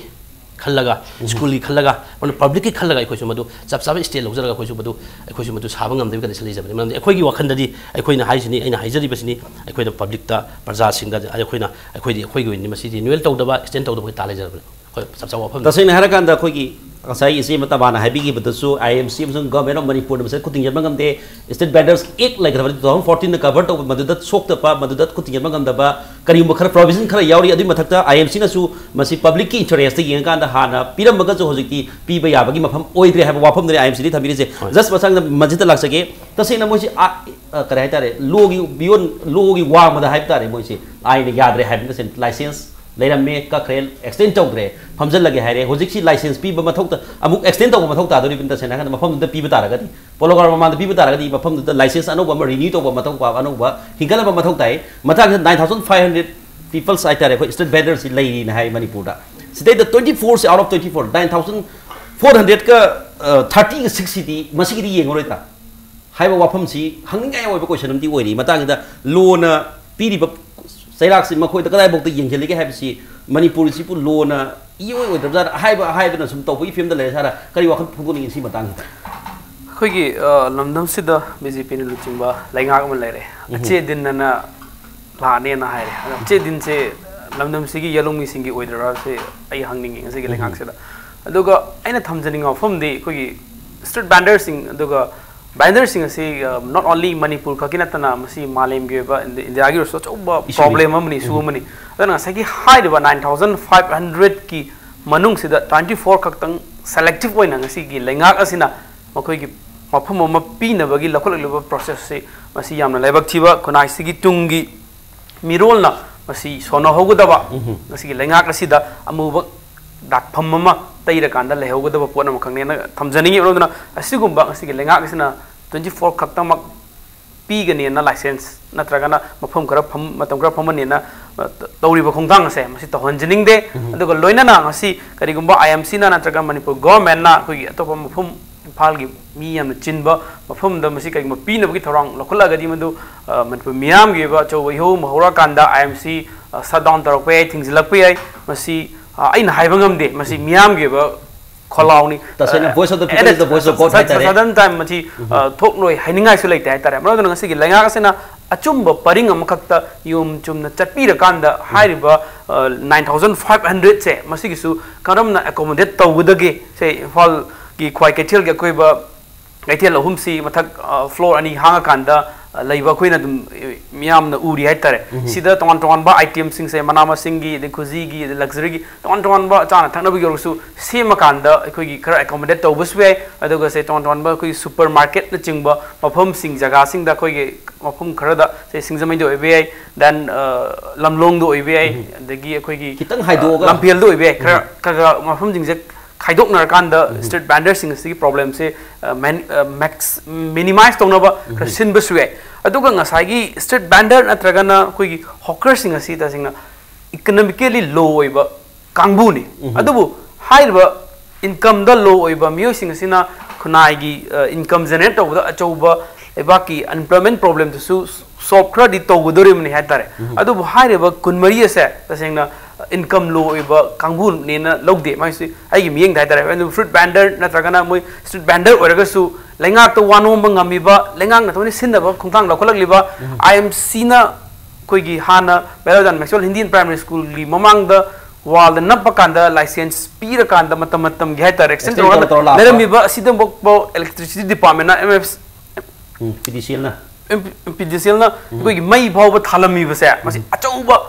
ꯈꯜꯂꯒ ꯁ꯭ꯀꯨꯜꯒꯤ ꯈꯜꯂꯒ ꯃꯔꯨꯑꯣꯏꯅ ꯄꯕ꯭ꯂꯤꯛꯀꯤ ꯈꯜꯂꯒ ꯑꯩꯈꯣꯏꯁꯨ ꯃꯗꯨ ꯆꯞ ꯆꯥꯕ ꯁ꯭ꯇꯦꯠ ꯂꯧꯖꯔꯒ ꯑꯩꯈꯣꯏꯁꯨ ꯃꯗꯨ ꯑꯩꯈꯣꯏꯁꯨ ꯃꯗꯨ ꯁꯥꯕ ꯉꯝꯗꯕꯒꯤ ꯀꯟꯗꯤꯁꯟ ꯂꯩꯖꯕꯅꯤ꯫ ꯃꯔꯝꯗꯤ ꯑꯩꯈꯣꯏꯒꯤ ꯋꯥꯈꯜꯗꯗꯤ ꯑꯩꯈꯣꯏꯅ ꯍꯥꯏꯁꯤꯅꯤ, ꯑꯩꯅ ꯍꯥꯏꯖꯔꯤꯕꯁꯤꯅꯤ, ꯑꯩꯈꯣꯏꯅ ꯄꯕ꯭ꯂꯤꯛꯇ ꯄ꯭ꯔꯖꯥꯁꯤꯡꯗ ꯑꯩꯈꯣꯏꯅ ꯑꯩꯈꯣꯏꯗꯤ ꯑꯩꯈꯣꯏꯒꯤ ꯑꯣꯏꯅ ꯃꯁꯤ ꯔꯤꯅ꯭ꯌꯨꯋꯦꯜ ꯇꯧꯗꯕ ꯑꯦꯛꯁꯇꯦꯟ ꯇꯧꯗꯕ ꯑꯩꯈꯣꯏ ꯇꯥ ꯂꯩꯖꯔꯕꯅꯤ꯫ ꯑꯩꯈꯣꯏ ꯆꯞ ꯆꯥꯕ ꯋꯥꯐꯝ ꯇꯁꯦꯡꯅ ꯍꯥꯏꯔꯀꯥꯟꯗ ꯑꯩꯈꯣꯏꯒꯤ ꯉꯁꯥꯏ ꯏꯆꯦ ꯇꯕꯥꯅ ꯍꯥꯏꯕꯤꯈꯤꯕꯗꯁꯨ I M C ꯑꯃꯁꯨꯡ Government of Manipurꯅ ꯃꯁꯤꯗ ꯈꯨꯠ ꯊꯤꯡꯖꯤꯟꯕ ꯉꯝꯗꯦ꯫ State Vendors Act ꯂꯩꯈ꯭ꯔꯕꯅꯤ, two thousand fourteenꯅ cover ꯇꯧꯕ, ꯃꯗꯨꯗ ꯁꯣꯛꯇꯕ, ꯃꯗꯨꯗ ꯈꯨꯠ ꯊꯤꯡꯖꯤꯟꯕ ꯉꯝꯗꯕ ꯀꯔꯤꯒꯨꯝꯕ ꯈꯔ provision ꯈꯔ ꯌꯥꯎꯔꯤ꯫ ꯑꯗꯨꯒꯤ ꯃꯊꯛꯇ I M Cꯅꯁꯨ ꯃꯁꯤ ꯄꯕ꯭ꯂꯤꯛꯀꯤ ꯏꯟꯇꯔꯦꯁꯇ ꯌꯦꯡꯉꯀꯥꯟꯗ ꯍꯥꯟꯅ ꯄꯤꯔꯝꯃꯒꯁꯨ ꯍꯧꯖꯤꯛꯇꯤ ꯄꯤꯕ ꯌꯥꯕꯒꯤ ꯃꯐꯝ ꯑꯣꯏꯗ꯭ꯔꯦ ꯍꯥꯏꯕ ꯋꯥꯐꯝꯗꯨꯅꯤ I M Cꯗꯒꯤ ꯊꯝꯕꯤꯔꯤꯁꯦ꯫ ꯍꯣꯏ꯫ Just ꯃꯊꯪꯗ ꯃꯁꯤꯗ ꯂꯥꯛꯆꯒꯦ꯫ ꯇꯁꯦꯡꯅ ꯃꯣꯏꯁꯤ ꯑ, ꯑ, ꯀꯔꯤ ꯍꯥꯏꯇꯥꯔꯦ, lawꯒꯤ beyond, lawꯒꯤ ꯋꯥꯡꯃꯗ ꯍꯥꯏꯕ ꯇꯥꯔꯦ, ꯃꯣꯏꯁꯤ ꯑꯥꯏꯟꯅ ꯌꯥꯗ꯭ꯔꯦ ꯍꯥꯏꯕꯅꯤ꯫ ꯇꯁꯦꯡꯅ license ꯂꯩꯔꯝꯃꯦ, ꯀꯛꯈ꯭ꯔꯦ, extend ꯇꯧꯗ꯭ꯔꯦ, ꯐꯝꯖꯤꯜꯂꯒꯦ ꯍꯥꯏꯔꯦ꯫ ꯍꯧꯖꯤꯛꯁꯤ license ꯄꯤꯕ ꯃꯊꯧ ꯇ-, ꯑꯃꯨꯛ extend ꯇꯧꯕ ꯃꯊꯧ ꯇꯥꯗꯣꯔꯤꯕꯅꯤ꯫ ꯇꯁꯦꯡꯅ ꯍꯥꯏꯔꯀꯥꯟꯗ ꯃꯐꯝꯗꯨꯗ ꯄꯤꯕ ꯇꯥꯔꯒꯗꯤ, ꯄꯣꯂꯣ ꯒ꯭ꯔꯥꯎꯟ ꯃꯃꯥꯡꯗ ꯄꯤꯕ ꯇꯥꯔꯒꯗꯤ ꯃꯐꯝꯗꯨꯗ license ꯑꯅꯧꯕ ꯑꯃ renew ꯇꯧꯕ ꯃꯊꯧ, ꯑꯅꯧꯕ ꯍꯤꯡꯒꯠꯅꯕ ꯃꯊꯧ ꯇꯥꯏ꯫ ꯃꯊꯪꯁꯤꯗ nine thousand five hundred peoples ꯍꯥꯏꯇꯥꯔꯦ, ꯑꯩꯈꯣꯏ street vendorꯁꯤ ꯂꯩꯔꯤꯅ ꯍꯥꯏ ꯃꯅꯤꯄꯨꯔꯗ꯫ ꯁꯤꯗꯩꯗ twenty fourꯁꯤ, out of twenty four, nine thousand four hundredꯀ, ꯑ, thirtyꯒ sixꯁꯤꯗꯤ ꯃꯁꯤꯒꯤꯗꯤ ꯌꯦꯡꯉꯔꯣꯏꯗ꯭ꯔꯥ ꯍꯥꯏꯕ ꯋꯥꯐꯝꯁꯤ ꯍꯪꯅꯤꯡꯉꯥꯏ ꯑꯣꯏꯕ question ꯑꯃꯗꯤ ꯑꯣꯏꯔꯤ꯫ ꯃꯇꯥꯡꯁꯤꯗ lawꯅ ꯄꯤꯔꯤꯕ ꯆꯩꯔꯥꯛꯁꯤ ꯃꯈꯣꯏꯗ ꯀꯗꯥꯏꯐꯥꯎꯗ ꯌꯦꯡꯁꯤꯜꯂꯤꯒꯦ ꯍꯥꯏꯕꯁꯤ, ꯃꯅꯤꯄꯨꯔꯁꯤꯕꯨ lawꯅ ꯏꯑꯣꯏ ꯑꯣꯏꯗ꯭ꯔꯕꯖꯥꯠꯅ ꯍꯥꯏꯕ ꯍꯥꯏꯕꯅ ꯁꯨꯝ ꯇꯧꯕꯒꯤ ꯐꯤꯕꯝꯗ ꯂꯩꯔꯦ꯫ ꯁꯥꯔ, ꯀꯔꯤ ꯋꯥꯈꯜ ꯐꯣꯡꯗꯣꯛꯅꯤꯡꯉꯤ ꯁꯤ ꯃꯇꯥꯡꯁꯤꯗ? ꯑꯩꯈꯣꯏꯒꯤ, ꯑ, ꯂꯝꯗꯝꯁꯤꯗ B J Pꯅ ꯂꯨꯆꯤꯡꯕ ꯂꯩꯉꯥꯛ ꯑꯃ ꯂꯩꯔꯦ꯫ ꯎꯝ꯫ ꯑꯆꯦ ꯗꯤꯟ ꯑꯅ ꯂꯥꯛꯑꯅꯦꯅ ꯍꯥꯏꯔꯦ꯫ ꯑꯗꯣ ꯑꯆꯦ ꯗꯤꯟꯁꯦ ꯂꯝꯗꯝꯁꯤꯒꯤ ꯌꯦꯜꯍꯧꯃꯤꯁꯤꯡꯒꯤ ꯑꯣꯏꯗꯣꯏꯔꯥ ꯁꯤ ꯑꯩ ꯍꯪꯅꯤꯡꯉꯤ ꯉꯁꯤꯒꯤ ꯎꯝ꯫ ꯂꯩꯉꯥꯛꯁꯤꯗ꯫ ꯑꯗꯨꯒ ꯑꯩꯅ ꯊꯝꯖꯅꯤꯡꯕ ꯋꯥꯐꯝꯗꯤ ꯑꯩꯈꯣꯏꯒꯤ street vendorꯁꯤꯡ ꯑꯗꯨꯒ ꯕꯦꯟꯗꯔꯁꯤꯡ ꯑꯁꯤ ꯅꯣꯠ ꯑꯣꯟꯂꯤ ꯃꯅꯤꯄꯨꯔ ꯈꯛꯀꯤ ꯅꯠꯇꯅ ꯃꯁꯤ ꯃꯥꯂꯦꯝꯒꯤ ꯑꯣꯏꯕ ꯏꯟꯗꯤꯌꯥꯒꯤ ꯑꯣꯏꯔꯁꯨ ꯑꯆꯧꯕ ꯄ꯭ꯔꯣꯕ꯭ꯂꯦꯝ ꯑꯃꯅꯤ, ꯏꯁꯨ ꯑꯃꯅꯤ꯫ ꯑꯗꯨꯅ ꯉꯁꯥꯏꯒꯤ ꯍꯥꯏꯔꯤꯕ ꯅꯥꯏꯟ ꯊꯥꯎꯖꯟ ꯐꯥꯏꯚ ꯍꯟꯗ꯭ꯔꯦꯠꯀꯤ ꯃꯅꯨꯡꯁꯤꯗ ꯇ꯭ꯋꯦꯟꯇꯤ ꯐꯣꯔ ꯈꯛꯇꯪ ꯁꯦꯂꯦꯛꯇꯤꯞ ꯑꯣꯏꯅ ꯉꯁꯤꯒꯤ ꯂꯩꯉꯥꯛ ꯑꯁꯤꯅ ꯃꯈꯣꯏꯒꯤ ꯃꯐꯝ ꯑꯃ ꯄꯤꯅꯕꯒꯤ ꯂꯧꯈꯠꯂꯛꯂꯤꯕ ꯄ꯭ꯔꯣꯁꯦꯁꯁꯤ ꯃꯁꯤ ꯌꯥꯝꯅ ꯂꯥꯏꯕꯛ ꯊꯤꯕ꯫ ꯈꯨꯟꯅꯥꯏꯁꯤꯒꯤ ꯇꯨꯡꯒꯤ ꯃꯤꯔꯣꯜꯅ ꯃꯁꯤ ꯁꯣꯟꯅꯍꯧꯒꯗꯕ, ꯉꯁꯤꯒꯤ ꯂꯩꯉꯥꯛ ꯑꯁꯤꯗ ꯑꯃꯨꯕ ꯗꯥꯛꯐꯝ ꯑꯃ ꯇꯩꯔꯀꯥꯟꯗ ꯂꯩꯍꯧꯒꯗꯕ ꯄꯣꯠ ꯑꯃꯈꯛꯅꯦꯅ ꯊꯝꯖꯅꯤꯡꯉꯤ꯫ ꯃꯔꯝ ꯑꯗꯨꯅ ꯑꯁꯤꯒꯨꯝꯕ ꯉꯁꯤꯒꯤ ꯂꯩꯉꯥꯛ ꯑꯁꯤꯅ ꯇ꯭ꯋꯦꯟꯇꯤ ꯐꯣꯔ ꯈꯛꯇꯃꯛ ꯄꯤꯒꯅꯦꯅ ꯂꯥꯏꯁꯦꯟꯁ ꯅꯠꯇ꯭ꯔꯒꯅ ꯃꯐꯝ ꯈꯔ ꯐꯝ-, ꯃꯇꯝ ꯈꯔ ꯐꯝꯍꯟꯅꯦꯅ, ꯑ, ꯇ-, ꯇꯧꯔꯤꯕ ꯈꯣꯡꯊꯥꯡ ꯑꯁꯦ ꯃꯁꯤ ꯇꯧꯍꯟꯖꯅꯤꯡꯗꯦ꯫ ꯑꯗꯨꯒ ꯂꯣꯏꯅꯅ ꯉꯁꯤ ꯀꯔꯤꯒꯨꯝꯕ ꯑꯥꯏ ꯑꯦꯝ ꯁꯤꯅ ꯅꯠꯇ꯭ꯔꯒ ꯃꯅꯤꯄꯨꯔ ꯒꯣꯚꯔꯟꯃꯦꯟꯠꯅ ꯑꯩꯈꯣꯏꯒꯤ ꯑꯇꯣꯞꯄ ꯃꯐꯝ, ꯏꯝꯐꯥꯜꯒꯤ ꯃꯤ ꯌꯥꯝꯅ ꯆꯤꯟꯕ ꯃꯐꯝꯗ ꯃꯁꯤ ꯀꯔꯤꯒꯨꯝꯕ ꯄꯤꯅꯕꯒꯤ ꯊꯧꯔꯥꯡ ꯂꯧꯈꯠꯂꯛꯑꯒꯗꯤ ꯃꯗꯨ, ꯑ, ꯃꯅꯤꯄꯨꯔ ꯃꯤꯌꯥꯝꯒꯤ ꯑꯣꯏꯕ ꯑꯆꯧꯕ ꯏꯍꯧ ꯑꯃ ꯍꯧꯔꯛꯑꯀꯥꯟꯗ ꯑꯥꯏ ꯑꯦꯝ ꯁꯤ, ꯑ, ꯁꯠ ꯗꯥꯎꯟ ꯇꯧꯔꯛꯄ ꯌꯥꯏ, ꯊꯤꯡꯖꯤꯜꯂꯛꯄ ꯌꯥꯏ꯫ ꯃꯁꯤ, ꯑ, ꯑꯩꯅ ꯍꯥꯏꯕ ꯉꯝꯗꯦ꯫ ꯃꯁꯤ ꯃꯤꯌꯥꯝꯒꯤ ꯑꯣꯏꯕ ꯈꯣꯜꯂꯥꯎꯅꯤ꯫ ꯇꯁꯦꯡꯅ voice of the people is the voice of God ꯍꯥꯏꯇꯥꯔꯦ꯫ Sudden time ꯃꯁꯤ, ꯑ, ꯊꯣꯛꯂꯣꯏ ꯍꯥꯏꯅꯤꯡꯉꯥꯏꯁꯨ ꯂꯩꯇꯦ ꯍꯥꯏꯇꯥꯔꯦ꯫ ꯃꯔꯝ ꯑꯗꯨꯅ ꯉꯁꯤꯒꯤ ꯂꯩꯉꯥꯛ ꯑꯁꯤꯅ ꯑꯆꯨꯝꯕ ꯄꯔꯤꯡ ꯑꯃꯈꯛꯇ ꯅꯤꯌꯣꯝ ꯆꯨꯝꯅ ꯆꯠꯄꯤꯔꯀꯥꯟꯗ ꯍꯥꯏꯔꯤꯕ, ꯑ, ꯅꯥꯏꯟ ꯊꯥꯎꯖꯟ ꯐꯥꯏꯚ ꯍꯟꯗ꯭ꯔꯦꯠꯁꯦ ꯃꯁꯤꯒꯤꯁꯨ ꯀꯔꯝꯅ ꯑꯦꯀꯣꯃꯣꯗꯦꯠ ꯇꯧꯒꯗꯒꯦ? ꯁꯦ ꯏꯝꯐꯥꯜꯒꯤ ꯈ꯭ꯋꯥꯏ ꯀꯩꯊꯦꯜꯒꯤ ꯑꯀꯣꯏꯕ ꯀꯩꯊꯦꯜ ꯑꯍꯨꯝꯁꯤ ꯃꯊꯛ, ꯑ, ꯐ꯭ꯂꯣꯔ ꯑꯅꯤ ꯍꯥꯡꯉꯀꯥꯟꯗ, ꯑ, ꯂꯩꯕ ꯑꯩꯈꯣꯏꯅ ꯑꯗꯨꯝ, ꯑ, ꯃꯤꯌꯥꯝꯅ ꯎꯔꯤ ꯍꯥꯏꯇꯥꯔꯦ꯫ ꯁꯤꯗ ꯇꯣꯉꯥꯟ ꯇꯣꯉꯥꯟꯕ ꯑꯥꯏꯇꯦꯝꯁꯤꯡꯁꯦ, ꯃꯅꯥ ꯃꯁꯤꯡꯒꯤ, ꯑꯗꯩ ꯈꯨꯖꯤꯒꯤ, ꯑꯗꯩ ꯂꯛꯖꯔꯤꯒꯤ ꯇꯣꯉꯥꯟ ꯇꯣꯉꯥꯟꯕ ꯆꯥꯅ ꯊꯛꯅꯕꯒꯤ ꯑꯣꯏꯔꯒꯁꯨ ꯁꯦꯝꯃꯀꯥꯟꯗ ꯑꯩꯈꯣꯏꯒꯤ ꯈꯔ ꯑꯦꯀꯣꯃꯣꯗꯦꯠ ꯇꯧꯕꯁꯨ ꯌꯥꯏ꯫ ꯑꯗꯨꯒ ꯁꯦ ꯇꯣꯉꯥꯟ ꯇꯣꯉꯥꯟꯕ ꯑꯩꯈꯣꯏꯒꯤ ꯁꯨꯄꯔ ꯃꯥꯔꯀꯦꯠꯅꯆꯤꯡꯕ ꯃꯐꯝꯁꯤꯡ, ꯖꯒꯥꯁꯤꯡꯗ ꯑꯩꯈꯣꯏꯒꯤ ꯃꯐꯝ ꯈꯔꯗ ꯁꯦ ꯁꯤꯡꯖꯃꯩꯗ ꯑꯣꯏꯕ ꯌꯥꯏ, then, ꯑ, ꯂꯝꯂꯣꯡꯗ ꯑꯣꯏꯕ ꯌꯥꯏ, ꯑꯗꯒꯤ ꯑꯩꯈꯣꯏꯒꯤ, ꯈꯤꯇꯪ ꯑ, ꯍꯥꯏꯗꯣꯛꯑꯒ꯫ ꯂꯝꯐꯦꯜꯗ ꯑꯣꯏꯕ ꯌꯥꯏ, ꯈꯔ, ꯈꯔ, ꯈꯔ ꯃꯐꯝꯁꯤꯡꯁꯦ ꯈꯥꯏꯗꯣꯛꯅꯔꯀꯥꯟꯗ ꯁ꯭ꯇ꯭ꯔꯤꯠ ꯚꯦꯟꯗꯔꯁꯤꯡ ꯑꯁꯤꯒꯤ ꯄ꯭ꯔꯣꯕ꯭ꯂꯦꯝꯁꯦ, ꯑ, ꯃꯦꯟ-, ꯑ, ꯃꯦꯛꯁ-, ꯃꯤꯅꯤꯃꯥꯏꯁ ꯇꯧꯅꯕ ꯈꯔ ꯁꯤꯟꯕꯁꯨ ꯌꯥꯏ꯫ ꯑꯗꯨꯒ ꯉꯁꯥꯏꯒꯤ ꯁ꯭ꯇ꯭ꯔꯤꯠ ꯚꯦꯟꯗꯔ ꯅꯠꯇ꯭ꯔꯒꯅ ꯑꯩꯈꯣꯏꯒꯤ ꯍꯣꯀꯔꯁꯤꯡ ꯑꯁꯤ ꯇꯁꯦꯡꯅ ꯏꯀꯣꯅꯣꯃꯤꯀꯦꯂꯤ ꯂꯣ ꯑꯣꯏꯕ ꯀꯥꯡꯕꯨꯅꯤ꯫ ꯑꯗꯨꯕꯨ ꯍꯥꯏꯔꯤꯕ ꯏꯟꯀꯝꯗ ꯂꯣ ꯑꯣꯏꯕ ꯃꯤꯑꯣꯏꯁꯤꯡ ꯑꯁꯤꯅ ꯈꯨꯟꯅꯥꯏꯒꯤ, ꯑ, ꯏꯟꯀꯝ ꯖꯦꯅꯦꯔꯦꯠ ꯇꯧꯕꯗ ꯑꯆꯧꯕ ꯂꯩꯕꯥꯛꯀꯤ ꯑꯟꯑꯦꯝꯄ꯭ꯂꯣꯏꯃꯦꯟꯠ ꯄ꯭ꯔꯣꯕ꯭ꯂꯦꯝꯗꯨꯁꯨ ꯁꯣꯜꯕ ꯈꯔꯗꯤ ꯇꯧꯒꯗꯧꯔꯤꯕꯅꯤ ꯍꯥꯏꯇꯥꯔꯦ꯫ ꯑꯗꯨꯕꯨ ꯍꯥꯏꯔꯤꯕ ꯀꯨꯟꯃꯔꯤ ꯑꯁꯦ ꯇꯁꯦꯡꯅ ꯏꯟꯀꯝ ꯂꯣ ꯑꯣꯏꯕ ꯀꯥꯡꯕꯨꯅꯦꯅ ꯂꯧꯗꯦ꯫ ꯃꯥꯏꯁꯤ ꯑꯩꯒꯤ ꯃꯤꯠꯌꯦꯡꯗ ꯍꯥꯏꯇꯥꯔꯦ꯫ ꯑꯗꯨ ꯐ꯭ꯔꯨꯏꯠ ꯚꯦꯟꯗꯔ ꯅꯠꯇ꯭ꯔꯒꯅ ꯃꯣꯏ ꯁ꯭ꯇ꯭ꯔꯤꯠ ꯚꯦꯟꯗꯔ ꯑꯣꯏꯔꯒꯁꯨ ꯂꯩꯉꯥꯛꯇ ꯋꯥ ꯅꯣꯝꯕ ꯉꯝꯃꯤꯕ, ꯂꯩꯉꯥꯛꯅ ꯊꯑꯣꯏꯅ ꯁꯤꯟꯅꯕ ꯈꯣꯡꯊꯥꯡ ꯂꯧꯈꯠꯂꯛꯂꯤꯕ, ꯑꯥꯏ ꯑꯦꯝ ꯁꯤꯅ ꯑꯩꯈꯣꯏꯒꯤ ꯍꯥꯟꯅ ꯕꯦꯂꯣꯗꯥꯟ ꯃꯦꯛꯁꯋꯦꯜ ꯍꯤꯟꯗꯤ ꯄ꯭ꯔꯥꯏꯃꯥꯔꯤ ꯁ꯭ꯀꯨꯜꯒꯤ ꯃꯃꯥꯡꯗ ꯋꯥꯜꯗ ꯅꯞꯄ ꯀꯥꯟꯗ ꯂꯥꯏꯁꯦꯟꯁ ꯄꯤꯔꯀꯥꯟꯗ ꯃꯇꯝ ꯃꯇꯝꯒꯤ ꯍꯥꯏꯇꯥꯔꯦ ꯑꯦꯛꯁꯇꯦꯟ Extend ꯇꯧꯔꯒ ꯇꯧꯔ ꯂꯥꯛꯄ꯫ ꯂꯩꯔꯝꯃꯤꯕ ꯑꯁꯤꯗꯐꯥꯎꯕ ꯏꯂꯦꯛꯇ꯭ꯔꯤꯁꯤꯇꯤ ꯗꯤꯄꯥꯔꯠꯃꯦꯟꯅ, ꯑꯦꯝ ꯑꯦꯐ ꯎꯝ, ꯄꯤ ꯗꯤ ꯁꯤ ꯑꯦꯜꯅ꯫ ꯑꯦꯝ ꯄꯤ ꯗꯤ ꯁꯤ ꯑꯦꯜꯅ ꯑꯩꯈꯣꯏꯒꯤ ꯃꯩ ꯐꯥꯎꯕ ꯊꯥꯂꯝꯃꯤꯕꯁꯦ, ꯃꯁꯤ ꯑꯆꯧꯕ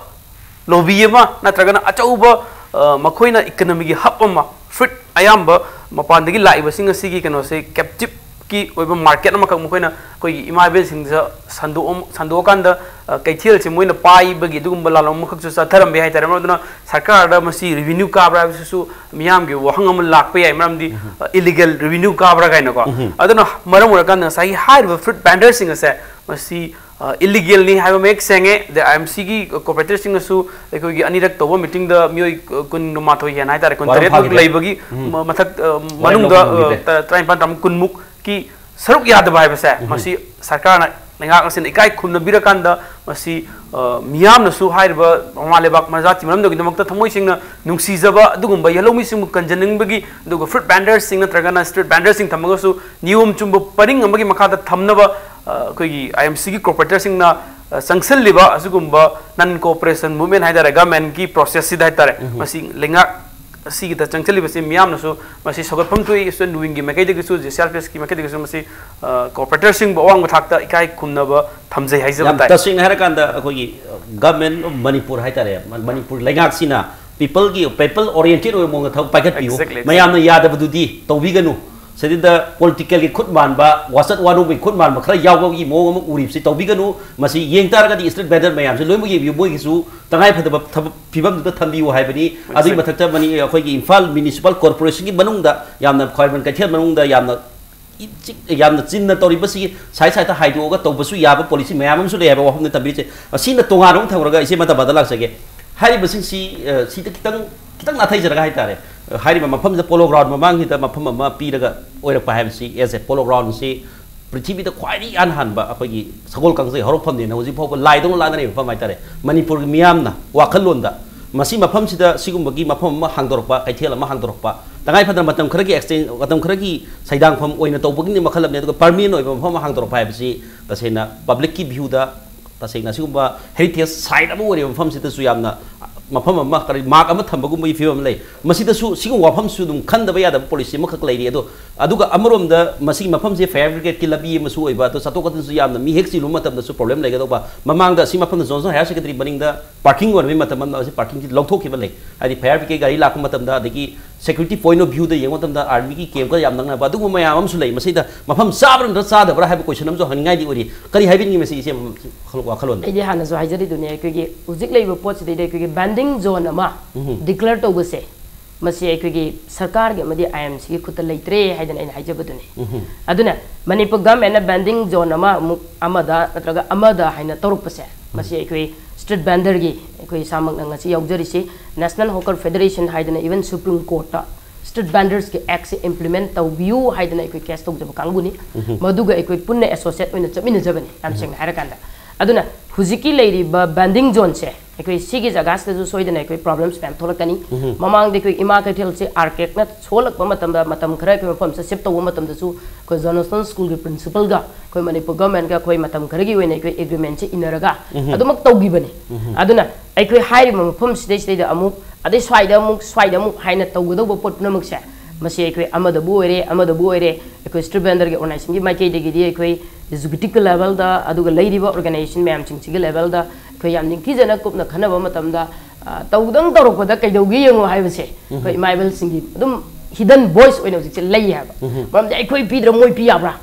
ꯂꯣꯕꯤ ꯑꯃ ꯅꯠꯇ꯭ꯔꯒꯅ ꯑꯆꯧꯕ, ꯑ, ꯃꯈꯣꯏꯅ ꯏꯀꯅꯃꯤꯒꯤ ꯍꯕ ꯑꯃ, ꯐ꯭ꯔꯨꯏꯠ ꯑꯌꯥꯝꯕ ꯃꯄꯥꯟꯗꯒꯤ ꯂꯥꯛꯏꯕꯁꯤꯡ ꯑꯁꯤꯒꯤ ꯀꯩꯅꯣꯁꯦ, ꯀꯦꯞꯇꯤꯞꯀꯤ ꯑꯣꯏꯕ ꯃꯥꯔꯀꯦꯠ ꯑꯃꯈꯛ ꯃꯈꯣꯏꯅ ꯑꯩꯈꯣꯏꯒꯤ ꯏꯃꯥ ꯏꯕꯦꯜꯁꯤꯡꯁꯤꯗ ꯁꯟꯗꯣꯛꯑꯝ-, ꯁꯟꯗꯣꯛꯑꯀꯥꯟꯗ, ꯑ, ꯀꯩꯊꯦꯜꯁꯦ ꯃꯣꯏꯅ ꯄꯥꯏꯕꯒꯤ ꯑꯗꯨꯒꯨꯝꯕ ꯂꯥꯂꯣꯡ ꯑꯃꯈꯛꯁꯨ ꯆꯠꯊꯔꯝꯕ ꯌꯥꯏ ꯍꯥꯏꯇꯥꯔꯦ꯫ ꯃꯔꯝ ꯑꯗꯨꯅ ꯁꯔꯀꯥꯔꯗ ꯃꯁꯤ ꯔꯦꯚꯤꯅ꯭ꯌꯨ ꯀꯥꯕ꯭ꯔꯥ ꯍꯥꯏꯕꯁꯤꯁꯨ ꯃꯤꯌꯥꯝꯒꯤ ꯋꯥꯍꯪ ꯑꯃ ꯂꯥꯛꯄ ꯌꯥꯏ, ꯃꯔꯝꯗꯤ, ꯑ, ꯏꯂꯤꯒꯦꯜ ꯔꯦꯚꯤꯅ꯭ꯌꯨ ꯀꯥꯕ꯭ꯔꯥ ꯀꯥꯏꯅꯀꯣ꯫ ꯑꯗꯨꯅ ꯃꯔꯝ ꯑꯣꯏꯔꯀꯥꯟꯗ ꯉꯁꯥꯏꯒꯤ ꯍꯥꯏꯔꯤꯕ ꯐ꯭ꯔꯨꯏꯠ ꯚꯦꯟꯗꯔꯁꯤꯡ ꯑꯁꯦ ꯃꯁꯤ, ꯑ, ꯏꯂꯤꯒꯦꯜꯅꯤ ꯍꯥꯏꯕ ꯃꯌꯦꯛ ꯁꯦꯡꯉꯦ꯫ ꯑꯗꯩ ꯑꯥꯏ ꯑꯦꯝ ꯁꯤꯒꯤ ꯀꯣꯑꯣꯄꯔꯦꯇꯔꯁꯤꯡꯅꯁꯨ ꯑꯩꯈꯣꯏꯒꯤ ꯑꯅꯤꯔꯛ ꯇꯧꯕ ꯃꯤꯇꯤꯡꯗ ꯃꯤꯑꯣꯏ, ꯑ, ꯀꯨꯟꯒ ꯃꯥꯊꯣꯏ ꯍꯦꯟꯅ ꯍꯥꯏꯇꯥꯔꯦ, ꯀꯨꯟ ꯇꯔꯦꯠꯃꯨꯛ ꯐꯥꯈꯤꯗꯦ꯫ ꯂꯩꯕꯒꯤ ꯃ-, ꯃꯊꯛ, ꯑ, ꯃꯅꯨꯡꯗ, ꯂꯧꯕ ꯉꯝꯈꯤꯗꯦ꯫ ꯑ, ꯇꯔꯥꯅꯤꯄꯥꯟ, ꯇꯔꯥꯃꯥꯄꯟ, ꯀꯨꯟꯃꯨꯛꯀꯤ ꯁꯔꯨꯛ ꯌꯥꯗꯕ ꯍꯥꯏꯕꯁꯦ, ꯃꯁꯤ ꯁꯔꯀꯥꯔꯅ, ꯂꯩꯉꯥꯛ ꯑꯁꯤꯅ ꯏꯀꯥꯏ ꯈꯨꯝꯅꯕꯤꯔꯀꯥꯟꯗ ꯃꯁꯤ, ꯑ, ꯃꯤꯌꯥꯝꯅꯁꯨ ꯍꯥꯏꯔꯤꯕ ꯃꯃꯥ ꯂꯩꯕꯥꯛ ꯃꯆꯥ ꯇꯤꯃꯔꯝꯗꯒꯤꯗꯃꯛꯇ ꯊꯃꯣꯏ ꯁꯦꯡꯅ ꯅꯨꯡꯁꯤꯖꯕ ꯑꯗꯨꯒꯨꯝꯕ ꯌꯦꯜꯍꯧꯃꯤꯁꯤꯡꯕꯨ ꯀꯟꯖꯅꯤꯡꯕꯒꯤ, ꯑꯗꯨꯒ ꯐ꯭ꯔꯨꯏꯠ ꯚꯦꯟꯗꯔꯁꯤꯡ ꯅꯠꯇ꯭ꯔꯒꯅ ꯁ꯭ꯇ꯭ꯔꯤꯠ ꯚꯦꯟꯗꯔꯁꯤꯡ ꯊꯝꯃꯒꯁꯨ ꯅꯤꯌꯣꯝ ꯆꯨꯝꯕ ꯄꯔꯤꯡ ꯑꯃꯒꯤ ꯃꯈꯥꯗ ꯊꯝꯅꯕ, ꯑ, ꯑꯩꯈꯣꯏꯒꯤ ꯑꯥꯏ ꯑꯦꯝ ꯁꯤꯒꯤ ꯀꯣꯑꯣꯄꯔꯦꯇꯔꯁꯤꯡꯅ, ꯑ, ꯆꯪꯁꯤꯜꯂꯤꯕ ꯑꯁꯤꯒꯨꯝꯕ ꯅꯟ ꯀꯣꯑꯣꯄꯔꯦꯁꯟ ꯃꯨꯚꯃꯦꯟ ꯍꯥꯏꯇꯥꯔꯦ, ꯒꯚꯔꯟꯃꯦꯟꯠꯀꯤ ꯄ꯭ꯔꯣꯁꯦꯁꯁꯤꯗ ꯍꯥꯏꯇꯥꯔꯦ, ꯃꯁꯤ ꯂꯩꯉꯥꯛ ꯑꯁꯤꯒꯤꯗ ꯆꯪꯁꯤꯜꯂꯤꯕꯁꯤ ꯃꯤꯌꯥꯝꯅꯁꯨ ꯃꯁꯤ ꯁꯧꯒꯠꯐꯝ ꯊꯣꯛꯏ꯫ ꯏꯁꯇꯨꯗꯦꯟꯠ ꯋꯤꯡꯒꯤ ꯃꯥꯏꯀꯩꯗꯒꯤꯁꯨ, ꯖꯦ ꯁꯤ ꯑꯥꯔ ꯄꯤ ꯑꯦꯁꯀꯤ ꯃꯥꯏꯀꯩꯗꯒꯤꯁꯨ ꯃꯁꯤ, ꯑ, ꯀꯣꯑꯣꯄꯔꯦꯇꯔꯁꯤꯡꯕꯨ ꯑꯋꯥꯡꯕ ꯊꯥꯛꯇ ꯏꯀꯥꯏ ꯈꯨꯝꯅꯕ ꯊꯝꯖꯩ ꯍꯥꯏꯖꯕ ꯌꯥꯝ ꯇꯥꯏ꯫ ꯇꯁꯦꯡꯅ ꯍꯥꯏꯔꯀꯥꯟꯗ ꯑꯩꯈꯣꯏꯒꯤ, ꯑ, Government of Manipur ꯍꯥꯏꯇꯥꯔꯦ, ꯃ-, ꯃꯅꯤꯄꯨꯔ ꯂꯩꯉꯥꯛꯁꯤꯅ ꯄꯤꯄꯜꯒꯤ, ꯄꯤꯄꯜ ꯑꯣꯔꯤꯌꯦꯟꯇꯦꯠ ꯑꯣꯏꯕ ꯃꯑꯣꯡꯗ ꯊꯕꯛ ꯄꯥꯏꯈꯠꯄꯤꯌꯨ꯫ Exactly, exactly. ꯃꯌꯥꯝꯅ ꯌꯥꯗꯕꯗꯨꯗꯤ ꯇꯧꯕꯤꯒꯅꯨ꯫ ꯁꯤꯗꯩꯗ ꯄꯣꯂꯤꯇꯤꯀꯦꯜꯒꯤ ꯈꯨꯠ ꯃꯥꯟꯕ, ꯋꯥꯆꯠ ꯋꯥꯅꯣꯝꯒꯤ ꯈꯨꯠ ꯃꯥꯟꯕ ꯈꯔ ꯌꯥꯎꯕꯒꯤ ꯃꯑꯣꯡ ꯑꯃ ꯎꯔꯤꯕꯁꯤ ꯇꯧꯕꯤꯒꯅꯨ꯫ ꯃꯁꯤ ꯌꯦꯡ ꯇꯥꯔꯒꯗꯤ ꯏꯁꯇ꯭ꯔꯤꯠ ꯚꯦꯟꯗꯔ ꯃꯌꯥꯝꯁꯤ ꯂꯣꯏꯅꯃꯛ ꯌꯦꯡꯕꯤꯌꯨ, ꯃꯣꯏꯒꯤꯁꯨ ꯇꯉꯥꯏꯐꯗꯕ ꯊꯕꯛ ꯐꯤꯕꯝꯗꯨꯗ ꯊꯝꯕꯤꯌꯨ ꯍꯥꯏꯕꯅꯤ꯫ ꯑꯗꯨꯒꯤ Exactly. ꯃꯊꯛꯇ ꯃꯅꯤ-, ꯑꯩꯈꯣꯏꯒꯤ ꯏꯝꯐꯥꯜ ꯃ꯭ꯌꯨꯅꯤꯁꯤꯄꯥꯜ ꯀꯣꯔꯄꯣꯔꯦꯁꯟꯒꯤ ꯃꯅꯨꯡꯗ ꯌꯥꯝꯅ ꯈ꯭ꯋꯥꯏꯔꯝꯕꯟ ꯀꯩꯊꯦꯜ ꯃꯅꯨꯡꯗ ꯌꯥꯝꯅ ꯏꯆꯤꯛ-, ꯌꯥꯝꯅ ꯆꯤꯟꯅ ꯇꯧꯔꯤꯕꯁꯤ ꯁꯥꯏꯠ ꯁꯥꯏꯠꯇ ꯍꯥꯏꯗꯣꯛꯑꯒ ꯇꯧꯕꯁꯨ ꯌꯥꯕ ꯄꯣꯂꯤꯁꯤ ꯃꯌꯥꯝ ꯑꯃꯁꯨ ꯂꯩ ꯍꯥꯏꯕ ꯋꯥꯐꯝꯗ ꯊꯝꯕꯤꯔꯤꯁꯦ꯫ ꯑꯁꯤꯅ ꯇꯣꯉꯥꯟꯅ ꯑꯃꯨꯛ ꯊꯝꯈ꯭ꯔꯒ ꯏꯆꯦ ꯃꯇꯝ ꯑꯗ ꯂꯥꯛꯆꯒꯦ꯫ ꯍꯥꯏꯔꯤꯕꯁꯤꯡꯁꯤ, ꯑ, ꯁꯤꯗ ꯈꯤꯇꯪ, ꯈꯤꯇꯪ ꯅꯥꯊꯩꯖꯔꯒ ꯍꯥꯏꯇꯥꯔꯦ, ꯑ, ꯍꯥꯏꯔꯤꯕ ꯃꯐꯝꯁꯤꯗ ꯄꯣꯂꯣ ꯒ꯭ꯔꯥꯎꯟ ꯃꯃꯥꯡꯁꯤꯗ ꯃꯐꯝ ꯑꯃ ꯄꯤꯔꯒ ꯑꯣꯏꯔꯛꯄ ꯍꯥꯏꯕꯁꯤ, as a ꯄꯣꯂꯣ ꯒ꯭ꯔꯥꯎꯟꯁꯤ ꯄ꯭ꯔꯤꯊꯤꯕꯤꯗ ꯈ꯭ꯋꯥꯏꯗꯒꯤ ꯏꯍꯥꯟ ꯍꯥꯟꯕ ꯑꯩꯈꯣꯏꯒꯤ ꯁꯒꯣꯜ ꯀꯥꯡꯖꯩ ꯍꯧꯔꯛꯐꯝꯅꯦꯅ ꯍꯧꯖꯤꯛ ꯐꯥꯎꯕ ꯂꯥꯏꯗꯧꯅ ꯂꯥꯠꯅꯔꯤꯕ ꯃꯐꯝ ꯍꯥꯏꯇꯥꯔꯦ꯫ ꯃꯅꯤꯄꯨꯔꯒꯤ ꯃꯤꯌꯥꯝꯅ ꯋꯥꯈꯜꯂꯣꯟꯗ ꯃꯁꯤ ꯃꯐꯝꯁꯤꯗ ꯁꯤꯒꯨꯝꯕꯒꯤ ꯃꯐꯝ ꯑꯃ ꯍꯥꯡꯗꯣꯔꯛꯄ, ꯀꯩꯊꯦꯜ ꯑꯃ ꯍꯥꯡꯗꯣꯔꯛꯄ, ꯇꯉꯥꯏ ꯐꯗꯅ ꯃꯇꯝ ꯈꯔꯒꯤ exchange, ꯃꯇꯝ ꯈꯔꯒꯤ ꯁꯩꯗꯥꯡꯐꯝ ꯑꯣꯏꯅ ꯇꯧꯕꯒꯤꯅꯤ ꯃꯈꯜ ꯑꯃꯅꯤ, ꯑꯗꯨꯒ permanent ꯑꯣꯏꯕ ꯃꯐꯝ ꯑꯃ ꯍꯥꯡꯗꯣꯔꯛꯄ ꯍꯥꯏꯕꯁꯤ ꯇꯁꯦꯡꯅ publicꯀꯤ viewꯗ, ꯇꯁꯦꯡꯅ ꯑꯁꯤꯒꯨꯝꯕ heritage site ꯑꯃ ꯑꯣꯏꯔꯤꯕ ꯃꯐꯝꯁꯤꯗꯁꯨ ꯌꯥꯝꯅ ꯃꯐꯝ ꯑꯃ ꯀꯔꯤ ꯃꯥꯔꯛ ꯑꯃ ꯊꯝꯕꯒꯨꯝꯕꯒꯤ ꯐꯤꯕꯝ ꯑꯃ ꯂꯩ꯫ ꯃꯁꯤꯗꯁꯨ ꯁꯤꯒꯨꯝꯕ ꯋꯥꯐꯝꯁꯨ ꯑꯗꯨꯝ ꯈꯟꯗꯕ ꯌꯥꯗꯕ ꯄꯣꯂꯤꯁꯤ ꯑꯃꯈꯛ ꯂꯩꯔꯤ꯫ ꯑꯗꯣ ꯑꯗꯨꯒ ꯑꯃꯔꯣꯝꯗ ꯃꯁꯤꯒꯤ ꯃꯐꯝꯁꯦ ꯐꯥꯌꯔ ꯕ꯭ꯔꯤꯒꯦꯗꯀꯤ ꯂꯝꯕꯤ ꯑꯃꯁꯨ ꯑꯣꯏꯕ, ꯑꯗꯣ ꯆꯠꯊꯣꯛ ꯆꯠꯁꯤꯟꯁꯨ ꯌꯥꯝꯅ ꯃꯤ ꯍꯦꯛ ꯆꯤꯜꯂꯨꯕ ꯃꯇꯝꯗꯁꯨ ꯄ꯭ꯔꯣꯕ꯭ꯂꯦꯝ ꯂꯩꯒꯗꯧꯕ꯫ ꯃꯃꯥꯡꯗ ꯁꯤ ꯃꯐꯝꯗ ꯖꯣꯟꯁꯟ ꯍꯥꯌꯔ ꯁꯦꯀꯦꯟꯗꯔꯤ ꯃꯅꯤꯡꯗ ꯄꯥꯔꯀꯤꯡ ꯑꯣꯏꯔꯝꯃꯤ ꯃꯇꯝ ꯑꯃꯗ ꯃꯁꯤ ꯄꯥꯔꯀꯤꯡꯁꯤ ꯂꯧꯊꯣꯛꯈꯤꯕ ꯂꯩ꯫ ꯍꯥꯏꯗꯤ ꯐꯥꯌꯔ ꯕ꯭ꯔꯤꯒꯦꯗ ꯒꯥꯔꯤ ꯂꯥꯛꯄ ꯃꯇꯝꯗ, ꯑꯗꯒꯤ ꯁꯦꯀ꯭ꯌꯨꯔꯤꯇꯤ ꯄꯣꯏꯟ ꯑꯣꯐ ꯚ꯭ꯌꯨꯗ ꯌꯦꯡꯕ ꯃꯇꯝꯗ ꯑꯥꯔꯃꯤꯒꯤ ꯀꯦꯝꯞꯀ ꯌꯥꯝ ꯅꯛꯅꯕ ꯑꯗꯨꯒꯨꯝꯕ ꯃꯌꯥꯝ ꯑꯃꯁꯨ ꯂꯩ꯫ ꯃꯁꯤꯗ ꯃꯐꯝ ꯆꯥꯕ꯭ꯔꯥ ꯅꯠꯇ꯭ꯔ ꯆꯥꯗꯕ꯭ꯔꯥ ꯍꯥꯏꯕ ꯀꯣꯏꯁꯟ ꯑꯃꯁꯨ ꯍꯪꯅꯤꯡꯉꯥꯏꯗꯤ ꯑꯣꯏꯔꯤ꯫ ꯀꯔꯤ ꯍꯥꯏꯕꯤꯅꯤꯡꯉꯤ ꯃꯁꯤ ꯏꯆꯦ ꯋꯥꯈꯜꯂꯣꯟꯗ? ꯑꯩꯗꯤ ꯍꯥꯟꯅꯁꯨ ꯍꯥꯏꯖꯔꯤꯗꯨꯅꯤ, ꯑꯩꯈꯣꯏꯒꯤ ꯍꯧꯖꯤꯛ ꯂꯩꯔꯤꯕ ꯄꯣꯠꯁꯤꯗꯩꯗ ꯑꯩꯈꯣꯏꯒꯤ ꯕꯦꯟꯗꯤꯡ ꯖꯣꯟ ꯑꯃ ꯎꯝꯍꯨꯝ꯫ ꯗꯤꯀ꯭ꯂꯦꯌꯔ ꯇꯧꯕꯁꯦ, ꯃꯁꯤ ꯑꯩꯈꯣꯏꯒꯤ ꯁꯔꯀꯥꯔꯒꯤ ꯑꯃꯗꯤ ꯑꯥꯏ ꯑꯦꯝ ꯁꯤꯒꯤ ꯈꯨꯠꯇ ꯂꯩꯇ꯭ꯔꯦ ꯍꯥꯏꯗꯅ ꯑꯩꯅ ꯍꯥꯏꯖꯕꯗꯨꯅꯤ꯫ ꯎꯝꯍꯨꯝ꯫ ꯑꯗꯨꯅ ꯃꯅꯤꯄꯨꯔ ꯒꯚꯔꯟꯃꯦꯟꯠꯅ ꯕꯦꯟꯗꯤꯡ ꯖꯣꯟ ꯑꯃ ꯑꯃꯨꯛ ꯑꯃꯗ ꯅꯠꯇ꯭ꯔꯒ ꯑꯃꯗ ꯍꯥꯏꯅ ꯇꯧꯔꯛꯄꯁꯦ, ꯃꯁꯤ ꯑꯩꯈꯣꯏ ꯁ꯭ꯇ꯭ꯔꯤꯠ ꯚꯦꯟꯗꯔꯒꯤ, ꯑꯩꯈꯣꯏ ꯏꯁꯥꯃꯛꯅ ꯉꯁꯤ ꯌꯥꯎꯖꯔꯤꯁꯤ, ꯅꯦꯁꯅꯦꯜ ꯍꯣꯀꯔ ꯐꯦꯗꯔꯦꯁꯟ ꯍꯥꯏꯗꯅ ꯏꯚꯟ ꯁꯨꯄ꯭ꯔꯤꯝ ꯀꯣꯔꯠꯇ ꯁ꯭ꯇ꯭ꯔꯤꯠ ꯚꯦꯟꯗꯔꯁꯀꯤ ꯑꯦꯛꯁꯦ ꯏꯝꯄ꯭ꯂꯤꯃꯦꯟꯠ ꯇꯧꯕꯤꯌꯨ ꯍꯥꯏꯗꯅ ꯑꯩꯈꯣꯏ ꯀꯦꯁ ꯇꯧꯖꯕ ꯀꯥꯡꯕꯨꯅꯤ꯫ ꯎꯝꯍꯨꯝ꯫ ꯃꯗꯨꯒ ꯑꯩꯈꯣꯏ ꯄꯨꯟꯅ ꯑꯦꯁꯣꯁꯤꯌꯦꯠ ꯑꯣꯏꯅ ꯆꯠꯃꯤꯟꯅꯖꯕꯅꯤ, ꯌꯥꯝ ꯎꯝꯍꯨꯝ꯫ ꯁꯦꯡꯅ ꯍꯥꯏꯔꯀꯥꯟꯗ꯫ ꯑꯗꯨꯅ ꯍꯧꯖꯤꯛꯀꯤ ꯂꯩꯔꯤꯕ ꯕꯦꯟꯗꯤꯡ ꯖꯣꯟꯁꯦ ꯑꯩꯈꯣꯏ ꯁꯤꯒꯤ ꯖꯒꯥꯁꯤꯗꯁꯨ ꯁꯣꯏꯗꯅ ꯑꯩꯈꯣꯏ ꯄ꯭ꯔꯣꯕ꯭ꯂꯦꯝꯁ ꯃꯌꯥꯝ ꯊꯣꯛꯂꯛꯀꯅꯤ꯫ ꯎꯝꯍꯨꯝ꯫ ꯃꯃꯥꯡꯗ ꯑꯩꯈꯣꯏ ꯏꯃꯥ ꯀꯩꯊꯦꯜꯁꯦ ꯑꯥꯔꯀꯦꯛꯅ ꯁꯣꯛꯍꯜꯂꯛꯄ ꯃꯇꯝꯗ, ꯃꯇꯝ ꯈꯔ ꯑꯩꯈꯣꯏ ꯃꯐꯝꯁꯦ ꯁꯤꯐ ꯇꯧꯕ ꯃꯇꯝꯗꯁꯨ ꯑꯩꯈꯣꯏ ꯖꯣꯅꯣꯁꯇꯟ ꯁ꯭ꯀꯨꯜꯒꯤ ꯄ꯭ꯔꯤꯟꯁꯤꯄꯜꯒ ꯑꯩꯈꯣꯏ ꯃꯅꯤꯄꯨꯔ ꯒꯚꯔꯟꯃꯦꯟꯠꯀ ꯑꯩꯈꯣꯏ ꯃꯇꯝ ꯈꯔꯒꯤ ꯑꯣꯏꯅ ꯑꯩꯈꯣꯏ ꯑꯦꯒ꯭ꯔꯤꯃꯦꯟꯠꯁꯦ ꯏꯟꯅꯔꯒ ꯎꯝꯍꯨꯝ꯫ ꯑꯗꯨꯃꯛ ꯇꯧꯈꯤꯕꯅꯤ꯫ ꯎꯝꯍꯨꯝ꯫ ꯑꯗꯨꯅ ꯑꯩꯈꯣꯏ ꯍꯥꯏꯔꯤꯕ ꯃꯐꯝꯁꯤꯗꯩꯁꯤꯗꯩꯗ ꯑꯃꯨꯛ, ꯑꯗꯩ ꯁ꯭ꯋꯥꯏꯗ ꯑꯃꯨꯛ, ꯁ꯭ꯋꯥꯏꯗ ꯑꯃꯨꯛ ꯍꯥꯏꯅ ꯇꯧꯒꯗꯧꯕ ꯄꯣꯠ ꯄꯨꯝꯅꯃꯛꯁꯦ, ꯃꯁꯤ ꯑꯩꯈꯣꯏ ꯑꯃꯗꯕꯨ ꯑꯣꯏꯔꯦ, ꯑꯃꯗꯕꯨ ꯑꯣꯏꯔꯦ, ꯑꯩꯈꯣꯏ ꯁ꯭ꯇ꯭ꯔꯤꯠ ꯚꯦꯟꯗꯔꯒꯤ ꯑꯣꯔꯒꯅꯥꯏꯖꯦꯁꯟꯒꯤ ꯃꯥꯏꯀꯩꯗꯒꯤꯗꯤ ꯑꯩꯈꯣꯏ ꯑꯦꯛꯖꯤꯀ꯭ꯌꯨꯇꯤꯚꯀꯤ ꯂꯦꯚꯦꯜꯗ, ꯑꯗꯨꯒ ꯂꯩꯔꯤꯕ ꯑꯣꯔꯒꯅꯥꯏꯖꯦꯁꯟ ꯃꯌꯥꯝꯁꯤꯡꯁꯤꯒꯤ ꯂꯦꯚꯦꯜꯗ ꯑꯩꯈꯣꯏ ꯌꯥꯝ ꯅꯤꯡꯊꯤꯖꯅ ꯀꯨꯞꯅ ꯈꯟꯅꯕ ꯃꯇꯝꯗ, ꯑ, ꯇꯧꯗꯪ ꯇꯧꯔꯛꯄꯗ ꯀꯩꯗꯧꯒꯦ ꯌꯦꯡꯉꯣ ꯍꯥꯏꯕꯁꯦ, ꯑꯩꯈꯣꯏ ꯎꯝꯍꯨꯝ꯫ ꯏꯃꯥ ꯏꯕꯦꯜꯁꯤꯡꯒꯤ ꯑꯗꯨꯝ ꯍꯤꯗꯟ ꯚꯣꯏꯁ ꯑꯣꯏꯅ ꯍꯧꯖꯤꯛꯁꯦ ꯂꯩ ꯍꯥꯏꯕ꯫ ꯎꯝꯍꯨꯝ꯫ ꯃꯔꯝꯗꯤ ꯑꯩꯈꯣꯏ ꯄꯤꯗ꯭ꯔ ꯃꯣꯏ ꯄꯤ ꯌꯥꯕ꯭ꯔꯥ?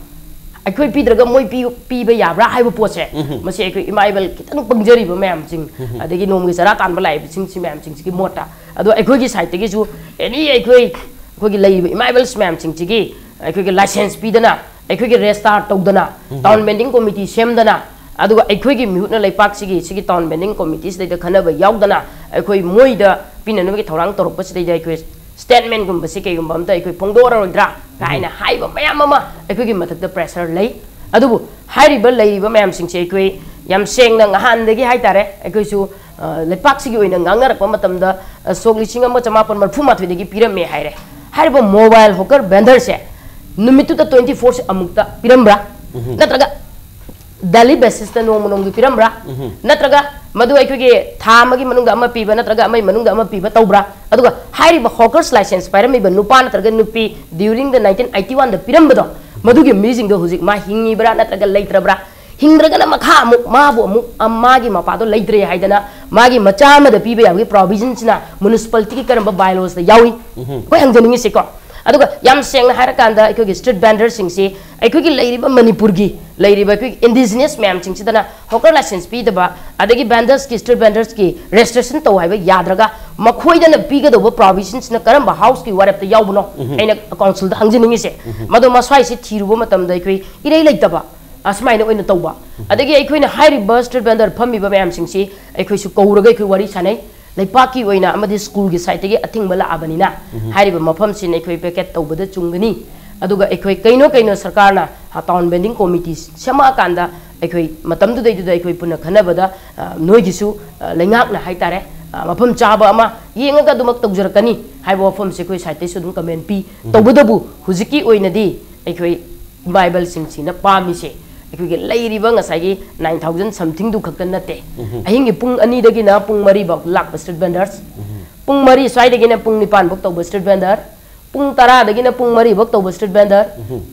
ꯑꯩꯈꯣꯏ ꯄꯤꯗ꯭ꯔꯒ ꯃꯣꯏ ꯄꯤ-, ꯄꯤꯕ ꯌꯥꯕ꯭ꯔꯥ ꯍꯥꯏꯕ ꯄꯣꯠꯁꯦ, ꯎꯝꯍꯨꯝ꯫ ꯃꯁꯤ ꯑꯩꯈꯣꯏ ꯏꯃꯥ ꯏꯕꯦꯜ ꯈꯤꯇꯪ ꯄꯪꯖꯔꯤꯕ ꯃꯌꯥꯝꯁꯤꯡ, ꯎꯝꯍꯨꯝ꯫ ꯑꯗꯒꯤ ꯅꯣꯡꯃꯒꯤ ꯆꯔꯥ ꯇꯥꯟꯕ ꯂꯥꯛꯏꯕꯁꯤꯡꯁꯤ ꯃꯌꯥꯝꯁꯤꯡꯁꯤꯒꯤ ꯃꯣꯠꯇ꯫ ꯑꯗꯣ ꯑꯩꯈꯣꯏꯒꯤ ꯁꯥꯏꯠꯇꯒꯤꯁꯨ ꯑꯦꯅꯤ ꯑꯩꯈꯣꯏ, ꯑꯩꯈꯣꯏꯒꯤ ꯂꯩꯔꯤꯕ ꯏꯃꯥ ꯏꯕꯦꯜꯁ ꯃꯌꯥꯝꯁꯤꯡꯁꯤꯒꯤ ꯑꯩꯈꯣꯏꯒꯤ ꯂꯥꯏꯁꯦꯟꯁ ꯄꯤꯗꯅ, ꯑꯩꯈꯣꯏꯒꯤ ꯔꯦꯖꯤꯁꯇꯥꯔ ꯇꯧꯗꯅ, ꯎꯝꯍꯨꯝ꯫ ꯇꯥꯎꯟ ꯕꯦꯟꯗꯤꯡ ꯀꯣꯃꯤꯇꯤ ꯁꯦꯝꯗꯅ, ꯑꯗꯨꯒ ꯑꯩꯈꯣꯏꯒꯤ ꯃꯤꯍꯨꯠꯅ ꯂꯩꯄꯥꯛꯁꯤꯒꯤ ꯁꯤꯒꯤ ꯇꯥꯎꯟ ꯕꯦꯟꯗꯤꯡ ꯀꯣꯃꯤꯇꯤꯁꯤꯗꯩꯗ ꯈꯟꯅꯕ ꯌꯥꯎꯗꯅ ꯑꯩꯈꯣꯏ ꯃꯣꯏꯗ ꯄꯤꯅꯅꯕꯒꯤ ꯊꯧꯔꯥꯡ ꯇꯧꯔꯛꯄꯁꯤꯗꯩꯗ ꯑꯩꯈꯣꯏ ꯁ꯭ꯇꯦꯠꯃꯦꯟꯒꯨꯝꯕꯁꯦ ꯀꯩꯒꯨꯝꯕ ꯑꯝꯇ ꯑꯩꯈꯣꯏ ꯐꯣꯡꯗꯣꯛꯑꯔꯣꯏꯗ꯭ꯔꯥ ꯀꯥꯏꯅ ꯎꯝꯍꯨꯝ꯫ ꯍꯥꯏꯕ ꯃꯌꯥꯝ ꯑꯃ ꯑꯩꯈꯣꯏꯒꯤ ꯃꯊꯛꯇ ꯄ꯭ꯔꯦꯁꯔ ꯂꯩ꯫ ꯑꯗꯨꯕꯨ ꯍꯥꯏꯔꯤꯕ ꯂꯩꯔꯤꯕ ꯃꯌꯥꯝꯁꯤꯡꯁꯦ ꯑꯩꯈꯣꯏ ꯌꯥꯝ ꯁꯦꯡꯅ ꯉꯍꯥꯟꯗꯒꯤ ꯍꯥꯏꯇꯥꯔꯦ, ꯑꯩꯈꯣꯏꯁꯨ, ꯑ, ꯂꯩꯄꯥꯛꯁꯤꯒꯤ ꯑꯣꯏꯅ ꯉꯥꯡꯅꯔꯛꯄ ꯃꯇꯝꯗ, ꯑ, ꯁꯣꯛ ꯂꯤꯁꯤꯡ ꯑꯃ ꯆꯃꯥꯄꯟ ꯃꯔꯤꯐꯨ ꯃꯥꯊꯣꯏꯗꯒꯤ ꯄꯤꯔꯝꯃꯦ ꯍꯥꯏꯔꯦ꯫ ꯍꯥꯏꯔꯤꯕ ꯃꯣꯕꯥꯏꯜ ꯍꯣꯀꯔ ꯚꯦꯟꯗꯔꯁꯦ ꯅꯨꯃꯤꯠꯇꯨꯗ ꯇ꯭ꯋꯦꯟꯇꯤ ꯐꯣꯔꯁꯦ ꯑꯃꯨꯛꯇ ꯄꯤꯔꯝꯕ꯭ꯔꯥ? ꯎꯝꯍꯨꯝ꯫ ꯅꯠꯇ꯭ꯔꯒ ꯗꯦꯂꯤ ꯕꯦꯁꯤꯁꯇ ꯅꯣꯡꯃ ꯅꯣꯡꯃꯒꯤ ꯄꯤꯔꯝꯕ꯭ꯔꯥ? ꯎꯝꯍꯨꯝ꯫ ꯅꯠꯇ꯭ꯔꯒ ꯃꯗꯨ ꯑꯩꯈꯣꯏꯒꯤ ꯊꯥ ꯑꯃꯒꯤ ꯃꯅꯨꯡꯗ ꯑꯃ ꯄꯤꯕ ꯅꯠꯇ꯭ꯔꯒ ꯑꯃꯒꯤ ꯃꯅꯨꯡꯗ ꯑꯃ ꯄꯤꯕ ꯇꯧꯕ꯭ꯔꯥ? ꯑꯗꯨꯒ ꯍꯥꯏꯔꯤꯕ hawkers license ꯄꯥꯏꯔꯝꯃꯤꯕ ꯅꯨꯄꯥ ꯅꯠꯇ꯭ꯔꯒ ꯅꯨꯄꯤ during the nineteen eighty one ꯗ ꯄꯤꯔꯝꯕꯗꯣ, ꯃꯗꯨꯒꯤ ꯃꯤꯁꯤꯡꯗꯣ ꯍꯧꯖꯤꯛ ꯃꯥ ꯍꯤꯡꯉꯤꯕ꯭ꯔꯥ ꯅꯠꯇ꯭ꯔꯒ ꯂꯩꯇ꯭ꯔꯕ꯭ꯔꯥ? ꯍꯤꯡꯗ꯭ꯔꯒꯅ ꯃꯈꯥ ꯑꯃꯨꯛ ꯃꯥꯕꯨ ꯑꯃꯨꯛ, ꯑ, ꯃꯥꯒꯤ ꯃꯄꯥꯗꯣ ꯂꯩꯇ꯭ꯔꯦ ꯍꯥꯏꯗꯅ ꯃꯥꯒꯤ ꯃꯆꯥ ꯑꯃꯗ ꯄꯤꯕ ꯌꯥꯕꯒꯤ provision ꯁꯤꯅ municipality ꯒꯤ ꯀꯔꯝꯕ by laws ꯇ ꯌꯥꯎꯏ? ꯑꯩꯈꯣꯏ ꯍꯪꯖꯅꯤꯡꯉꯤꯁꯤꯀꯣ꯫ ꯑꯗꯨꯒ ꯌꯥꯝ ꯁꯦꯡꯅ ꯍꯥꯏꯔꯀꯥꯟꯗ ꯑꯩꯈꯣꯏꯒꯤ street vendor ꯁꯤꯡꯁꯤ ꯑꯩꯈꯣꯏꯒꯤ ꯂꯩꯔꯤꯕ ꯃꯅꯤꯄꯨꯔꯒꯤ ꯂꯩꯔꯤꯕ ꯑꯩꯈꯣꯏꯒꯤ indigenous ꯃꯌꯥꯝꯁꯤꯡꯁꯤꯗꯅ hawker license ꯄꯤꯗꯕ, ꯑꯗꯒꯤ vendors ꯀꯤ, street vendors ꯀꯤ registration ꯇꯧ ꯍꯥꯏꯕ ꯌꯥꯗ꯭ꯔꯒ ꯃꯈꯣꯏꯗꯅ ꯄꯤꯒꯗꯧꯕ provision ꯁꯤꯅ ꯀꯔꯝꯕ house ꯀꯤ ꯋꯥꯔꯦꯞꯇ ꯌꯥꯎꯕꯅꯣ? ꯑꯩꯅ council ꯗ ꯍꯪꯖꯅꯤꯡꯉꯤꯁꯦ꯫ ꯃꯗꯣ ꯃꯁ꯭ꯋꯥꯏꯁꯤ ꯊꯤꯔꯨꯕ ꯃꯇꯝꯗ ꯑꯩꯈꯣꯏ ꯏꯔꯩ ꯂꯩꯇꯕ ꯑꯁꯨꯃꯥꯏꯅ ꯑꯣꯏꯅ ꯇꯧꯕ꯫ ꯑꯗꯒꯤ ꯑꯩꯈꯣꯏꯅ ꯍꯥꯏꯔꯤꯕ street vendor ꯐꯝꯃꯤꯕ ꯃꯌꯥꯝꯁꯤꯡꯁꯤ ꯑꯩꯈꯣꯏꯁꯨ ꯀꯧꯔꯒ ꯑꯩꯈꯣꯏ ꯋꯥꯔꯤ ꯁꯥꯟꯅꯩ꯫ ꯂꯩꯄꯥꯛꯀꯤ ꯑꯣꯏꯅ ꯑꯃꯗꯤ school ꯒꯤ side ꯇꯒꯤ ꯑꯊꯤꯡꯕ ꯂꯥꯛꯑꯕꯅꯤꯅ ꯍꯥꯏꯔꯤꯕ ꯃꯐꯝꯁꯤꯅ ꯑꯩꯈꯣꯏ vacate ꯇꯧꯕꯗ ꯆꯨꯝꯒꯅꯤ꯫ ꯑꯗꯨꯒ ꯑꯩꯈꯣꯏ ꯀꯩꯅꯣ ꯀꯩꯅꯣ ꯁꯔꯀꯥꯔꯅ, ꯑ, town vending committee ꯁꯦꯝꯃꯛꯑꯀꯥꯟꯗ ꯑꯩꯈꯣꯏ ꯃꯇꯝꯗꯨꯗꯩꯗꯨꯗ ꯑꯩꯈꯣꯏ ꯄꯨꯟꯅ ꯈꯟꯅꯕꯗ, ꯑ, ꯅꯣꯏꯒꯤꯁꯨ, ꯑ, ꯂꯩꯉꯥꯛꯅ ꯍꯥꯏꯇꯥꯔꯦ, ꯑ, ꯃꯐꯝ ꯆꯥꯕ ꯑꯃ ꯌꯦꯡꯉꯒ ꯑꯗꯨꯃꯛ ꯇꯧꯖꯔꯛꯀꯅꯤ ꯍꯥꯏꯕ ꯋꯥꯐꯝꯁꯦ ꯑꯩꯈꯣꯏ side ꯇꯩꯁꯨ ꯑꯗꯨꯝ comment ꯄꯤ꯫ ꯇꯧꯕꯇꯕꯨ ꯍꯧꯖꯤꯛꯀꯤ ꯑꯣꯏꯅꯗꯤ ꯑꯩꯈꯣꯏ ꯏꯃꯥ ꯏꯕꯜꯁꯤꯡꯁꯤꯅ ꯄꯥꯝꯃꯤꯁꯦ ꯑꯩꯈꯣꯏꯒꯤ ꯂꯩꯔꯤꯕ ꯉꯁꯥꯏꯒꯤ nine thousand something ꯗꯨ ꯈꯛꯇ ꯅꯠꯇꯦ꯫ ꯑꯍꯤꯡꯒꯤ ꯄꯨꯡ ꯑꯅꯤꯗꯒꯤꯅ ꯄꯨꯡ ꯃꯔꯤ ꯐꯥꯎ ꯂꯥꯛꯄ street vendors, ꯄꯨꯡ ꯃꯔꯤ ꯁ꯭ꯋꯥꯏꯗꯒꯤꯅ ꯄꯨꯡ ꯅꯤꯄꯥꯟ ꯐꯥꯎ ꯇꯧꯕ street vendor, ꯄꯨꯡ ꯇꯔꯥꯗꯒꯤꯅ ꯄꯨꯡ ꯃꯔꯤ ꯐꯥꯎ ꯇꯧꯕ street vendor,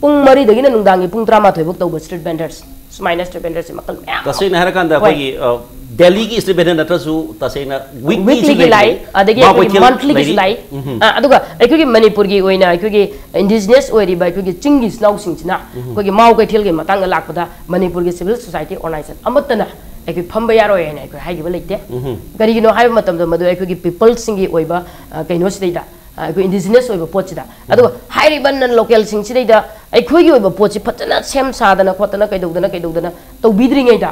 ꯄꯨꯡ ꯃꯔꯤꯗꯒꯤꯅ ꯅꯨꯡꯗꯥꯡꯒꯤ ꯄꯨꯡ ꯇꯔꯥꯃꯥꯊꯣꯏ ꯐꯥꯎ ꯇꯧꯕ street vendors, ꯁꯨꯃꯥꯏꯅ street vendors ꯁꯦ ꯃꯈꯜ ꯃꯌꯥꯝ ꯑꯃ꯫ ꯇꯁꯦꯡꯅ ꯍꯥꯏꯔꯀꯥꯟꯗ ꯍꯣꯏ꯫ ꯑꯩꯈꯣꯏꯒꯤ, ꯑ, ꯗꯦꯜꯂꯤꯒꯤ street vendor ꯅꯠꯇ꯭ꯔꯁꯨ ꯇꯁꯦꯡꯅ weekly ꯁꯨ weekly ꯒꯤ ꯂꯩꯔꯤ, ꯂꯥꯛꯏ, ꯑꯗꯒꯤ ꯃꯥ ꯑꯩꯈꯣꯏꯒꯤ ꯀꯩꯊꯦꯜ monthly ꯒꯤꯁꯨ ꯂꯩꯔꯤ꯫ ꯂꯥꯛꯏ꯫ ꯑ, ꯑꯗꯨꯒ ꯑꯩꯈꯣꯏꯒꯤ ꯃꯅꯤꯄꯨꯔꯒꯤ ꯑꯣꯏꯅ ꯑꯩꯈꯣꯏꯒꯤ indigenous ꯑꯣꯏꯔꯤꯕ ꯑꯩꯈꯣꯏꯒꯤ ꯆꯤꯡꯒꯤ ꯏꯆꯤꯟ ꯏꯅꯥꯎꯁꯤꯡꯁꯤꯅ ꯑꯩꯈꯣꯏꯒꯤ ꯃꯥꯎ ꯀꯩꯊꯦꯜꯒꯤ ꯃꯇꯥꯡꯗ ꯂꯥꯛꯄꯗ ꯃꯅꯤꯄꯨꯔꯒꯤ civil society organization ꯑꯃꯠꯇꯅ ꯑꯩꯈꯣꯏ ꯐꯝꯕ ꯌꯥꯔꯣꯏ ꯍꯥꯏꯅ ꯑꯩꯈꯣꯏ ꯍꯥꯏꯈꯤꯕ ꯂꯩꯇꯦ꯫ ꯀꯔꯤꯒꯤꯅꯣ ꯍꯥꯏꯕ ꯃꯇꯝꯗ ꯃꯗꯨ ꯑꯩꯈꯣꯏꯒꯤ people ꯁꯤꯡꯒꯤ ꯑꯣꯏꯕ, ꯑ, ꯀꯩꯅꯣꯁꯤꯗꯩꯗ, ꯑ, ꯑꯩꯈꯣꯏ indigenous ꯑꯣꯏꯕ ꯄꯣꯠꯁꯤꯗ꯫ ꯑꯗꯨꯒ ꯍꯥꯏꯔꯤꯕ non local ꯁꯤꯡꯁꯤꯗꯩꯗ ꯑꯩꯈꯣꯏꯒꯤ ꯑꯣꯏꯕ ꯄꯣꯠꯁꯤ ꯐꯖꯅ ꯁꯦꯝ ꯁꯥꯗꯅ ꯈꯣꯠꯇꯅ ꯀꯩꯗꯧꯗꯅ ꯀꯩꯗꯧꯗꯅ ꯇꯧꯕꯤꯗ꯭ꯔꯤꯉꯩꯗ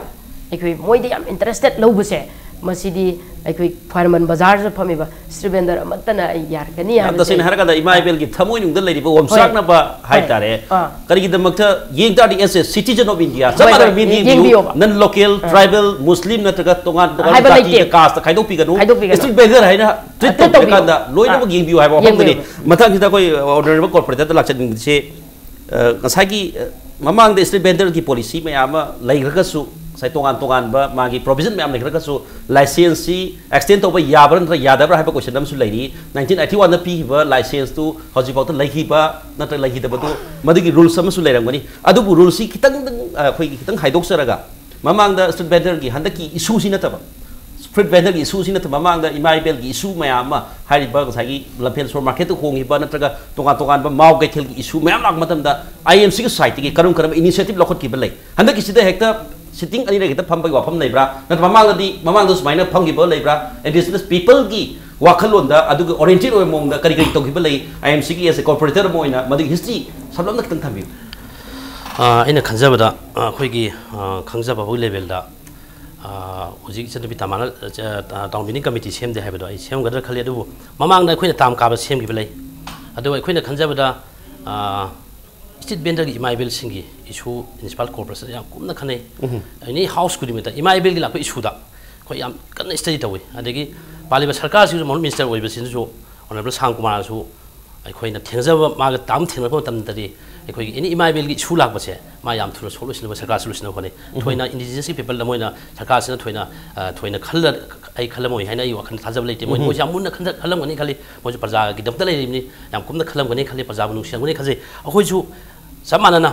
ꯑꯩꯈꯣꯏ ꯃꯣꯏꯗ ꯌꯥꯝ interested ꯂꯧꯕꯁꯦ, ꯃꯁꯤꯗꯤ ꯑꯩꯈꯣꯏ ꯈ꯭ꯋꯥꯏꯔꯝꯕꯟ ꯕꯖꯥꯔꯁꯤꯗ ꯐꯝꯃꯤꯕ street vendor ꯑꯃꯠꯇꯅ ꯑꯩ ꯌꯥꯔꯒꯅꯤ ꯌꯥꯝ ꯍꯥꯏꯕꯁꯦ꯫ ꯇꯁꯦꯡꯅ ꯍꯥꯏꯔꯀꯥꯟꯗ ꯏꯃꯥ ꯏꯕꯦꯜꯒꯤ ꯊꯃꯣꯏꯅꯨꯡꯗ ꯂꯩꯔꯤꯕ ꯍꯣꯏ꯫ ꯑꯣꯝꯆꯥꯛꯅꯕ ꯍꯣꯏ꯫ ꯍꯥꯏꯇꯥꯔꯦ꯫ ꯑꯥ꯫ ꯀꯔꯤꯒꯤꯗꯃꯛꯇ ꯌꯦꯡ ꯇꯥꯔꯗꯤ as a citizen of India, ꯆꯞ ꯍꯣꯏ, ꯃꯥꯟꯅꯅ ꯍꯣꯏ꯫ ꯃꯤꯠꯌꯦꯡ ꯌꯦꯡꯕꯤꯌꯨ꯫ ꯌꯦꯡꯕꯤꯌꯣꯕ꯫ Non local, ꯑꯥ꯫ Tribal, Muslim ꯅꯠꯇ꯭ꯔꯒ ꯇꯣꯉꯥꯟ ꯇꯣꯉꯥꯟꯕ ꯍꯥꯏꯕ ꯖꯥꯇꯤꯒ ꯂꯩꯇꯦ꯫ Caste ꯈꯥꯏꯗꯣꯛꯄꯤꯒꯅꯨ꯫ ꯈꯥꯏꯗꯣꯛꯄꯤꯒꯅꯨ꯫ Street vendor ꯍꯥꯏꯅ treat treat ꯇꯧꯕꯤꯔꯀꯥꯟꯗ ꯇꯧꯕꯤꯌꯨ꯫ ꯂꯣꯏꯅꯃꯛ ꯑꯥ꯫ ꯌꯦꯡꯕꯤꯌꯨ ꯍꯥꯏꯕ ꯋꯥꯐꯝꯗꯨꯅꯤ꯫ ꯌꯦꯡꯕꯤꯌꯨ꯫ ꯃꯊꯪꯁꯤꯗ ꯑꯩꯈꯣꯏ honourable corporator ꯗ ꯂꯥꯛꯆꯅꯤꯡꯕꯁꯦ, ꯑ, ꯉꯁꯥꯏꯒꯤ, ꯑ, ꯃꯃꯥꯡꯗ street vendor ꯒꯤ policy ꯃꯌꯥꯝ ꯑꯃ ꯂꯩꯈ꯭ꯔꯒꯁꯨ, ꯉꯁꯥꯏ ꯇꯣꯉꯥꯟ ꯇꯣꯉꯥꯟꯕ ꯃꯥꯒꯤ provision ꯃꯌꯥꯝ ꯂꯩꯈ꯭ꯔꯒꯁꯨ, license ꯁꯤ extend ꯇꯧꯕ ꯌꯥꯕ꯭ꯔꯥ ꯅꯠꯇ꯭ꯔꯒ ꯌꯥꯗꯕ꯭ꯔꯥ ꯍꯥꯏꯕ question ꯑꯃꯁꯨ ꯂꯩꯔꯤ꯫ Nineteen eighty one ꯗ ꯄꯤꯈꯤꯕ license ꯇꯨ ꯍꯧꯖꯤꯛꯐꯥꯎꯗ ꯂꯩꯈꯤꯕ ꯅꯠꯇ꯭ꯔꯒ ꯂꯩꯈꯤꯗꯕꯗꯨ, ꯃꯗꯨꯒꯤ rules ꯑꯃꯁꯨ ꯂꯩꯔꯝꯒꯅꯤ꯫ ꯑꯗꯨꯕꯨ rules ꯁꯤ ꯈꯤꯇꯪ, ꯑ, ꯑꯩꯈꯣꯏꯒꯤ ꯈꯤꯇꯪ ꯍꯥꯏꯗꯣꯛꯆꯔꯒ, ꯃꯃꯥꯡꯗ street vendor ꯒꯤ ꯍꯟꯗꯛꯀꯤ issue ꯁꯤ ꯅꯠꯇꯕ, street vendor ꯒꯤ issue ꯁꯤ ꯅꯠꯇꯕ, ꯃꯃꯥꯡꯗ ꯏꯃꯥ ꯏꯕꯦꯜꯒꯤ issue ꯃꯌꯥꯝ ꯑꯃ, ꯍꯥꯏꯔꯤꯕ ꯉꯁꯥꯏꯒꯤ ꯂꯝꯐꯦꯜ store market ꯇ ꯍꯣꯡꯉꯤꯕ ꯅꯠꯇ꯭ꯔꯒ ꯇꯣꯉꯥꯟ ꯇꯣꯉꯥꯟꯕ ꯃꯥꯎ ꯀꯩꯊꯦꯜꯒꯤ issue ꯃꯌꯥꯝ ꯂꯥꯛꯄ ꯃꯇꯝꯗ, I M C ꯒꯤ side ꯇꯒꯤ ꯀꯔꯝ ꯀꯔꯝꯕ initiative ꯂꯧꯈꯠꯈꯤꯕ ꯂꯩ? ꯍꯟꯗꯛꯀꯤꯁꯤꯗ ꯍꯦꯛꯇ sitting ꯑꯅꯤꯔꯛ ꯍꯦꯛꯇ ꯐꯝꯕꯒꯤ ꯋꯥꯐꯝ ꯂꯩꯕ꯭ꯔꯥ? ꯅꯠꯇ꯭ꯔ ꯃꯃꯥꯡꯗꯗꯤ, ꯃꯃꯥꯡꯗ ꯁꯨꯃꯥꯏꯅ ꯐꯝꯈꯤꯕ ꯂꯩꯕ꯭ꯔꯥ? Indigenous people ꯒꯤ ꯋꯥꯈꯜꯂꯣꯟꯗ ꯑꯗꯨꯒ oriented ꯑꯣꯏꯕ ꯃꯑꯣꯡꯗ ꯀꯔꯤ ꯀꯔꯤ ꯇꯧꯈꯤꯕ ꯂꯩ? I M C ꯒꯤ as a corporator ꯑꯃ ꯑꯣꯏꯅ ꯃꯗꯨꯒꯤ history ꯁꯝꯂꯞꯅ ꯈꯤꯇꯪ ꯊꯝꯕꯤꯌꯨ꯫ ꯑ, ꯑꯩꯅ ꯈꯟꯖꯕꯗ, ꯑ, ꯑꯩꯈꯣꯏꯒꯤ, ꯑ, ꯈꯪꯖꯕ ꯐꯥꯎꯒꯤ level ꯗ, ꯑ, ꯍꯧꯖꯤꯛ ꯏꯆꯟꯅꯨꯄꯤ ꯇꯃꯥꯅ, ꯑ, town building committee ꯁꯦꯝꯗꯦ ꯍꯥꯏꯕꯗꯣ ꯑꯩ ꯁꯦꯝꯒꯗ꯭ꯔꯥ ꯈꯜꯂꯤ, ꯑꯗꯨꯕꯨ ꯃꯃꯥꯡꯗ ꯑꯩꯈꯣꯏꯅ term ꯀꯥꯕ ꯁꯦꯝꯈꯤꯕ ꯂꯩ꯫ ꯑꯗꯨꯒ ꯑꯩꯈꯣꯏꯅ ꯈꯟꯖꯕꯗ, ꯑ, street vendor ꯒꯤ ꯏꯃꯥ ꯏꯕꯦꯜꯁꯤꯡꯒꯤ issue municipal corporation ꯌꯥꯝ ꯀꯨꯞꯅ ꯈꯟꯅꯩ꯫ Any house ꯈꯨꯗꯤꯡꯃꯛꯇ ꯏꯃꯥ ꯏꯕꯦꯜꯒꯤ ꯂꯥꯛꯄ issue ꯗ ꯑꯩꯈꯣꯏ ꯌꯥꯝ ꯀꯟꯅ study ꯇꯧꯏ꯫ ꯑꯗꯒꯤ ꯄꯥꯜꯂꯤꯕ ꯁꯔꯀꯥꯔꯁꯤꯁꯨ, ꯃꯔꯨꯞ minister ꯑꯣꯏꯕꯁꯤꯅꯁꯨ, honourable ꯁꯥꯝ ꯀꯨꯃꯥꯔꯁꯨ, ꯑꯩꯈꯣꯏꯅ ꯊꯦꯡꯅꯖꯕ ꯃꯥꯒ term ꯊꯦꯡꯅꯔꯛꯄ ꯃꯇꯝꯗꯗꯤ ꯑꯩꯈꯣꯏꯒꯤ any ꯏꯃꯥ ꯏꯕꯦꯜꯒꯤ issue ꯂꯥꯛꯄꯁꯦ ꯃꯥ ꯌꯥꯝ ꯊꯨꯅ solve ꯂꯣꯏꯁꯤꯟꯅꯕ ꯁꯔꯀꯥꯔꯁꯨ ꯂꯣꯏꯁꯤꯟꯅꯕ ꯍꯣꯠꯅꯩ꯫ ꯊꯣꯏꯅ indigenous ꯒꯤ people ꯗ ꯃꯣꯏꯅ ꯁꯔꯀꯥꯔꯁꯤꯅ ꯊꯣꯏꯅ, ꯑ, ꯊꯣꯏꯅ ꯈꯜꯂ, ꯑꯩ ꯈꯜꯂꯝꯃꯣꯏ ꯍꯥꯏꯅ ꯑꯩ ꯋꯥꯈꯜ ꯊꯥꯖꯕ ꯂꯩꯇꯦ꯫ ꯃꯣꯏ, ꯃꯣꯏꯁꯨ ꯌꯥꯝ ꯃꯨꯟꯅ ꯈꯟꯖ-, ꯈꯜꯂꯝꯒꯅꯤ ꯈꯜꯂꯤ꯫ ꯃꯣꯏꯁꯨ ꯄ꯭ꯔꯖꯥꯒꯤꯗꯃꯛꯇ ꯂꯩꯔꯤꯕꯅꯤ, ꯌꯥꯝ ꯀꯨꯞꯅ ꯈꯜꯂꯝꯒꯅꯤ ꯈꯜꯂꯤ, ꯄ꯭ꯔꯖꯥꯕꯨ ꯅꯨꯡꯁꯤꯔꯝꯒꯅꯤ ꯈꯟꯖꯩ꯫ ꯑꯩꯈꯣꯏꯁꯨ ꯆꯞ ꯃꯥꯟꯅꯅ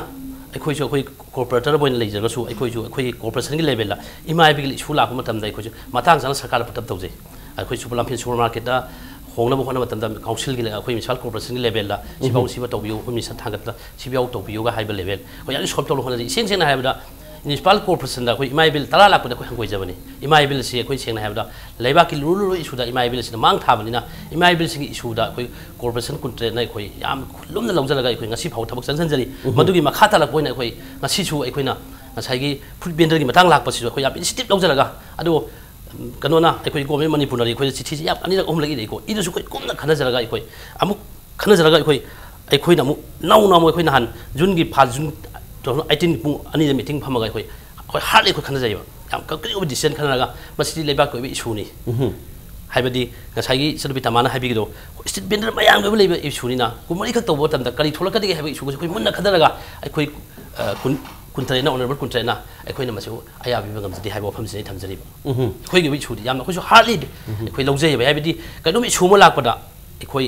ꯑꯩꯈꯣꯏꯁꯨ ꯑꯩꯈꯣꯏ corporator ꯑꯃ ꯑꯣꯏꯅ ꯂꯩꯖꯔꯒꯁꯨ ꯑꯩꯈꯣꯏꯁꯨ ꯑꯩꯈꯣꯏꯒꯤ corporation ꯒꯤ level ꯗ ꯏꯃꯥ ꯏꯕꯦꯜꯒꯤ issue ꯂꯥꯛꯄ ꯃꯇꯝꯗ ꯑꯩꯈꯣꯏꯁꯨ ꯃꯇꯥꯡ ꯆꯥꯅ ꯁꯔꯀꯥꯔꯗ ꯄꯨꯇꯞ ꯇꯧꯖꯩ꯫ ꯑꯩꯈꯣꯏ super, ꯂꯝꯐꯦꯜ super market ꯇ ꯍꯣꯡꯅꯕ ꯍꯣꯠꯅꯕ ꯃꯇꯝꯗ council ꯒꯤ, ꯑꯩꯈꯣꯏ municipal corporation ꯒꯤ level ꯗ ꯁꯤꯐꯥꯎ ꯁꯤꯕ ꯇꯧꯕꯤꯌꯨ, ꯑꯩꯈꯣꯏ minister ꯊꯥꯡꯒꯠꯄꯗ ꯁꯤꯐꯥꯎ ꯇꯧꯕꯤꯌꯨꯒ ꯍꯥꯏꯕ level ꯑꯩꯈꯣꯏ ꯌꯥꯝꯅ solve ꯇꯧꯅꯕ ꯍꯣꯠꯅꯖꯩ꯫ ꯏꯁꯦꯡ ꯁꯦꯡꯅ ꯍꯥꯏꯔꯕꯗ municipal corporation ꯗ ꯑꯩꯈꯣꯏ ꯏꯃꯥ ꯏꯕꯦꯜ ꯇꯔꯥ ꯂꯥꯛꯄꯗ ꯑꯩꯈꯣꯏ ꯍꯪꯒꯣꯏꯖꯕꯅꯤ꯫ ꯏꯃꯥ ꯏꯕꯦꯜꯁꯤ ꯑꯩꯈꯣꯏ ꯁꯦꯡꯅ ꯍꯥꯏꯔꯕꯗ ꯂꯩꯕꯥꯛꯀꯤ ꯂꯨꯔꯨ ꯂꯨꯔꯨ issue ꯗ ꯏꯃꯥ ꯏꯕꯦꯜꯁꯤꯅ ꯃꯥꯡ ꯊꯥꯕꯅꯤꯅ ꯏꯃꯥ ꯏꯕꯦꯜꯁꯤꯡꯒꯤ issue ꯗ ꯑꯩꯈꯣꯏ corporation ꯀꯨꯟꯇꯔꯦꯠꯅ ꯑꯩꯈꯣꯏ ꯌꯥꯝ ꯂꯨꯝꯅ ꯂꯧꯖꯔꯒ ꯑꯩꯈꯣꯏ ꯉꯁꯤ ꯐꯥꯎꯕ ꯊꯕꯛ ꯆꯪꯁꯤꯟꯖꯔꯤ꯫ ꯃꯗꯨꯒꯤ ꯃꯈꯥ ꯇꯥꯔꯛꯄ ꯑꯣꯏꯅ ꯑꯩꯈꯣꯏ ꯉꯁꯤꯁꯨ ꯑꯩꯈꯣꯏꯅ ꯉꯁꯥꯏꯒꯤ food vendor ꯒꯤ ꯃꯇꯥꯡ ꯂꯥꯛꯄꯁꯤꯁꯨ ꯑꯩꯈꯣꯏ ꯌꯥꯝ initiative ꯂꯧꯖꯔꯒ, ꯑꯗꯨꯕꯨ ꯀꯩꯅꯣꯅ ꯑꯩꯈꯣꯏ government ꯃꯅꯤꯄꯨꯔꯅꯗꯤ ꯑꯩꯈꯣꯏꯗ ꯆꯤꯊꯤꯁꯤ ꯌꯥꯝ ꯑꯅꯤꯔꯛ ꯑꯍꯨꯝꯂꯛ ꯏꯔꯛꯏꯀꯣ꯫ ꯏꯗꯨꯁꯨ ꯑꯩꯈꯣꯏ ꯀꯨꯞꯅ ꯈꯟꯅꯖꯔꯒ ꯑꯩꯈꯣꯏ ꯑꯃꯨꯛ ꯈꯟꯅꯖꯔꯒ ꯑꯩꯈꯣꯏ, ꯑꯩꯈꯣꯏꯅ ꯑꯃꯨꯛ ꯅꯧꯅ ꯑꯃꯨꯛ ꯑꯩꯈꯣꯏ ꯅꯍꯥꯟ ꯖꯨꯟꯒꯤ ꯐꯥ-, ꯖꯨꯟ two thousand eighteen ꯄꯨꯡ ꯑꯅꯤꯗ meeting ꯐꯝꯃꯒ ꯑꯩꯈꯣꯏ, ꯑꯩꯈꯣꯏ hardly ꯑꯩꯈꯣꯏ ꯈꯟꯅꯖꯩꯕ꯫ ꯌꯥꯝ concrete ꯑꯣꯏꯕ decision ꯈꯟꯅꯔꯒ ꯃꯁꯤꯗꯤ ꯂꯩꯕꯥꯛꯀꯤ ꯑꯣꯏꯕ issue ꯅꯤ꯫ ꯍꯥꯏꯕꯗꯤ ꯉꯁꯥꯏꯒꯤ ꯏꯆꯟꯅꯨꯄꯤ ꯇꯃꯥꯅ ꯍꯥꯏꯕꯤꯒꯗꯣ, street vendor ꯃꯌꯥꯝꯒꯤ ꯑꯣꯏꯕ ꯂꯩꯕ issue ꯅꯤꯅ ꯀꯨꯟꯃꯔꯤꯈꯛ ꯇꯧꯕ ꯃꯇꯝꯗ ꯀꯔꯤ ꯊꯣꯛꯂꯛꯀꯗꯒꯦ ꯍꯥꯏꯕ issue ꯁꯦ ꯑꯩꯈꯣꯏ ꯃꯨꯟꯅ ꯈꯟꯅꯔꯒ ꯑꯩꯈꯣꯏ, ꯑ, ꯀꯨꯟ-, ꯀꯨꯟꯇꯔꯦꯠꯅ, ꯑꯣꯅꯔꯦꯕꯜ ꯀꯨꯟꯇꯔꯦꯠꯅ ꯑꯩꯈꯣꯏꯅ ꯃꯁꯤꯕꯨ ꯑꯌꯥꯕ ꯄꯤꯕ ꯉꯝꯖꯗꯦ ꯍꯥꯏꯕ ꯋꯥꯐꯝꯁꯤꯅ ꯑꯩ ꯊꯝꯖꯔꯤꯕ꯫ ꯎꯝ꯫ ꯑꯩꯈꯣꯏꯒꯤ ꯑꯣꯏꯕ ꯏꯁꯨꯗꯤ ꯌꯥꯝꯅ ꯑꯩꯈꯣꯏꯁꯨ ꯍꯥꯔꯗꯂꯤ ꯑꯩꯈꯣꯏ ꯂꯧꯖꯩꯑꯕ꯫ ꯍꯥꯏꯕꯗꯤ ꯀꯩꯅꯣꯝ ꯏꯁꯨ ꯑꯃ ꯂꯥꯛꯄꯗ ꯑꯩꯈꯣꯏ,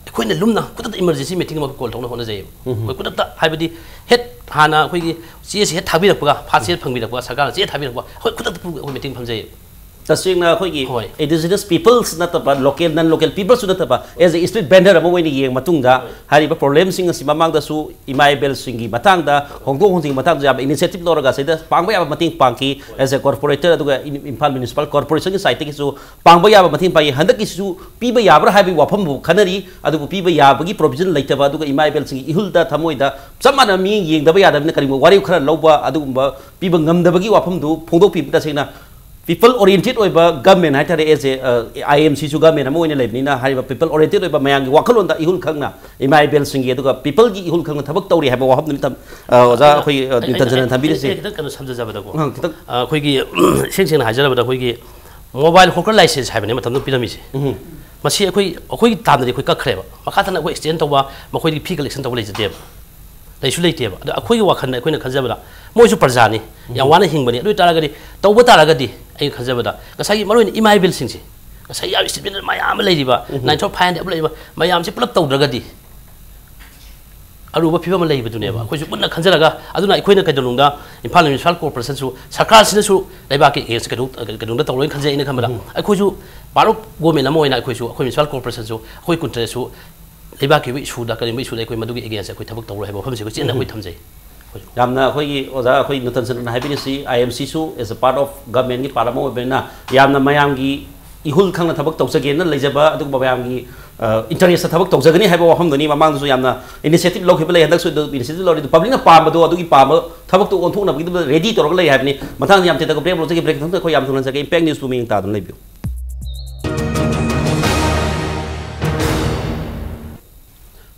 ꯑꯩꯈꯣꯏꯅ ꯂꯨꯝꯅ ꯈꯨꯗꯛꯇ ꯏꯃꯔꯖꯦꯟꯁꯤ ꯃꯤꯇꯤꯡ ꯑꯃ ꯀꯣꯜ ꯇꯧꯅ ꯍꯣꯠꯅꯖꯩꯑꯕ꯫ ꯎꯝ꯫ ꯑꯩꯈꯣꯏ ꯈꯨꯗꯛꯇ, ꯍꯥꯏꯕꯗꯤ ꯍꯦꯠ ꯍꯥꯟꯅ ꯑꯩꯈꯣꯏꯒꯤ ꯆꯦꯁꯤ ꯍꯦꯠ ꯊꯥꯕꯤꯔꯛꯄꯒ, ꯐꯥꯁ ꯍꯦꯠ ꯐꯪꯕꯤꯔꯛꯄꯒ, ꯁꯔꯀꯥꯔꯅ ꯆꯦ ꯊꯥꯕꯤꯔꯛꯄ, ꯑꯩꯈꯣꯏ ꯈꯨꯗꯛꯇ ꯑꯩꯈꯣꯏ ꯃꯤꯇꯤꯡ ꯐꯝꯖꯩꯑꯕ꯫ ꯇꯁꯦꯡꯅ ꯑꯩꯈꯣꯏꯒꯤ ꯍꯣꯏ꯫ Indigenous peoples ꯅꯠꯇꯕ, local, non local peoples ꯁꯨ ꯅꯠꯇꯕ, as a street vendor ꯑꯃ ꯑꯣꯏꯅ ꯌꯦꯡꯕ ꯃꯇꯨꯡꯗ, ꯍꯥꯏꯔꯤꯕ ꯄ꯭ꯔꯣꯕ꯭ꯂꯦꯝꯁꯤꯡ ꯑꯁꯤ ꯃꯃꯥꯡꯗꯁꯨ ꯏꯃꯥ ꯏꯕꯦꯜꯁꯤꯡꯒꯤ ꯃꯇꯥꯡꯗ, ꯍꯣꯡꯗꯣꯛ ꯍꯣꯡꯖꯤꯟꯒꯤ ꯃꯇꯥꯡꯗꯁꯨ ꯌꯥꯝꯅ initiative ꯂꯧꯔꯒ ꯁꯤꯗ ꯄꯥꯡꯕ ꯌꯥꯕ ꯃꯇꯦꯡ ꯄꯥꯡꯈꯤ, as a corporator꯫ ꯑꯗꯨꯒ ꯏꯝ-, ꯏꯝꯐꯥꯜ Municipal Corporation ꯒꯤ side ꯇꯒꯤꯁꯨ ꯄꯥꯡꯕ ꯌꯥꯕ ꯃꯇꯦꯡ ꯄꯥꯡꯉꯤ꯫ ꯍꯟꯗꯛꯀꯤꯁꯤꯁꯨ ꯄꯤꯕ ꯌꯥꯕ꯭ꯔꯥ ꯍꯥꯏꯕꯒꯤ ꯋꯥꯐꯝꯕꯨ ꯈꯟꯅꯔꯤ꯫ ꯑꯗꯨꯕꯨ ꯄꯤꯕ ꯌꯥꯕꯒꯤ provision ꯂꯩꯇꯕ, ꯑꯗꯨꯒ ꯏꯃꯥ ꯏꯕꯦꯜꯁꯤꯡꯒꯤ ꯏꯍꯨꯜꯗ, ꯊꯃꯣꯏꯗ ꯆꯞ ꯃꯥꯟꯅꯕ ꯃꯤꯠꯌꯦꯡ ꯌꯦꯡꯗꯕ ꯌꯥꯗꯕꯅꯤꯅ ꯀꯔꯤꯒꯨꯝꯕ ꯋꯥꯔꯦꯞ ꯈꯔ ꯂꯧꯕ, ꯑꯗꯨꯒꯨꯝꯕ ꯄꯤꯕ ꯉꯝꯗꯕꯒꯤ ꯋꯥꯐꯝꯗꯨ ꯐꯣꯡꯗꯣꯛꯄꯤꯕ꯫ ꯇꯁꯦꯡꯅ people oriented ꯑꯣꯏꯕ government ꯍꯥꯏꯇꯥꯔꯦ, as a, ꯑ, I M C ꯁꯨ government ꯑꯃ ꯑꯣꯏꯅ ꯂꯩꯕꯅꯤꯅ, ꯍꯥꯏꯔꯤꯕ people oriented ꯑꯣꯏꯕ ꯃꯌꯥꯝꯒꯤ ꯋꯥꯈꯜꯂꯣꯟꯗ ꯏꯍꯨꯜ ꯈꯪꯅ, ꯏꯃꯥ ꯏꯕꯦꯜꯁꯤꯡꯒꯤ ꯑꯗꯨꯒ people ꯒꯤ ꯏꯍꯨꯜ ꯈꯪꯅ ꯊꯕꯛ ꯇꯧꯔꯤ ꯍꯥꯏꯕ ꯋꯥꯐꯝꯗꯨ ꯅꯤꯡꯊꯝ-, ꯑ, ꯑꯣꯖꯥ ꯑꯩꯈꯣꯏ, ꯑ, ꯑꯩ, ꯑꯩ, ꯅꯤꯡꯊꯝꯖꯅ ꯑꯩ, ꯊꯝꯕꯤꯔꯤꯁꯤ꯫ ꯑꯩ ꯈꯤꯇꯪ ꯀꯩꯅꯣ ꯁꯝꯖꯖꯕꯗꯀꯣ꯫ ꯑ, ꯈꯤꯇꯪ꯫ ꯑ, ꯑꯩꯈꯣꯏꯒꯤ ꯏꯁꯦꯡ ꯁꯦꯡꯅ ꯍꯥꯏꯖꯔꯕꯗ ꯑꯩꯈꯣꯏꯒꯤ mobile hawker license ꯍꯥꯏꯕꯅꯦ ꯃꯇꯝꯗꯨ ꯄꯤꯔꯝꯃꯤꯁꯦ꯫ ꯎꯝ꯫ ꯃꯁꯤ ꯑꯩꯈꯣꯏ, ꯑꯩꯈꯣꯏꯒꯤ ꯇꯥꯝꯗꯗꯤ ꯑꯩꯈꯣꯏ ꯀꯛꯈ꯭ꯔꯦꯕ, ꯃꯈꯥ ꯇꯥꯅ ꯑꯩꯈꯣꯏ extend ꯇꯧꯕ, ꯃꯈꯣꯏꯗꯒꯤ fee collection ꯇꯧꯕ ꯂꯩꯖꯗꯦꯕ, ꯂꯩꯁꯨ ꯂꯩꯇꯦꯕ꯫ ꯑꯗꯣ ꯑꯩꯈꯣꯏꯒꯤ ꯋꯥꯈꯜꯗ ꯑꯩꯈꯣꯏꯅ ꯈꯟꯖꯕꯗ ꯃꯣꯏꯁꯨ ꯄ꯭ꯔꯖꯥꯅꯤ, ꯌꯥꯝ ꯋꯥꯅ ꯍꯤꯡꯕꯅꯤ꯫ ꯑꯗꯨ ꯑꯣꯏ ꯇꯥꯔꯒꯗꯤ, ꯇꯧꯕ ꯇꯥꯔꯒꯗꯤ ꯑꯩꯅ ꯈꯟꯖꯕꯗ ꯉꯁꯥꯏꯒꯤ ꯃꯔꯨꯑꯣꯏꯅ ꯏꯃꯥ ꯏꯕꯦꯜꯁꯤꯡꯁꯦ, ꯉꯁꯥꯏ ꯌꯥꯝ street vendor ꯃꯌꯥꯝ ꯑꯃ ꯂꯩꯔꯤꯕ, ꯎꯝ꯫ Nine thousand five hundred ꯑꯃ ꯂꯩꯔꯤꯕ ꯃꯌꯥꯝꯁꯦ ꯄꯨꯂꯞ ꯇꯧꯗ꯭ꯔꯒꯗꯤ ꯑꯔꯨꯕ ꯐꯤꯕꯝ ꯑꯃ ꯂꯩꯕꯗꯨꯅꯦꯕ꯫ ꯎꯝ꯫ ꯑꯩꯈꯣꯏꯁꯨ ꯄꯨꯟꯅ ꯈꯟꯖꯔꯒ, ꯑꯗꯨꯅ ꯑꯩꯈꯣꯏꯅ ꯀꯩꯗꯧꯅꯨꯡꯗ ꯏꯝꯐꯥꯜ Municipal Corporation ꯁꯨ, ꯁꯔꯀꯥꯔꯁꯤꯅꯁꯨ ꯂꯩꯕꯥꯛꯀꯤ against ꯀꯩꯗꯧ-, ꯀꯩꯗꯧꯅꯨꯡꯗ ꯇꯧꯔꯣꯏꯅ ꯈꯟꯖꯩ꯫ ꯑꯩꯅ ꯈꯟꯕꯗ ꯎꯝ꯫ ꯑꯩꯈꯣꯏꯁꯨ part of government ꯑꯃ ꯑꯣꯏꯅ ꯑꯩꯈꯣꯏꯁꯨ, ꯑꯩꯈꯣꯏ Municipal Corporation ꯁꯨ, ꯑꯩꯈꯣꯏ ꯀꯨꯟꯇꯔꯦꯠꯁꯨ ꯂꯩꯕꯥꯛꯀꯤ ꯑꯣꯏꯕ ꯏꯁꯨꯗ, ꯀꯔꯤꯒꯨꯝꯕ ꯏꯁꯨꯗ ꯑꯩꯈꯣꯏ ꯃꯗꯨꯒꯤ against ꯑꯩꯈꯣꯏ ꯊꯕꯛ ꯇꯧꯔꯣꯏ ꯍꯥꯏꯕ ꯋꯥꯐꯝꯁꯤ ꯑꯩꯈꯣꯏ ꯆꯦꯠꯅ ꯎꯝ꯫ ꯑꯩꯈꯣꯏ ꯊꯝꯖꯩ꯫ ꯌꯥꯝꯅ ꯑꯩꯈꯣꯏꯒꯤ ꯑꯣꯖꯥ, ꯑꯩꯈꯣꯏ ꯅꯨꯡꯊꯪꯖꯅ ꯍꯥꯏꯕꯤꯔꯤꯁꯤ, I M C ꯁꯨ as a part of government ꯀꯤ part ꯑꯃ ꯑꯣꯏꯕꯅꯤꯅ, ꯌꯥꯝꯅ ꯃꯌꯥꯝꯒꯤ ꯏꯍꯨꯜ ꯈꯪꯅ ꯊꯕꯛ ꯇꯧꯖꯒꯦꯅ ꯂꯩꯖꯕ, ꯑꯗꯨꯒꯨꯝꯕ ꯃꯌꯥꯝꯒꯤ, ꯑ, interest ꯇ ꯊꯕꯛ ꯇꯧꯖꯒꯅꯤ ꯍꯥꯏꯕ ꯋꯥꯐꯝꯗꯨꯅꯤ꯫ ꯃꯃꯥꯡꯗꯁꯨ ꯌꯥꯝꯅ initiative ꯂꯧꯈꯤꯕ ꯂꯩ, ꯍꯟꯗꯛꯁꯨ ꯑꯗꯨ initiative ꯂꯧꯔꯤ꯫ ꯑꯗꯨ public ꯅ ꯄꯥꯝꯕꯗꯣ, ꯑꯗꯨꯒꯤ ꯄꯥꯝꯕ ꯊꯕꯛꯇꯨ ꯑꯣꯟꯊꯣꯛꯅꯕꯒꯤꯗꯃꯛ ready ꯇꯧꯔꯒ ꯂꯩ ꯍꯥꯏꯕꯅꯤ꯫ ꯃꯊꯪꯗ ꯌꯥꯝ ꯇꯦꯟꯇꯛꯅ break ꯂꯧꯖꯒꯦ꯫ Break ꯃꯇꯨꯡꯗ ꯑꯩꯈꯣꯏ ꯌꯥꯝ ꯊꯨꯅ ꯍꯟꯖꯔꯛꯀꯦ꯫ Impact News ꯄꯨ ꯃꯤꯠꯌꯦꯡ ꯇꯥꯗꯨꯅ ꯂꯩꯕꯤꯌꯨ꯫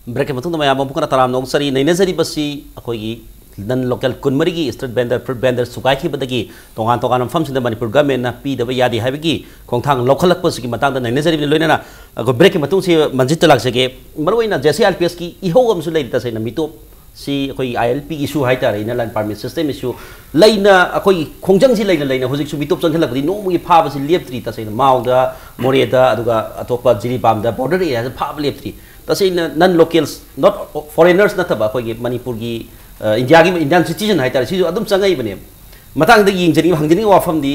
Break ꯀꯤ ꯃꯇꯨꯡꯗ ꯃꯌꯥꯝ ꯑꯃꯨꯛ ꯍꯟꯅ ꯇꯔꯥꯝꯅ ꯑꯣꯛꯆꯔꯤ꯫ ꯅꯩꯅꯖꯔꯤꯕꯁꯤ ꯑꯩꯈꯣꯏꯒꯤ non local ꯀꯨꯟꯃꯔꯤꯒꯤ street vendor, fruit vendor ꯁꯨꯒꯥꯏꯈꯤꯕꯗꯒꯤ ꯇꯣꯉꯥꯟ ꯇꯣꯉꯥꯟꯕ ꯃꯐꯝꯁꯤꯡꯗ ꯃꯅꯤꯄꯨꯔ government ꯅ ꯄꯤꯗꯕ ꯌꯥꯗꯦ ꯍꯥꯏꯕꯒꯤ ꯈꯣꯡꯊꯥꯡ ꯂꯧꯈꯠꯂꯛꯄꯁꯤꯒꯤ ꯃꯇꯥꯡꯗ ꯅꯩꯅꯖꯔꯤꯕꯅꯤ꯫ ꯂꯣꯏꯅꯅ ꯑꯩꯈꯣꯏ break ꯀꯤ ꯃꯇꯨꯡꯁꯤ ꯃꯟꯖꯤꯠꯇ ꯂꯥꯛꯆꯒꯦ꯫ ꯃꯔꯨꯑꯣꯏꯅ J C R P S ꯀꯤ ꯏꯍꯧ ꯑꯃꯁꯨ ꯂꯩꯔꯤ, ꯇꯁꯦꯡꯅ ꯃꯤꯇꯣꯞ ꯁꯤ ꯑꯩꯈꯣꯏꯒꯤ ꯑꯥꯏ ꯑꯦꯜ ꯄꯤꯒꯤ ꯏꯁꯨ ꯍꯥꯏꯇꯥꯔꯦ, ꯏꯟꯅꯔ ꯂꯥꯏꯟ ꯄꯥꯔꯃꯤꯠ ꯁꯤꯁꯇꯦꯝ ꯏꯁꯨ ꯂꯩꯅ, ꯑꯩꯈꯣꯏꯒꯤ ꯈꯣꯡꯖꯪꯁꯤ ꯂꯩꯅ ꯂꯩꯅ ꯍꯧꯖꯤꯛꯁꯨ ꯃꯤꯇꯣꯞ ꯆꯪꯁꯤꯜꯂꯛꯄꯗꯤ ꯅꯣꯡꯃꯒꯤ ꯐꯥꯕꯁꯤ ꯂꯦꯞꯇ꯭ꯔꯤ꯫ ꯇꯁꯦꯡꯅ ꯃꯥꯎꯗ, ꯃꯣꯔꯦꯗ, ꯑꯗꯨꯒ ꯑꯇꯣꯞꯄ ꯖꯤꯔꯤꯕꯥꯝꯗ, ꯕꯣꯔꯗꯔ ꯑꯦꯔꯤꯌꯥꯗ ꯐꯥꯕ ꯂꯦꯞꯇ꯭ꯔꯤ꯫ ꯇꯁꯦꯡꯅ ꯅꯟ ꯂꯣꯀꯦꯜꯁ, ꯅꯣꯠ ꯐꯣꯔꯦꯅꯔꯁ ꯅꯠꯇꯕ ꯑꯩꯈꯣꯏꯒꯤ ꯃꯅꯤꯄꯨꯔꯒꯤ, ꯑ, ꯏꯟꯗꯤꯌꯥꯒꯤ, ꯏꯟꯗꯤꯌꯥꯟ ꯁꯤꯇꯤꯖꯟ ꯍꯥꯏꯇꯥꯔꯦ, ꯁꯤꯁꯨ ꯑꯗꯨꯝ ꯆꯪꯉꯛꯏꯕꯅꯦꯕ꯫ ꯃꯇꯥꯡꯗ ꯌꯦꯡꯖꯅꯤꯡꯕ, ꯍꯪꯖꯅꯤꯡꯕ ꯋꯥꯐꯝꯗꯤ,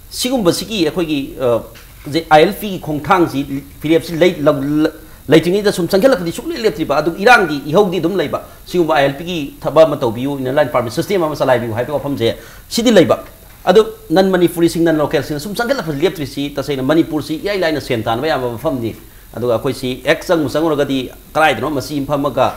ꯁꯤꯒꯨꯝꯕꯁꯤꯒꯤ ꯑꯩꯈꯣꯏꯒꯤ, ꯑ, ꯍꯧꯖꯤꯛ ꯑꯥꯏ ꯑꯦꯜ ꯄꯤꯒꯤ ꯈꯣꯡꯊꯥꯡꯁꯤ, ꯐꯤꯔꯦꯞꯁꯤ ꯂꯩ-, ꯂꯧ-, ꯂ-, ꯂꯩꯇ꯭ꯔꯤꯉꯩꯗ ꯁꯨꯝ ꯆꯪꯁꯤꯜꯂꯛꯄꯗꯤ ꯁꯨꯡꯂꯦꯞ ꯂꯦꯞꯇ꯭ꯔꯤꯕ, ꯑꯗꯨ ꯏꯔꯥꯡꯗꯤ, ꯏꯍꯧꯗꯤ ꯑꯗꯨꯝ ꯂꯩꯕ꯫ ꯁꯤꯒꯨꯝꯕ ꯑꯥꯏ ꯑꯦꯜ ꯄꯤꯒꯤ ꯊꯕꯛ ꯑꯃ ꯇꯧꯕꯤꯌꯨ, ꯏꯟꯅꯔ ꯂꯥꯏꯟ ꯄꯥꯔꯃꯤꯠ ꯁꯤꯁꯇꯦꯝ ꯑꯃ ꯆꯂꯥꯏꯕꯤꯌꯨ ꯍꯥꯏꯕꯒꯤ ꯋꯥꯐꯝꯁꯦ ꯁꯤꯗꯤ ꯂꯩꯕ꯫ ꯑꯗꯣ ꯅꯟ ꯃꯅꯤꯄꯨꯔꯤꯁꯤꯡ, ꯅꯟ ꯂꯣꯀꯦꯜꯁꯤꯡꯅ ꯁꯨꯝ ꯆꯪꯁꯤꯜꯂꯛꯄꯁꯤ ꯂꯦꯞꯇ꯭ꯔꯤꯁꯤ, ꯇꯁꯦꯡꯅ ꯃꯅꯤꯄꯨꯔꯁꯤ ꯏꯔꯥꯏ ꯂꯥꯏꯅ ꯁꯦꯟ ꯇꯥꯟꯕ ꯌꯥꯕ ꯃꯐꯝꯅꯤ꯫ ꯑꯗꯨꯒ ꯑꯩꯈꯣꯏꯁꯤ ꯍꯦꯛ ꯆꯪꯕꯨ ꯆꯪꯉꯨꯔꯒꯗꯤ ꯀꯗꯥꯏꯗꯅꯣ ꯃꯆꯤ ꯑꯃ ꯐꯝꯃꯒ,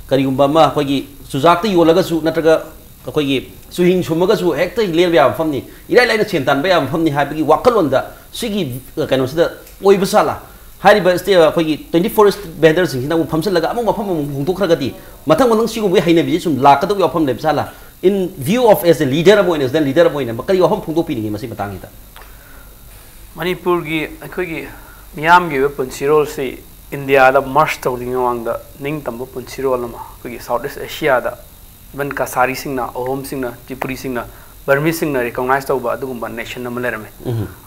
ꯀꯔꯤꯒꯨꯝꯕ ꯑꯃ ꯑꯩꯈꯣꯏꯒꯤ ꯆꯨꯖꯥꯛꯇ ꯌꯣꯜꯂꯒꯁꯨ ꯅꯠꯇ꯭ꯔꯒ ꯑꯩꯈꯣꯏꯒꯤ ꯆꯨꯍꯤꯡ ꯁꯨꯝꯃꯒꯁꯨ ꯍꯦꯛꯇ ꯂꯦꯟꯕ ꯌꯥꯕ ꯃꯐꯝꯅꯤ, ꯏꯔꯥꯏ ꯂꯥꯏꯅ ꯁꯦꯟ ꯇꯥꯟꯕ ꯌꯥꯕ ꯃꯐꯝꯅꯤ ꯍꯥꯏꯕꯒꯤ ꯋꯥꯈꯜꯂꯣꯟꯗ ꯁꯤꯒꯤ, ꯑ, ꯀꯩꯅꯣꯁꯤꯗ ꯑꯣꯏꯕ ꯁꯥꯂꯥ? ꯍꯥꯏꯔꯤꯕ ꯁ꯭ꯇꯦ-, ꯑꯩꯈꯣꯏꯒꯤ ꯇ꯭ꯋꯦꯟꯇꯤ ꯐꯣꯔ ꯚꯦꯟꯗꯔꯁꯤꯡꯁꯤꯅ ꯑꯃꯨꯛ ꯐꯝꯖꯤꯜꯂꯒ ꯑꯃꯨꯛ ꯃꯐꯝ ꯑꯃꯨꯛ ꯍꯣꯡꯗꯣꯛꯈ꯭ꯔꯒꯗꯤ ꯃꯊꯪ ꯃꯊꯪ ꯁꯤꯒꯨꯝꯕꯒꯤ ꯍꯩꯅꯕꯤꯁꯤ ꯁꯨꯝ ꯂꯥꯛꯀꯗꯕꯒꯤ ꯋꯥꯐꯝ ꯂꯩꯕ ꯁꯥꯂꯥ? In view of, as a leader ꯑꯃ ꯑꯣꯏꯅ, as a leader ꯑꯃ ꯑꯣꯏꯅ ꯀꯔꯤ ꯋꯥꯐꯝ ꯐꯣꯡꯗꯣꯛꯄꯤꯅꯤꯡꯉꯤ ꯃꯁꯤ ꯃꯇꯥꯡꯁꯤꯗ? ꯃꯅꯤꯄꯨꯔꯒꯤ ꯑꯩꯈꯣꯏꯒꯤ ꯃꯤꯌꯥꯝꯒꯤ ꯑꯣꯏꯕ ꯄꯨꯟꯁꯤꯔꯣꯜꯁꯤ ꯏꯟꯗꯤꯌꯥꯗ ꯃꯔꯁ ꯇꯧꯗ꯭ꯔꯤꯉꯩ ꯃꯃꯥꯡꯗ ꯅꯤꯡꯇꯝꯕ ꯄꯨꯟꯁꯤꯔꯣꯜ ꯑꯃ ꯑꯩꯈꯣꯏꯒꯤ ꯁꯥꯎꯠ ꯏꯁ ꯑꯦꯁꯤꯌꯥꯗ, ꯏꯚꯟ ꯀꯁꯥꯔꯤꯁꯤꯡꯅ, ꯑꯍꯣꯝꯁꯤꯡꯅ, ꯇ꯭ꯔꯤꯄꯨꯔꯤꯁꯤꯡꯅ, ꯕꯔꯃꯤꯁꯤꯡꯅ ꯔꯤꯀꯣꯛꯅꯥꯏꯁ ꯇꯧꯕ ꯑꯗꯨꯒꯨꯝꯕ ꯅꯦꯁꯟ ꯑꯃ ꯂꯩꯔꯝꯃꯤ꯫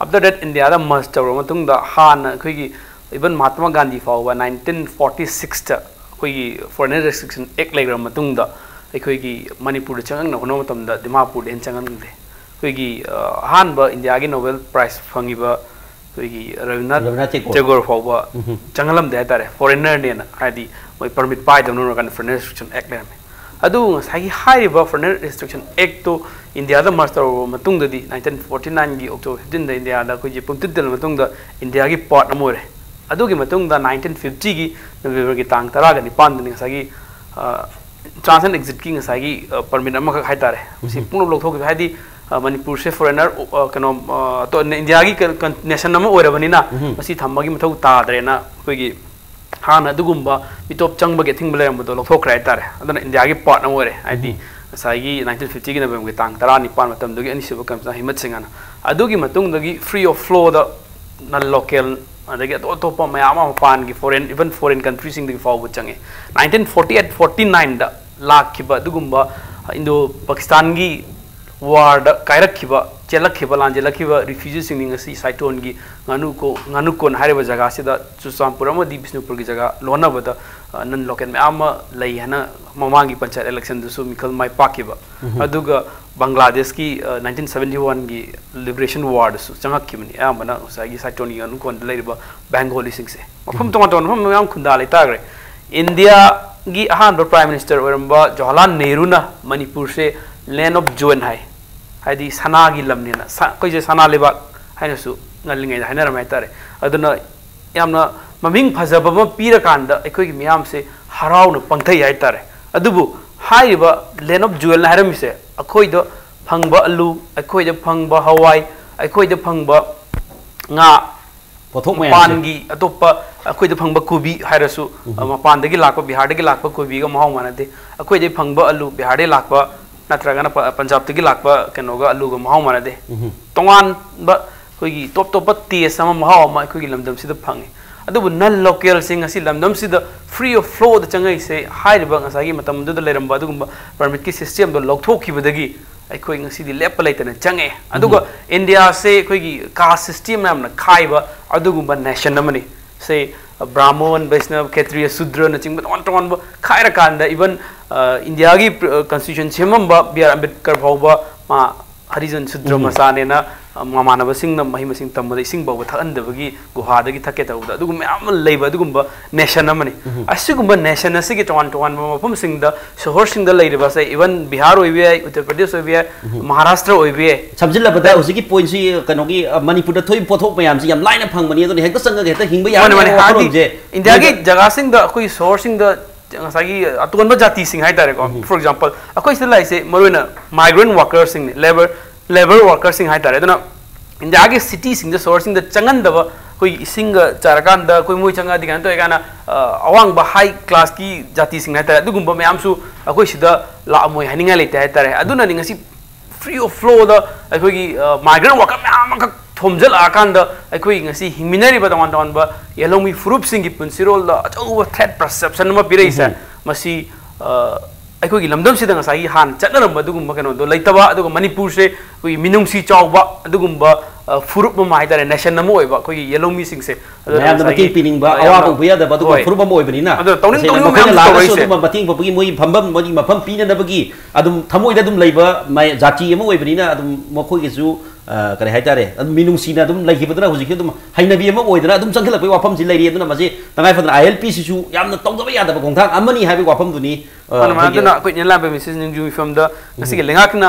After that, ꯏꯟꯗꯤꯌꯥꯗ ꯃꯔꯁ ꯇꯧꯔꯕ ꯃꯇꯨꯡꯗ ꯍꯥꯟꯅ ꯑꯩꯈꯣꯏꯒꯤ ꯏꯚꯟ ꯃꯍꯥꯇꯃꯥ ꯒꯥꯟꯙꯤ ꯐꯥꯎꯕ ꯅꯥꯏꯟꯇꯤꯟ ꯐꯣꯔꯇꯤ ꯁꯤꯛꯁꯇ ꯑꯩꯈꯣꯏꯒꯤ ꯐꯣꯔꯦꯟ ꯔꯦꯁꯇ꯭ꯔꯤꯛꯁꯟ ꯑꯦꯛ ꯂꯩꯈ꯭ꯔꯕ ꯃꯇꯨꯡꯗ ꯑꯩꯈꯣꯏꯒꯤ ꯃꯅꯤꯄꯨꯔꯗ ꯆꯪꯉꯛꯅꯕ ꯍꯣꯠꯅꯕ ꯃꯇꯝꯗ ꯗꯤꯃꯥꯄꯨꯔꯗ ꯍꯦꯟꯅ ꯆꯪꯍꯟꯈꯤꯗꯦ꯫ ꯑꯩꯈꯣꯏꯒꯤ, ꯑ, ꯑꯍꯥꯟꯕ ꯏꯟꯗꯤꯌꯥꯒꯤ ꯅꯣꯕꯦꯜ ꯄ꯭ꯔꯥꯏꯖ ꯐꯪꯉꯤꯕ ꯑꯩꯈꯣꯏꯒꯤ ꯔꯕꯤꯟꯗ꯭ꯔꯅꯥꯊ ꯔꯕꯤꯟꯗ꯭ꯔꯅꯥꯊ ꯇꯦꯒꯣꯔ꯫ ꯇꯦꯒꯣꯔ ꯐꯥꯎꯕ ꯎꯝꯍꯨꯝ꯫ ꯆꯪꯍꯜꯂꯝꯗꯦ ꯍꯥꯏꯇꯥꯔꯦ, ꯐꯣꯔꯦꯟꯅꯔꯅꯦꯅ, ꯍꯥꯏꯗꯤ ꯃꯣꯏ ꯄꯔꯃꯤꯠ ꯄꯥꯏꯗꯕꯅ ꯍꯥꯏꯔꯀꯥꯟꯗ ꯐꯣꯔꯦꯟ ꯔꯦꯁꯇ꯭ꯔꯤꯛꯁꯟ ꯑꯦꯛ ꯂꯩꯔꯝꯃꯦ꯫ ꯑꯗꯨ ꯉꯁꯥꯏꯒꯤ ꯍꯥꯏꯔꯤꯕ ꯐꯣꯔꯦꯟ ꯔꯦꯁꯇ꯭ꯔꯤꯛꯁꯟ ꯑꯦꯛꯇꯣ ꯏꯟꯗꯤꯌꯥꯗ ꯃꯔꯁ ꯇꯧꯔꯕ ꯃꯇꯨꯡꯗꯗꯤ, ꯅꯥꯏꯟꯇꯤꯟ ꯐꯣꯔꯇꯤ ꯅꯥꯏꯟꯒꯤ ꯑꯣꯛꯇꯣꯕꯔ ꯐꯤꯐꯇꯤꯟꯗ ꯏꯟꯗꯤꯌꯥꯗ ꯑꯩꯈꯣꯏꯒꯤ ꯄꯨꯝꯇꯤꯠ ꯇꯤꯜꯂꯕ ꯃꯇꯨꯡꯗ ꯏꯟꯗꯤꯌꯥꯒꯤ ꯄꯥꯔꯠ ꯑꯃ ꯑꯣꯏꯔꯦ꯫ ꯑꯗꯨꯒꯤ ꯃꯇꯨꯡꯗ ꯅꯥꯏꯟꯇꯤꯟ ꯐꯤꯐꯇꯤꯒꯤ ꯅꯕꯦꯝꯕꯔꯒꯤ ꯇꯥꯡ ꯇꯔꯥꯒ ꯅꯤꯄꯥꯟꯗꯅꯤ ꯉꯁꯥꯏꯒꯤ, ꯑ, ꯇ꯭ꯔꯥꯟꯁ ꯑꯦꯟ ꯑꯦꯛꯖꯤꯠꯀꯤ ꯉꯁꯥꯏꯒꯤ, ꯑ, ꯄꯔꯃꯤꯠ ꯑꯃꯈꯛ ꯍꯥꯏꯇꯥꯔꯦ, ꯃꯁꯤ ꯎꯝ꯫ ꯄꯨꯡꯂꯧ ꯂꯧꯊꯣꯛꯈꯤꯕ꯫ ꯍꯥꯏꯗꯤ, ꯑ, ꯃꯅꯤꯄꯨꯔꯁꯦ ꯐꯣꯔꯦꯟꯅꯔ, ꯑ, ꯀꯩꯅꯣ, ꯑ, ꯑꯇꯣ-, ꯏꯟꯗꯤꯌꯥꯒꯤ ꯀ-, ꯀꯟ-, ꯅꯦꯁꯟ ꯑꯃ ꯑꯣꯏꯔꯕꯅꯤꯅ ꯎꯝ꯫ ꯃꯁꯤ ꯊꯝꯕꯒꯤ ꯃꯊꯧ ꯇꯥꯗ꯭ꯔꯦꯅ ꯑꯩꯈꯣꯏꯒꯤ ꯍꯥꯟꯅ ꯑꯗꯨꯒꯨꯝꯕ ꯃꯤꯇꯣꯞ ꯆꯪꯕꯒꯤ ꯑꯊꯤꯡꯕ ꯂꯩꯔꯝꯕꯗꯣ ꯂꯧꯊꯣꯛꯈ꯭ꯔꯦ ꯍꯥꯏꯇꯥꯔꯦ꯫ ꯑꯗꯨꯅ ꯏꯟꯗꯤꯌꯥꯒꯤ ꯄꯥꯔꯠ ꯑꯃ ꯑꯣꯏꯔꯦ꯫ ꯍꯥꯏꯗꯤ ꯎꯝ꯫ ꯉꯁꯥꯏꯒꯤ ꯅꯥꯏꯟꯇꯤꯟ ꯐꯤꯐꯇꯤꯒꯤ ꯅꯕꯦꯝꯕꯔꯒꯤ ꯇꯥꯡ ꯇꯔꯥꯅꯤꯄꯥꯟ ꯃꯇꯝꯗꯨꯒꯤ ꯑꯅꯤꯁꯨꯕ ꯀꯃꯤꯁꯅꯔ ꯍꯤꯃꯠ ꯁꯤꯡꯍꯅ꯫ ꯑꯗꯨꯒꯤ ꯃꯇꯨꯡꯗꯒꯤ ꯐ꯭ꯔꯤ ꯑꯣꯐ ꯐ꯭ꯂꯣꯗ ꯅꯟ ꯂꯣꯀꯦꯜ, ꯑꯗꯒꯤ ꯑꯇꯣꯞ ꯑꯇꯣꯞꯄ ꯃꯌꯥꯝ ꯑꯃ ꯃꯄꯥꯟꯒꯤ ꯐꯣꯔꯦꯟ, ꯏꯚꯟ ꯐꯣꯔꯦꯟ ꯀꯟꯇ꯭ꯔꯤꯁꯤꯡꯗꯒꯤ ꯐꯥꯎꯕ ꯆꯪꯉꯦ꯫ ꯅꯥꯏꯟꯇꯤꯟ ꯐꯣꯔꯇꯤ ꯑꯩꯠ ꯐꯣꯔꯇꯤ ꯅꯥꯏꯟꯗ ꯂꯥꯛꯈꯤꯕ ꯑꯗꯨꯒꯨꯝꯕ ꯏꯟꯗꯣ ꯄꯥꯀꯤꯁꯇꯥꯟꯒꯤ ꯋꯥꯔꯗ ꯀꯥꯏꯔꯛꯈꯤꯕ, ꯆꯦꯜꯂꯛꯈꯤꯕ, ꯂꯥꯟ ꯆꯦꯜꯂꯛꯈꯤꯕ ꯔꯤꯐ꯭ꯌꯨꯖꯤꯁꯤꯡꯅꯤ ꯉꯁꯤ ꯁꯥꯏꯇꯣꯟꯒꯤ ꯉꯥꯅꯨ ꯀꯣ-, ꯉꯥꯅꯨ ꯀꯣꯟ ꯍꯥꯏꯔꯤꯕ ꯖꯒꯥꯁꯤꯗ, ꯆꯨꯔꯆꯥꯟꯄꯨꯔ ꯑꯃꯗꯤ ꯕꯤꯁꯅꯨꯄꯨꯔꯒꯤ ꯖꯒꯥ ꯂꯣꯟꯅꯕꯗ, ꯑ, ꯅꯟ ꯂꯣꯀꯦꯜ ꯃꯌꯥꯝ ꯑꯃ ꯂꯩ ꯍꯥꯏꯅ ꯃꯃꯥꯡꯒꯤ ꯄꯟꯆꯥꯌꯠ ꯏꯂꯦꯛꯁꯟꯗꯁꯨ ꯃꯤꯈꯜ ꯃꯥꯏ ꯄꯥꯛꯈꯤꯕ꯫ ꯑꯗꯨꯒ ꯕꯪꯒ꯭ꯂꯥꯗꯦꯁꯀꯤ, ꯑ, ꯅꯥꯏꯟꯇꯤꯟ ꯁꯚꯦꯟꯇꯤ ꯋꯥꯟꯒꯤ ꯂꯤꯕꯔꯦꯁꯟ ꯋꯥꯔꯗꯁꯨ ꯆꯪꯉꯛꯈꯤꯕꯅꯤ꯫ ꯑꯌꯥꯝꯕꯅ ꯉꯁꯥꯏꯒꯤ ꯁꯥꯏꯇꯣꯟꯒꯤ ꯉꯥꯅꯨ ꯀꯣꯟꯗ ꯂꯩꯔꯤꯕ ꯕꯦꯡꯒꯣꯂꯤꯁꯤꯡꯁꯦ꯫ ꯃꯐꯝ ꯇꯣꯉꯥꯟ ꯇꯣꯉꯥꯟꯕ ꯃꯐꯝ ꯃꯌꯥꯝ ꯈꯨꯟꯗꯥ ꯂꯩꯇꯥꯈ꯭ꯔꯦ꯫ ꯏꯟꯗꯤꯌꯥꯒꯤ ꯑꯍꯥꯟꯕ ꯄ꯭ꯔꯥꯏꯝ ꯃꯤꯅꯤꯁꯇꯔ ꯑꯣꯏꯔꯝꯕ ꯖꯋꯥꯍꯔꯂꯥꯜ ꯅꯦꯍꯔꯨꯅ ꯃꯅꯤꯄꯨꯔꯁꯦ land of jewel ꯍꯥꯏ, ꯍꯥꯏꯗꯤ ꯁꯅꯥꯒꯤ ꯂꯝꯅꯦꯅ, ꯁ-, ꯑꯩꯈꯣꯏꯁꯦ ꯁꯅꯥ ꯂꯩꯕꯥꯛ ꯍꯥꯏꯅꯁꯨ ꯉꯜꯂꯤꯉꯩꯗ ꯍꯥꯏꯅꯔꯝꯃꯦ ꯍꯥꯏꯇꯥꯔꯦ꯫ ꯑꯗꯨꯅ ꯌꯥꯝꯅ ꯃꯃꯤꯡ ꯐꯖꯕ ꯑꯃ ꯄꯤꯔꯀꯥꯟꯗ ꯑꯩꯈꯣꯏꯒꯤ ꯃꯤꯌꯥꯝꯁꯦ ꯍꯔꯥꯎꯅ ꯄꯪꯊꯩ ꯍꯥꯏꯇꯥꯔꯦ꯫ ꯑꯗꯨꯕꯨ ꯍꯥꯏꯔꯤꯕ land of jewelꯅ ꯍꯥꯏꯔꯝꯃꯤꯁꯦ, ꯑꯩꯈꯣꯏꯗ ꯐꯪꯕ ꯑꯂꯨ, ꯑꯩꯈꯣꯏꯗ ꯐꯪꯕ ꯍꯋꯥꯏ, ꯑꯩꯈꯣꯏꯗ ꯐꯪꯕ ꯉꯥ, ꯄꯣꯠꯊꯣꯛ ꯃꯌꯥꯝꯁꯦ꯫ ꯃꯄꯥꯟꯒꯤ ꯑꯇꯣꯞꯄ ꯑꯩꯈꯣꯏꯗ ꯐꯪꯕ ꯀꯣꯕꯤ ꯍꯥꯏꯔꯁꯨ, ꯎꯝ꯫ ꯑ, ꯃꯄꯥꯟꯗꯒꯤ ꯂꯥꯛꯄ, ꯕꯤꯍꯥꯔꯗꯒꯤ ꯂꯥꯛꯄ ꯀꯣꯕꯤꯒ ꯃꯍꯥꯎ ꯃꯥꯟꯅꯗꯦ꯫ ꯑꯩꯈꯣꯏꯗꯒꯤ ꯐꯪꯕ ꯑꯂꯨ ꯕꯤꯍꯥꯔꯗꯒꯤ ꯂꯥꯛꯄ ꯅꯠꯇ꯭ꯔꯒꯅ ꯄ-, ꯄꯟꯖꯥꯕꯇꯒꯤ ꯂꯥꯛꯄ ꯀꯩꯅꯣꯒ ꯑꯂꯨꯒ ꯃꯍꯥꯎ ꯃꯥꯟꯅꯗꯦ꯫ ꯎꯝ꯫ ꯇꯣꯉꯥꯟꯕ ꯑꯩꯈꯣꯏꯒꯤ ꯇꯣꯞ ꯇꯣꯞꯄ ꯇꯦꯁ ꯑꯃ, ꯃꯍꯥꯎ ꯑꯃ ꯑꯩꯈꯣꯏꯒꯤ ꯂꯝꯗꯝꯁꯤꯗ ꯐꯪꯉꯤ꯫ ꯑꯗꯨꯕꯨ ꯅꯟ ꯂꯣꯀꯦꯜꯁꯤꯡ ꯑꯁꯤ ꯂꯝꯗꯝꯁꯤꯗ free of flowꯗ ꯆꯪꯉꯛꯏꯁꯦ, ꯍꯥꯏꯔꯤꯕ ꯉꯁꯥꯏꯒꯤ ꯃꯇꯝꯗꯨꯗ ꯂꯩꯔꯝꯕ ꯑꯗꯨꯒꯨꯝꯕ ꯄꯔꯃꯤꯠꯀꯤ ꯁꯤꯁꯇꯦꯝꯗꯣ ꯂꯧꯊꯣꯛꯈꯤꯕꯗꯒꯤ ꯑꯩꯈꯣꯏ ꯉꯁꯤꯗꯤ ꯂꯦꯞꯄ ꯂꯩꯇꯅ ꯆꯪꯉꯛꯑꯦ꯫ ꯑꯗꯨꯒ ꯏꯟꯗꯤꯌꯥꯁꯦ ꯑꯩꯈꯣꯏꯒꯤ ꯀꯥꯁ ꯁꯤꯁꯇꯦꯝ ꯌꯥꯝꯅ ꯈꯥꯏꯕ ꯑꯗꯨꯒꯨꯝꯕ ꯅꯦꯁꯟ ꯑꯃꯅꯤ꯫ ꯁꯦ, ꯕ꯭ꯔꯥꯍꯃꯣꯟ, ꯕꯩꯁꯅꯕ, ꯈꯦꯇ꯭ꯔꯤꯌ, ꯁꯨꯗ꯭ꯔꯅꯆꯤꯡꯕ ꯇꯣꯉꯥꯟ ꯇꯣꯉꯥꯟꯕ ꯈꯥꯏꯔꯀꯥꯟꯗ, ꯏꯚꯟ, ꯑ, ꯏꯟꯗꯤꯌꯥꯒꯤ ꯄ꯭ꯔ-, ꯑ, ꯀꯟꯁꯇꯤꯇ꯭ꯌꯨꯁꯟ ꯁꯦꯝꯃꯝꯕ ꯕꯤ ꯑꯥꯔ ꯑꯝꯕꯦꯗꯀꯔ ꯐꯥꯎꯕ ꯃꯥ ꯍꯔꯤꯖꯟ ꯁꯨꯗ꯭ꯔ ꯎꯝ꯫ ꯃꯆꯥꯅꯦꯅ, ꯑ, ꯃꯃꯥꯟꯅꯕꯁꯤꯡꯅ ꯃꯍꯩ ꯃꯁꯤꯡ ꯇꯝꯕꯗ ꯏꯁꯤꯡ ꯐꯥꯎꯕ ꯊꯛꯍꯟꯗꯕꯒꯤ, ꯒꯨꯍꯥꯗꯒꯤ ꯊꯛꯀꯦ ꯇꯧꯕꯗ, ꯑꯗꯨꯒꯨꯝꯕ ꯃꯌꯥꯝ ꯑꯃ ꯂꯩꯕ ꯑꯗꯨꯒꯨꯝꯕ ꯅꯦꯁꯟ ꯑꯃꯅꯤ꯫ ꯎꯝ꯫ ꯑꯁꯤꯒꯨꯝꯕ ꯅꯦꯁꯟ ꯑꯁꯤꯒꯤ ꯇꯣꯉꯥꯟ ꯇꯣꯉꯥꯟꯕ ꯃꯐꯝꯁꯤꯡꯗ, ꯁꯣꯍꯣꯔꯁꯤꯡꯗ ꯂꯩꯔꯤꯕꯁꯦ, ꯏꯚꯟ ꯕꯤꯍꯥꯔ ꯑꯣꯏꯕ ꯌꯥꯏ, ꯎꯠꯇꯔ ꯄ꯭ꯔꯗꯦꯁ ꯑꯣꯏꯕ ꯌꯥꯏ, ꯎꯝ꯫ ꯃꯍꯥꯔꯥꯁꯇ꯭ꯔ ꯑꯣꯏꯕ ꯌꯥꯏ꯫ ꯁꯝꯖꯤꯜꯂꯕꯗ ꯍꯧꯖꯤꯛꯀꯤ ꯄꯣꯏꯟꯁꯤ ꯀꯩꯅꯣꯒꯤ, ꯑ, ꯃꯅꯤꯄꯨꯔꯗ ꯊꯣꯛꯏꯕ ꯄꯣꯠꯊꯣꯛ ꯃꯌꯥꯝꯁꯤ ꯌꯥꯝ ꯂꯥꯏꯅ ꯐꯪꯕꯅꯤ, ꯑꯗꯨꯅ ꯍꯦꯛꯇ ꯆꯪꯉꯒ ꯍꯦꯛꯇ ꯍꯤꯡꯕ ꯌꯥꯅꯤ ꯃꯥꯅꯦ, ꯃꯥꯅꯦ꯫ ꯍꯥꯏꯕ ꯍꯥꯏꯗꯤ ꯋꯥꯈꯜꯂꯣꯟꯁꯦ ꯏꯟꯗꯤꯌꯥꯒꯤ ꯃꯣꯏꯗ ꯖꯒꯥꯁꯤꯡꯗ ꯑꯩꯈꯣꯏꯒꯤ ꯁꯣꯍꯣꯔꯁꯤꯡꯗ ꯉꯁꯥꯏꯒꯤ ꯑꯇꯣꯟꯕ ꯖꯥꯇꯤꯁꯤꯡ ꯍꯥꯏꯇꯥꯔꯦꯀꯣ꯫ ꯎꯝ꯫ For example, ꯑꯩꯈꯣꯏ ꯁꯤꯗ ꯂꯥꯛꯏꯁꯦ ꯃꯔꯨꯑꯣꯏꯅ migrant workerꯁꯤꯡꯅꯤ, ꯂꯦꯕꯔ, ꯂꯦꯕꯔ ꯋꯥꯔꯀꯔꯁꯤꯡ ꯍꯥꯏꯇꯥꯔꯦ꯫ ꯑꯗꯨꯅ ꯏꯟꯗꯤꯌꯥꯒꯤ ꯁꯤꯇꯤꯁꯤꯡꯗ, ꯁꯣꯍꯣꯔꯁꯤꯡꯗ ꯆꯪꯍꯟꯗꯕ, ꯑꯩꯈꯣꯏꯒꯤ ꯏꯁꯤꯡꯒ ꯆꯥꯔꯀꯥꯟꯗ ꯑꯩꯈꯣꯏ ꯃꯣꯏ ꯆꯪꯉꯛꯑꯗꯤ ꯀꯩꯅꯣ ꯇꯧꯋꯦ ꯀꯥꯏꯅ, ꯑ, ꯑꯋꯥꯡꯕ ꯍꯥꯏ ꯀ꯭ꯂꯥꯁꯀꯤ ꯖꯥꯇꯤꯁꯤꯡ ꯍꯥꯏꯇꯥꯔꯦ, ꯑꯗꯨꯒꯨꯝꯕ ꯃꯌꯥꯝꯁꯨ ꯑꯩꯈꯣꯏ ꯁꯤꯗ ꯂꯥꯛꯑꯝꯃꯣꯏ ꯍꯥꯏꯅꯤꯡꯉꯥꯏ ꯂꯩꯇꯦ ꯍꯥꯏꯇꯥꯔꯦ꯫ ꯑꯗꯨꯅꯅꯤ ꯉꯁꯤ free of flowꯗ ꯑꯩꯈꯣꯏꯒꯤ, ꯑ, migrant worker ꯃꯌꯥꯝ ꯑꯃꯈꯛ ꯊꯣꯝꯖꯤꯜꯂꯛꯑꯀꯥꯟꯗ ꯑꯩꯈꯣꯏ ꯉꯁꯤ ꯍꯤꯡꯃꯤꯟꯅꯔꯤꯕ ꯇꯣꯉꯥꯟ ꯇꯣꯉꯥꯟꯕ ꯌꯦꯜꯍꯧꯃꯤ ꯐꯨꯔꯨꯞꯁꯤꯡꯒꯤ ꯄꯨꯟꯁꯤꯔꯣꯜꯗ ꯑꯆꯧꯕ threat perception ꯑꯃ ꯄꯤꯔꯛꯏꯁꯦ꯫ ꯎꯝ꯫ ꯃꯁꯤ, ꯑ, ꯑꯩꯈꯣꯏꯒꯤ ꯂꯝꯗꯝꯁꯤꯗ ꯉꯁꯥꯏꯒꯤ ꯍꯥꯟꯅ ꯆꯠꯅꯔꯝꯕ ꯑꯗꯨꯒꯨꯝꯕ ꯀꯩꯅꯣꯗꯣ ꯂꯩꯇꯕ, ꯑꯗꯨꯒ ꯃꯅꯤꯄꯨꯔꯁꯦ ꯑꯩꯈꯣꯏꯒꯤ ꯃꯤꯅꯨꯡꯁꯤ ꯆꯥꯎꯕ ꯑꯗꯨꯒꯨꯝꯕ, ꯑ, ꯐꯨꯔꯨꯞ ꯑꯃ ꯍꯥꯏꯇꯥꯔꯦ, ꯅꯦꯁꯟ ꯑꯃ ꯑꯣꯏꯕ ꯑꯩꯈꯣꯏꯒꯤ ꯌꯦꯜꯍꯧ ꯃꯤꯁꯤꯡꯁꯦ, ꯑꯗꯨꯅ ꯃꯌꯥꯝꯗ ꯉꯁꯥꯏꯒꯤ, ꯃꯇꯦꯡ ꯄꯤꯅꯤꯡꯕ, ꯑ, ꯑꯋꯥꯕ ꯌꯥꯝꯅ, ꯎꯕ ꯌꯥꯗꯕ ꯑꯗꯨꯒꯨꯝꯕ ꯍꯣꯏ꯫ ꯐꯨꯔꯨꯞ ꯑꯃ ꯑꯣꯏꯕꯅꯤꯅ, ꯑꯗꯨꯅ ꯇꯧꯅꯤꯡ ꯇꯁꯦꯡꯅ ꯇꯧꯅꯤꯡꯕ ꯃꯈꯣꯏꯅ ꯃꯌꯥꯝꯁꯨ ꯂꯥꯛꯑꯒꯁꯨ ꯇꯧꯔꯛꯏꯁꯦ꯫ ꯑꯗꯨꯝ ꯃꯇꯦꯡ ꯄꯥꯡꯕꯒꯤ, ꯃꯣꯏ ꯐꯝꯐꯝ, ꯃꯣꯏꯒꯤ ꯃꯐꯝ ꯄꯤꯅꯅꯕꯒꯤ ꯑꯗꯨꯝ ꯊꯃꯣꯏꯗ ꯑꯗꯨꯝ ꯂꯩꯕ ꯃ-, ꯖꯥꯇꯤ ꯑꯃ ꯑꯣꯏꯕꯅꯤꯅ ꯑꯗꯨꯝ ꯃꯈꯣꯏꯒꯤꯁꯨ, ꯑ, ꯀꯔꯤ ꯍꯥꯏꯇꯥꯔꯦ, ꯑꯗꯨꯝ ꯃꯤꯅꯨꯡꯁꯤꯅ ꯑꯗꯨꯝ ꯂꯩꯈꯤꯕꯗꯨꯅ ꯍꯧꯖꯤꯛꯁꯨ ꯑꯗꯨꯝ ꯍꯩꯅꯕꯤ ꯑꯃ ꯑꯣꯏꯗꯅ ꯑꯗꯨꯝ ꯆꯪꯁꯤꯜꯂꯛꯄꯒꯤ ꯋꯥꯐꯝꯁꯤ ꯂꯩꯔꯤ꯫ ꯑꯗꯨꯅ ꯃꯁꯤ ꯇꯉꯥꯏ ꯐꯗꯅ ꯑꯥꯏ ꯑꯦꯜ ꯄꯤꯁꯤꯁꯨ ꯌꯥꯝꯅ ꯇꯧꯗꯕ ꯌꯥꯗꯕ ꯈꯣꯡꯊꯥꯡ ꯑꯃꯅꯤ ꯍꯥꯏꯕꯒꯤ ꯋꯥꯐꯝꯗꯨꯅꯤ, ꯑ, ꯃꯥꯅ, ꯃꯥꯅ, ꯑꯩꯈꯣꯏꯒꯤ ꯑꯗꯨꯅ ꯑꯩꯈꯣꯏ ꯏꯟꯗꯤꯌꯟ ꯂꯥꯟꯕ ꯃꯤꯁꯤꯁ ꯅꯤꯡꯖꯨ ꯃꯤꯐꯝꯗ ꯉꯁꯤꯒꯤ ꯎꯝ꯫ ꯂꯩꯉꯥꯛꯅ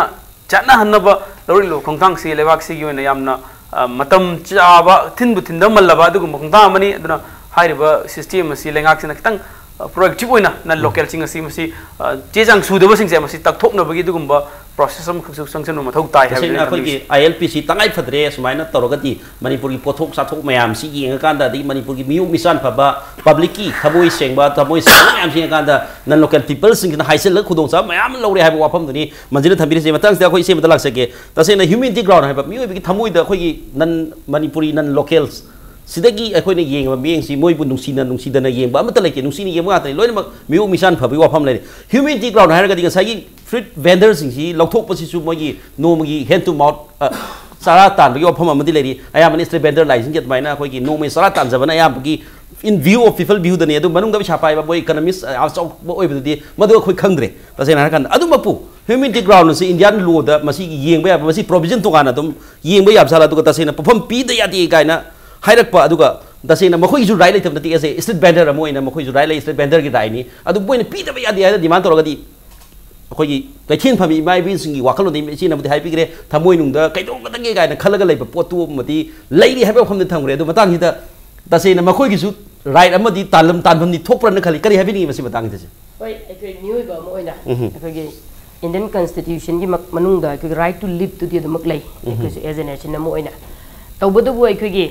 ꯆꯠꯅꯍꯟꯅꯕ ꯂꯧꯔꯤꯕ ꯈꯣꯡꯊꯥꯡꯁꯤ ꯂꯩꯕꯥꯛꯁꯤꯒꯤ ꯑꯣꯏꯅ ꯌꯥꯝꯅ, ꯑ, ꯃꯇꯝ ꯆꯥꯕ, ꯊꯤꯟꯕꯨ ꯊꯤꯟꯗꯃꯜꯂꯕ ꯑꯗꯨꯒꯨꯝꯕ ꯈꯣꯡꯊꯥꯡ ꯑꯃꯅꯤ꯫ ꯑꯗꯨꯅ ꯍꯥꯏꯔꯤꯕ ꯁꯤꯁꯇꯦꯝ ꯑꯁꯤ ꯂꯩꯉꯥꯛꯁꯤꯅ ꯈꯤꯇꯪ, ꯑ, ꯄ꯭ꯔꯣꯑꯦꯛꯇꯤꯚ ꯑꯣꯏꯅ ꯅꯟ ꯎꯝ꯫ ꯂꯣꯀꯦꯜꯁꯤꯡ ꯑꯁꯤ ꯃꯁꯤ, ꯑ, ꯆꯦ ꯆꯥꯡ ꯁꯨꯗꯕꯁꯤꯡꯁꯦ ꯃꯁꯤ ꯇꯛꯊꯣꯛꯅꯕꯒꯤ ꯑꯗꯨꯒꯨꯝꯕ ꯄ꯭ꯔꯣꯁꯦꯁ ꯑꯃꯈꯛꯁꯨ ꯆꯪꯁꯤꯟꯕ ꯃꯊꯧ ꯇꯥꯏ ꯍꯥꯏꯕꯁꯤ ꯇꯁꯦꯡꯅ ꯑꯩꯅ ꯑꯩꯈꯣꯏꯒꯤ ꯊꯝꯖꯅꯤꯡꯉꯤ꯫ ꯑꯥꯏ ꯑꯦꯜ ꯄꯤꯁꯤ ꯇꯉꯥꯏ ꯐꯗ꯭ꯔꯦ꯫ ꯁꯨꯃꯥꯏꯅ ꯇꯧꯔꯒꯗꯤ ꯃꯅꯤꯄꯨꯔꯒꯤ ꯄꯣꯠꯊꯣꯛ ꯆꯥꯊꯣꯛ ꯃꯌꯥꯝꯁꯤ ꯌꯦꯡꯉꯀꯥꯟꯗ, ꯑꯗꯒꯤ ꯃꯅꯤꯄꯨꯔꯒꯤ ꯃꯤꯑꯣꯛ ꯃꯤꯆꯥꯟ ꯐꯕ, ꯄꯕ꯭ꯂꯤꯛꯀꯤ ꯊꯃꯣꯏ ꯁꯦꯡꯕ, ꯊꯃꯣꯏ ꯁꯦꯡꯕ ꯃꯌꯥꯝꯁꯤ ꯌꯦꯡꯉꯀꯥꯟꯗ, ꯅꯟ ꯂꯣꯀꯦꯜ ꯄꯤꯄꯜꯁꯤꯡꯁꯤꯅ ꯍꯥꯏꯁꯤꯜꯂꯒ ꯈꯨꯗꯣꯡꯆꯥꯕ ꯃꯌꯥꯝ ꯑꯃ ꯂꯧꯔꯦ ꯍꯥꯏꯕ ꯋꯥꯐꯝꯗꯨꯅꯤ ꯃꯟꯖꯤꯅ ꯊꯝꯕꯤꯔꯤꯁꯦ꯫ ꯃꯊꯪꯁꯤꯗ ꯑꯩꯈꯣꯏ ꯏꯆꯦ ꯑꯃꯗ ꯂꯥꯛꯆꯒꯦ꯫ ꯇꯁꯦꯡꯅ ꯍ꯭ꯌꯨꯃꯦꯅꯤꯇꯤ ꯒ꯭ꯔꯥꯎꯟ ꯍꯥꯏꯕ ꯃꯤꯑꯣꯏꯕꯒꯤ ꯊꯃꯣꯏꯗ ꯑꯩꯈꯣꯏꯒꯤ ꯅꯟ ꯃꯅꯤꯄꯨꯔꯤ, ꯅꯟ ꯂꯣꯀꯦꯜꯁ ꯁꯤꯗꯒꯤ ꯑꯩꯈꯣꯏꯅ ꯌꯦꯡꯕ ꯃꯤꯠꯌꯦꯡꯁꯤ ꯃꯣꯏꯕꯨ ꯅꯨꯡꯁꯤꯅ, ꯅꯨꯡꯁꯤꯗꯅ ꯌꯦꯡꯕ ꯑꯃꯠꯇ ꯂꯩꯇꯦ꯫ ꯅꯨꯡꯁꯤꯅ ꯌꯦꯡꯕ ꯉꯥꯛꯇꯅꯤ꯫ ꯂꯣꯏꯅꯃꯛ ꯃꯤꯑꯣꯛ ꯃꯤꯆꯥꯟ ꯐꯕꯒꯤ ꯋꯥꯐꯝ ꯂꯩꯔꯦ꯫ ꯍ꯭ꯌꯨꯃꯦꯅꯤꯇꯤ ꯒ꯭ꯔꯥꯎꯟ ꯍꯥꯏꯔꯒꯗꯤ ꯉꯁꯥꯏꯒꯤ ꯐ꯭ꯔꯨꯏꯠ ꯚꯦꯟꯗꯔꯁꯤꯡꯁꯤ ꯂꯧꯊꯣꯛꯄꯁꯤꯁꯨ ꯃꯣꯏꯒꯤ ꯅꯣꯡꯃꯒꯤ ꯍꯦꯟ ꯇꯨ ꯃꯥꯎꯠ, ꯑ, ꯆꯔꯥ ꯇꯥꯟꯕꯒꯤ ꯋꯥꯐꯝ ꯑꯃꯗꯤ ꯂꯩꯔꯤ꯫ ꯑꯌꯥꯝꯕꯅ ꯁ꯭ꯇ꯭ꯔꯤꯠ ꯚꯦꯟꯗꯔ ꯂꯥꯏꯁꯤꯡꯁꯦ ꯑꯗꯨꯃꯥꯏꯅ ꯑꯩꯈꯣꯏꯒꯤ ꯅꯣꯡꯃꯒꯤ ꯆꯔꯥ ꯇꯥꯟꯖꯕꯅ ꯑꯌꯥꯝꯕꯒꯤ in view of people viewꯗꯅꯤ꯫ ꯑꯗꯨ ꯃꯅꯨꯡꯗ ꯄꯩꯁꯥ ꯄꯥꯏꯕ ꯃꯣꯏ ꯏꯀꯅꯣꯃꯤꯁ ꯑꯆꯧꯕ ꯑꯣꯏꯕꯗꯨꯗꯤ ꯃꯗꯨ ꯑꯩꯈꯣꯏ ꯈꯪꯗ꯭ꯔꯦ꯫ ꯇꯁꯦꯡꯅ ꯍꯥꯏꯔꯀꯥꯟꯗ ꯑꯗꯨꯃꯛꯄꯨ ꯍ꯭ꯌꯨꯃꯦꯅꯤꯇꯤ ꯒ꯭ꯔꯥꯎꯟ ꯑꯁꯤ ꯏꯟꯗꯤꯌꯥꯟ ꯂꯣꯗ ꯃꯁꯤꯒꯤ ꯌꯦꯡꯕ ꯌꯥꯕ, ꯃꯁꯤ ꯄ꯭ꯔꯣꯚꯤꯖꯟ ꯇꯣꯉꯥꯟꯅ ꯑꯗꯨꯝ ꯌꯦꯡꯕ ꯌꯥꯕ ꯁꯥꯠꯂ, ꯑꯗꯨꯒ ꯇꯁꯦꯡꯅ ꯄꯣꯠꯐꯝ ꯄꯤꯗ ꯌꯥꯗꯦ ꯀꯥꯏꯅ ꯍꯥꯏꯔꯛꯄ, ꯑꯗꯨꯒ ꯇꯁꯦꯡꯅ ꯃꯈꯣꯏꯒꯤꯁꯨ ꯔꯥꯏꯠ ꯂꯩꯇꯕ ꯅꯠꯇꯦ꯫ ꯑꯦꯁ ꯑꯦ ꯁ꯭ꯇ꯭ꯔꯤꯠ ꯚꯦꯟꯗꯔ ꯑꯃ ꯑꯣꯏꯅ ꯃꯈꯣꯏꯁꯨ ꯔꯥꯏꯠ ꯂꯩ, ꯁ꯭ꯇ꯭ꯔꯤꯠ ꯚꯦꯟꯗꯔꯒꯤ ꯔꯥꯏꯠꯅꯤ꯫ ꯑꯗꯨ ꯃꯣꯏꯅ ꯄꯤꯗꯕ ꯌꯥꯗꯦ ꯍꯥꯏꯅ ꯗꯤꯃꯥꯟ ꯇꯧꯔꯒꯗꯤ ꯑꯩꯈꯣꯏꯒꯤ ꯀꯩꯊꯦꯜ ꯐꯝꯃꯤ ꯏꯃꯥ ꯏꯕꯦꯟꯁꯤꯡꯒꯤ ꯋꯥꯈꯜꯂꯣꯟꯗ ꯏꯆꯦꯅꯕꯨꯗꯤ ꯍꯥꯏꯕꯤꯈ꯭ꯔꯦ, ꯊꯃꯣꯏꯅꯨꯡꯗ ꯀꯩꯗꯧꯒꯗꯒꯦ ꯀꯥꯏꯅ ꯈꯜꯂꯒ ꯂꯩꯕ ꯄꯣꯠꯇꯨ ꯑꯃꯗꯤ ꯂꯩꯔꯤ ꯍꯥꯏꯕ ꯋꯥꯐꯝꯗ ꯊꯝꯈ꯭ꯔꯦ꯫ ꯑꯗꯨ ꯃꯇꯥꯡꯁꯤꯗ ꯇꯁꯦꯡꯅ ꯃꯈꯣꯏꯒꯤꯁꯨ ꯔꯥꯏꯠ ꯑꯃꯗꯤ ꯇꯥꯟꯂꯝ-, ꯇꯥꯟꯐꯝꯗꯤ ꯊꯣꯛꯄ꯭ꯔꯅ ꯈꯜꯂꯤ꯫ ꯀꯔꯤ ꯍꯥꯏꯕꯤꯅꯤꯡꯉꯤ ꯃꯁꯤ ꯃꯇꯥꯡꯁꯤꯗꯁꯦ? ꯍꯣꯏ, ꯑꯩꯈꯣꯏ ꯃꯤꯑꯣꯏꯕ ꯑꯃ ꯑꯣꯏꯅ ꯎꯝꯍꯨꯝ꯫ ꯑꯩꯈꯣꯏꯒꯤ ꯏꯟꯗꯤꯌꯟ ꯀꯟꯁꯇꯤꯇ꯭ꯌꯨꯁꯟꯒꯤ ꯃꯛ-, ꯃꯅꯨꯡꯗ ꯑꯩꯈꯣꯏꯒꯤ ꯔꯥꯏꯠ ꯇꯨ ꯂꯤꯞꯇꯨꯗꯤ ꯑꯗꯨꯃꯛ ꯂꯩ, ꯎꯝꯍꯨꯝ꯫ ꯑꯩꯈꯣꯏꯁꯨ ꯑꯦꯖ ꯑꯦ ꯅꯦꯁꯟ ꯑꯃ ꯑꯣꯏꯅ꯫ ꯇꯧꯕꯇꯕꯨ ꯑꯩꯈꯣꯏꯒꯤ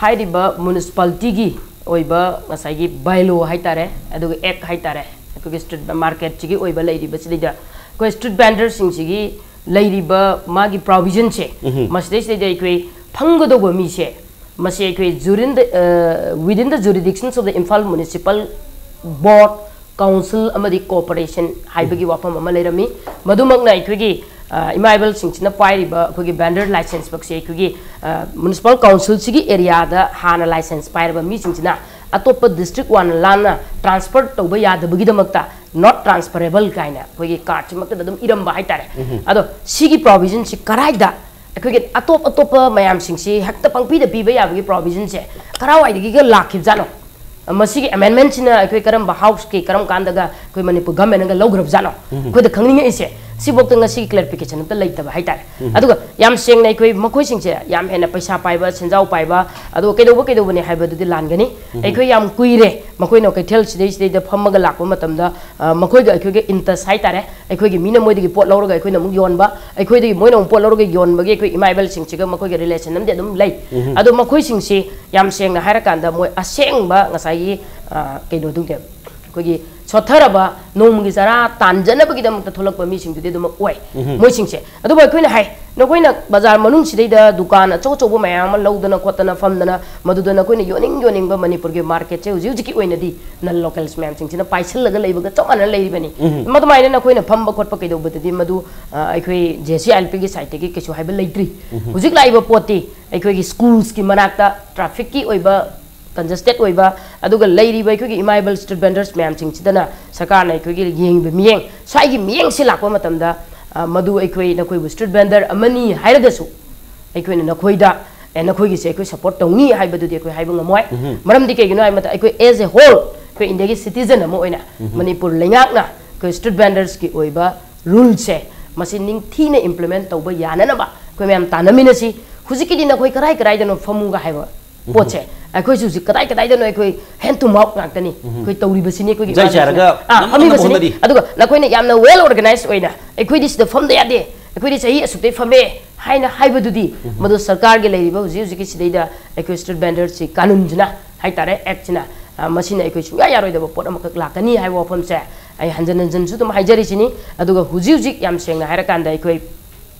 ꯍꯥꯏꯔꯤꯕ ꯃ꯭ꯌꯨꯅꯤꯁꯤꯄꯥꯂꯤꯇꯤꯒꯤ ꯑꯣꯏꯕ ꯉꯁꯥꯏꯒꯤ ꯕꯥꯏꯂꯣ ꯍꯥꯏꯇꯥꯔꯦ, ꯑꯗꯨꯒ ꯑꯦꯛ ꯍꯥꯏꯇꯥꯔꯦ, ꯑꯩꯈꯣꯏꯒꯤ ꯁ꯭ꯇ꯭ꯔꯤꯠ ꯃꯥꯔꯀꯦꯠꯁꯤꯒꯤ ꯑꯣꯏꯕ ꯂꯩꯔꯤꯕꯁꯤꯗꯩꯗ ꯑꯩꯈꯣꯏ ꯁ꯭ꯇ꯭ꯔꯤꯠ ꯚꯦꯟꯗꯔꯁꯤꯡꯁꯤꯒꯤ ꯂꯩꯔꯤꯕ ꯃꯥꯒꯤ ꯄ꯭ꯔꯣꯚꯤꯖꯟꯁꯦ, ꯎꯝꯍꯨꯝ꯫ ꯃꯁꯤꯗꯩꯁꯤꯗꯩꯗ ꯑꯩꯈꯣꯏ ꯐꯪꯒꯗꯧꯕ ꯃꯤꯁꯦ, ꯃꯁꯤ ꯑꯩꯈꯣꯏ ꯖꯨꯔꯤꯟ ꯗ, ꯑ, within the jurisdictions of the Imphal Municipal Board council ꯑꯃꯗꯤ ꯀꯣꯑꯣꯄꯔꯦꯁꯟ ꯍꯥꯏꯕꯒꯤ ꯋꯥꯐꯝ ꯑꯃ ꯂꯩꯔꯝꯃꯤ꯫ ꯃꯗꯨꯃꯛꯅ ꯑꯩꯈꯣꯏꯒꯤ, ꯑ, ꯏꯃꯥ ꯏꯕꯦꯜꯁꯤꯡꯁꯤꯅ ꯄꯥꯏꯔꯤꯕ ꯑꯩꯈꯣꯏꯒꯤ ꯕꯦꯟꯗꯔ ꯂꯥꯏꯁꯦꯟꯁꯃꯛꯁꯦ ꯑꯩꯈꯣꯏꯒꯤ, ꯑ, ꯃ꯭ꯌꯨꯅꯤꯁꯤꯄꯥꯜ ꯀꯥꯎꯟꯁꯤꯜꯁꯤꯒꯤ ꯑꯦꯔꯤꯌꯥꯗ ꯍꯥꯟꯅ ꯂꯥꯏꯁꯦꯟꯁ ꯄꯥꯏꯔꯕ ꯃꯤꯁꯤꯡꯁꯤꯅ ꯑꯇꯣꯞꯄ ꯗꯤꯁꯇ꯭ꯔꯤꯛ ꯋꯥꯟ ꯂꯥꯟꯅ ꯇ꯭ꯔꯥꯟꯁꯐꯔ ꯇꯧꯕ ꯌꯥꯗꯕꯒꯤꯗꯃꯛꯇ not transferable ꯀꯥꯏꯅ ꯑꯩꯈꯣꯏꯒꯤ ꯀꯥꯔꯠꯁꯤꯃꯛꯇꯗ ꯑꯗꯨꯝ ꯏꯔꯝꯕ ꯍꯥꯏꯇꯥꯔꯦ꯫ ꯑꯗꯣ ꯁꯤꯒꯤ ꯄ꯭ꯔꯣꯚꯤꯖꯟꯁꯤ ꯀꯔꯥꯏꯗ ꯑꯩꯈꯣꯏꯒꯤ ꯑꯇꯣꯞ ꯑꯇꯣꯞꯄ ꯃꯌꯥꯝꯁꯤꯡꯁꯤ ꯍꯦꯛꯇ ꯄꯪꯄꯤꯗ ꯄꯤꯕ ꯌꯥꯕꯒꯤ ꯄ꯭ꯔꯣꯚꯤꯖꯟꯁꯦ ꯀꯔꯥꯏꯋꯥꯏꯗꯒꯤꯒ ꯂꯥꯛꯈꯤꯕꯖꯥꯠꯅꯣ? ꯃꯁꯤꯒꯤ ꯑꯦꯃꯦꯟꯃꯦꯟꯁꯤꯅ ꯑꯩꯈꯣꯏ ꯀꯔꯝꯕ ꯍꯥꯎꯁꯀꯤ ꯀꯔꯝ ꯀꯥꯟꯗꯒ ꯑꯩꯈꯣꯏ ꯃꯅꯤꯄꯨꯔ ꯒꯚꯔꯟꯃꯦꯟꯠꯅꯒ ꯂꯧꯈ꯭ꯔꯕꯖꯥꯠꯅꯣ? ꯑꯩꯈꯣꯏꯗ ꯈꯪꯅꯤꯡꯉꯛꯏꯁꯦ ꯁꯤꯐꯥꯎꯗ ꯉꯁꯤꯒꯤ ꯀ꯭ꯂꯦꯔꯤꯐꯤꯀꯦꯁꯟ ꯑꯝꯇ ꯂꯩꯇꯕ ꯍꯥꯏꯇꯥꯔꯦ꯫ ꯑꯗꯨꯒ ꯌꯥꯝ ꯁꯦꯡꯅ ꯑꯩꯈꯣꯏ ꯃꯈꯣꯏꯁꯤꯡꯁꯦ ꯌꯥꯝ ꯍꯦꯟꯅ ꯄꯩꯁꯥ ꯄꯥꯏꯕ, ꯁꯦꯟꯖꯥꯎ ꯄꯥꯏꯕ, ꯑꯗꯨꯒ ꯀꯩꯗꯧꯕ ꯀꯩꯗꯧꯕꯅꯦ ꯍꯥꯏꯕꯗꯨꯗꯤ ꯂꯥꯟꯒꯅꯤ꯫ ꯑꯩꯈꯣꯏ ꯌꯥꯝ ꯀꯨꯏꯔꯦ ꯃꯈꯣꯏꯅ ꯀꯩꯊꯦꯜ ꯁꯤꯗꯩ ꯁꯤꯗꯩꯗ ꯐꯝꯃꯒ ꯂꯥꯛꯄ ꯃꯇꯝꯗ, ꯑ, ꯃꯈꯣꯏꯒ ꯑꯩꯈꯣꯏꯒ ꯏꯟꯇꯁ ꯍꯥꯏꯇꯥꯔꯦ, ꯑꯩꯈꯣꯏꯒꯤ ꯃꯤꯅ ꯃꯣꯏꯗꯒꯤ ꯄꯣꯠ ꯂꯧꯔꯒ ꯑꯩꯈꯣꯏꯅ ꯑꯃꯨꯛ ꯌꯣꯟꯕ, ꯑꯩꯈꯣꯏꯗꯒꯤ ꯃꯣꯏꯅ ꯑꯃꯨꯛ ꯄꯣꯠ ꯂꯧꯔꯒ ꯌꯣꯟꯕꯒꯤ ꯑꯩꯈꯣꯏ ꯏꯃꯥ ꯏꯕꯦꯜꯁꯤꯡꯁꯤꯒ ꯃꯈꯣꯏꯒ ꯔꯤꯂꯦꯁꯟ ꯑꯃꯗꯤ ꯑꯗꯨꯝ ꯂꯩ꯫ ꯑꯗꯣ ꯃꯈꯣꯏꯁꯤꯡꯁꯤ ꯌꯥꯝ ꯁꯦꯡꯅ ꯍꯥꯏꯔꯀꯥꯟꯗ ꯃꯣꯏ ꯑꯁꯦꯡꯕ ꯉꯁꯥꯏꯒꯤ, ꯑ, ꯀꯩꯅꯣꯗꯨꯅꯦ, ꯑꯩꯈꯣꯏꯒꯤ ꯁꯣꯠꯊꯔꯕ ꯅꯣꯡꯃꯒꯤ ꯆꯔꯥ ꯇꯥꯟꯖꯅꯕꯒꯤꯗꯃꯛꯇ ꯊꯣꯛꯂꯛꯄ ꯃꯤꯁꯤꯡꯗꯨꯗꯤ ꯑꯗꯨꯃꯛ ꯑꯣꯏ꯫ ꯃꯣꯏꯁꯤꯡꯁꯦ꯫ ꯑꯗꯨꯕꯨ ꯑꯩꯈꯣꯏꯅ ꯍꯥꯏ, ꯅꯈꯣꯏꯅ ꯕꯖꯥꯔ ꯃꯅꯨꯡꯁꯤꯗꯩꯗ ꯗꯨꯀꯥꯟ ꯑꯆꯧ ꯑꯆꯧꯕ ꯃꯌꯥꯝ ꯑꯃ ꯂꯧꯗꯅ ꯈꯣꯠꯇꯅ ꯐꯝꯗꯅ ꯃꯗꯨꯗ ꯅꯈꯣꯏꯅ ꯌꯣꯟꯅꯤꯡ ꯌꯣꯟꯅꯤꯡꯕ ꯃꯅꯤꯄꯨꯔꯒꯤ ꯃꯥꯔꯀꯦꯠꯁꯦ ꯍꯧꯖꯤꯛ ꯍꯧꯖꯤꯛꯀꯤ ꯑꯣꯏꯅꯗꯤ ꯅꯟ ꯂꯣꯀꯦꯜꯁ ꯃꯌꯥꯝꯁꯤꯡꯁꯤꯅ ꯄꯥꯏꯁꯤꯜꯂꯒ ꯂꯩꯕꯒ ꯆꯞ ꯃꯥꯟꯅꯅ ꯂꯩꯔꯤꯕꯅꯤ꯫ ꯃꯗꯨꯃꯥꯏꯅ ꯅꯈꯣꯏꯅ ꯐꯝꯕ ꯈꯣꯠꯄ ꯀꯩꯗꯧꯕꯗꯗꯤ ꯃꯗꯨ, ꯑ, ꯑꯩꯈꯣꯏ ꯖꯦ ꯁꯤ ꯑꯥꯏ ꯑꯦꯜ ꯄꯤꯒꯤ ꯁꯥꯏꯠꯇꯒꯤ ꯀꯩꯁꯨ ꯍꯥꯏꯕ ꯂꯩꯇ꯭ꯔꯤ꯫ ꯍꯧꯖꯤꯛ ꯂꯥꯛꯏꯕ ꯄꯣꯠꯇꯤ ꯑꯩꯈꯣꯏꯒꯤ ꯁ꯭ꯀꯨꯜꯁꯀꯤ ꯃꯅꯥꯛꯇ ꯇ꯭ꯔꯥꯐꯤꯛꯀꯤ ꯑꯣꯏꯕ ꯀꯟꯖꯦꯁꯇꯦꯠ ꯑꯣꯏꯕ, ꯑꯗꯨꯒ ꯂꯩꯔꯤꯕ ꯑꯩꯈꯣꯏꯒꯤ ꯏꯃꯥ ꯏꯕꯦꯜ ꯁ꯭ꯇ꯭ꯔꯤꯠ ꯚꯦꯟꯗꯔꯁ ꯃꯌꯥꯝꯁꯤꯡꯁꯤꯗꯅ ꯁꯔꯀꯥꯔꯅ ꯑꯩꯈꯣꯏꯒꯤ ꯌꯦꯡꯉꯤꯕ ꯃꯤꯠꯌꯦꯡ, ꯁ꯭ꯋꯥꯏꯒꯤ ꯃꯤꯠꯌꯦꯡꯁꯤ ꯂꯥꯛꯄ ꯃꯇꯝꯗ, ꯑ, ꯃꯗꯨ ꯑꯩꯈꯣꯏ ꯅꯈꯣꯏꯕꯨ ꯁ꯭ꯇ꯭ꯔꯤꯠ ꯚꯦꯟꯗꯔ ꯑꯃꯅꯤ ꯍꯥꯏꯔꯒꯁꯨ ꯑꯩꯈꯣꯏꯅ ꯅꯈꯣꯏꯗ, ꯑꯦ, ꯅꯈꯣꯏꯒꯤꯁꯦ ꯑꯩꯈꯣꯏ ꯁꯞꯄꯣꯔꯠ ꯇꯧꯅꯤ ꯍꯥꯏꯕꯗꯨꯗꯤ ꯑꯩꯈꯣꯏ ꯍꯥꯏꯕ ꯉꯝꯃꯣꯏ꯫ ꯃꯔꯝꯗꯤ ꯀꯩꯒꯤꯅꯣ ꯍꯥꯏꯕ ꯃꯇꯝꯗ ꯑꯩꯈꯣꯏ as a whole, ꯑꯩꯈꯣꯏ ꯏꯟꯗꯤꯌꯥꯒꯤ ꯁꯤꯇꯤꯖꯟ ꯑꯃ ꯑꯣꯏꯅ ꯃꯅꯤꯄꯨꯔ ꯂꯩꯉꯥꯛꯅ ꯑꯩꯈꯣꯏ ꯁ꯭ꯇ꯭ꯔꯤꯠ ꯚꯦꯟꯗꯔꯁꯀꯤ ꯑꯣꯏꯕ ꯔꯨꯜꯁꯦ ꯃꯁꯤ ꯅꯤꯡꯊꯤꯅ ꯏꯝꯄ꯭ꯂꯤꯃꯦꯟ ꯇꯧꯕ ꯌꯥꯅꯅꯕ ꯑꯩꯈꯣꯏ ꯃꯌꯥꯝ ꯇꯥꯟꯅꯃꯤꯟꯅꯁꯤ꯫ ꯍꯧꯖꯤꯛꯀꯤꯗꯤ ꯅꯈꯣꯏ ꯀꯔꯥꯏ ꯀꯔꯥꯏꯗꯅꯣ ꯐꯝꯃꯨꯒ ꯍꯥꯏꯕ ꯄꯣꯠꯁꯦ ꯑꯩꯈꯣꯏꯁꯨ ꯍꯧꯖꯤꯛ ꯀꯗꯥꯏ ꯀꯗꯥꯏꯗꯅꯣ ꯑꯩꯈꯣꯏ hand to mouth ꯉꯥꯛꯇꯅꯤ ꯑꯩꯈꯣꯏ ꯇꯧꯔꯤꯕꯁꯤꯅꯤ꯫ ꯑꯩꯈꯣꯏꯒꯤ ꯏꯃꯥꯟꯅꯕꯁꯤꯡꯅ, ꯆꯥꯏꯔꯒ ꯑꯥ, ꯅꯝꯅꯕ ꯐꯝꯃꯤꯕꯁꯤꯅꯤ꯫ ꯍꯣꯠꯅꯔꯤ꯫ ꯑꯗꯨꯒ ꯅꯈꯣꯏꯅ ꯌꯥꯝꯅ well organized ꯑꯣꯏꯅ ꯑꯩꯈꯣꯏꯗꯤ ꯁꯤꯗ ꯐꯝꯗ ꯌꯥꯗꯦ, ꯑꯩꯈꯣꯏꯗꯤ ꯆꯍꯤ ꯑꯁꯨꯛꯇꯩ ꯐꯝꯃꯦ ꯍꯥꯏꯅ ꯍꯥꯏꯕꯗꯨꯗꯤ ꯃꯗꯨ ꯁꯔꯀꯥꯔꯒꯤ ꯂꯩꯔꯤꯕ ꯍꯧꯖꯤꯛ ꯍꯧꯖꯤꯛꯀꯤ ꯁꯤꯗꯩꯗ ꯑꯩꯈꯣꯏ ꯁ꯭ꯇ꯭ꯔꯤꯠ ꯚꯦꯟꯗꯔꯁꯤ ꯀꯥꯅꯨꯟꯁꯤꯅ ꯍꯥꯏꯇꯥꯔꯦ, ꯑꯦꯛꯁꯤꯅ, ꯑ, ꯃꯁꯤꯅ ꯑꯩꯈꯣꯏ ꯁꯨꯡꯌꯥ ꯌꯥꯔꯣꯏꯗꯕ ꯄꯣꯠ ꯑꯃꯈꯛ ꯂꯥꯛꯀꯅꯤ ꯍꯥꯏꯕ ꯋꯥꯐꯝꯁꯦ ꯑꯩ ꯍꯟꯖꯟ ꯍꯟꯖꯟꯁꯨ ꯑꯗꯨꯝ ꯍꯥꯏꯖꯔꯤꯁꯤꯅꯤ꯫ ꯑꯗꯨꯒ ꯍꯧꯖꯤꯛ ꯍꯧꯖꯤꯛ ꯌꯥꯝ ꯁꯦꯡꯅ ꯍꯥꯏꯔꯀꯥꯟꯗ ꯑꯩꯈꯣꯏ,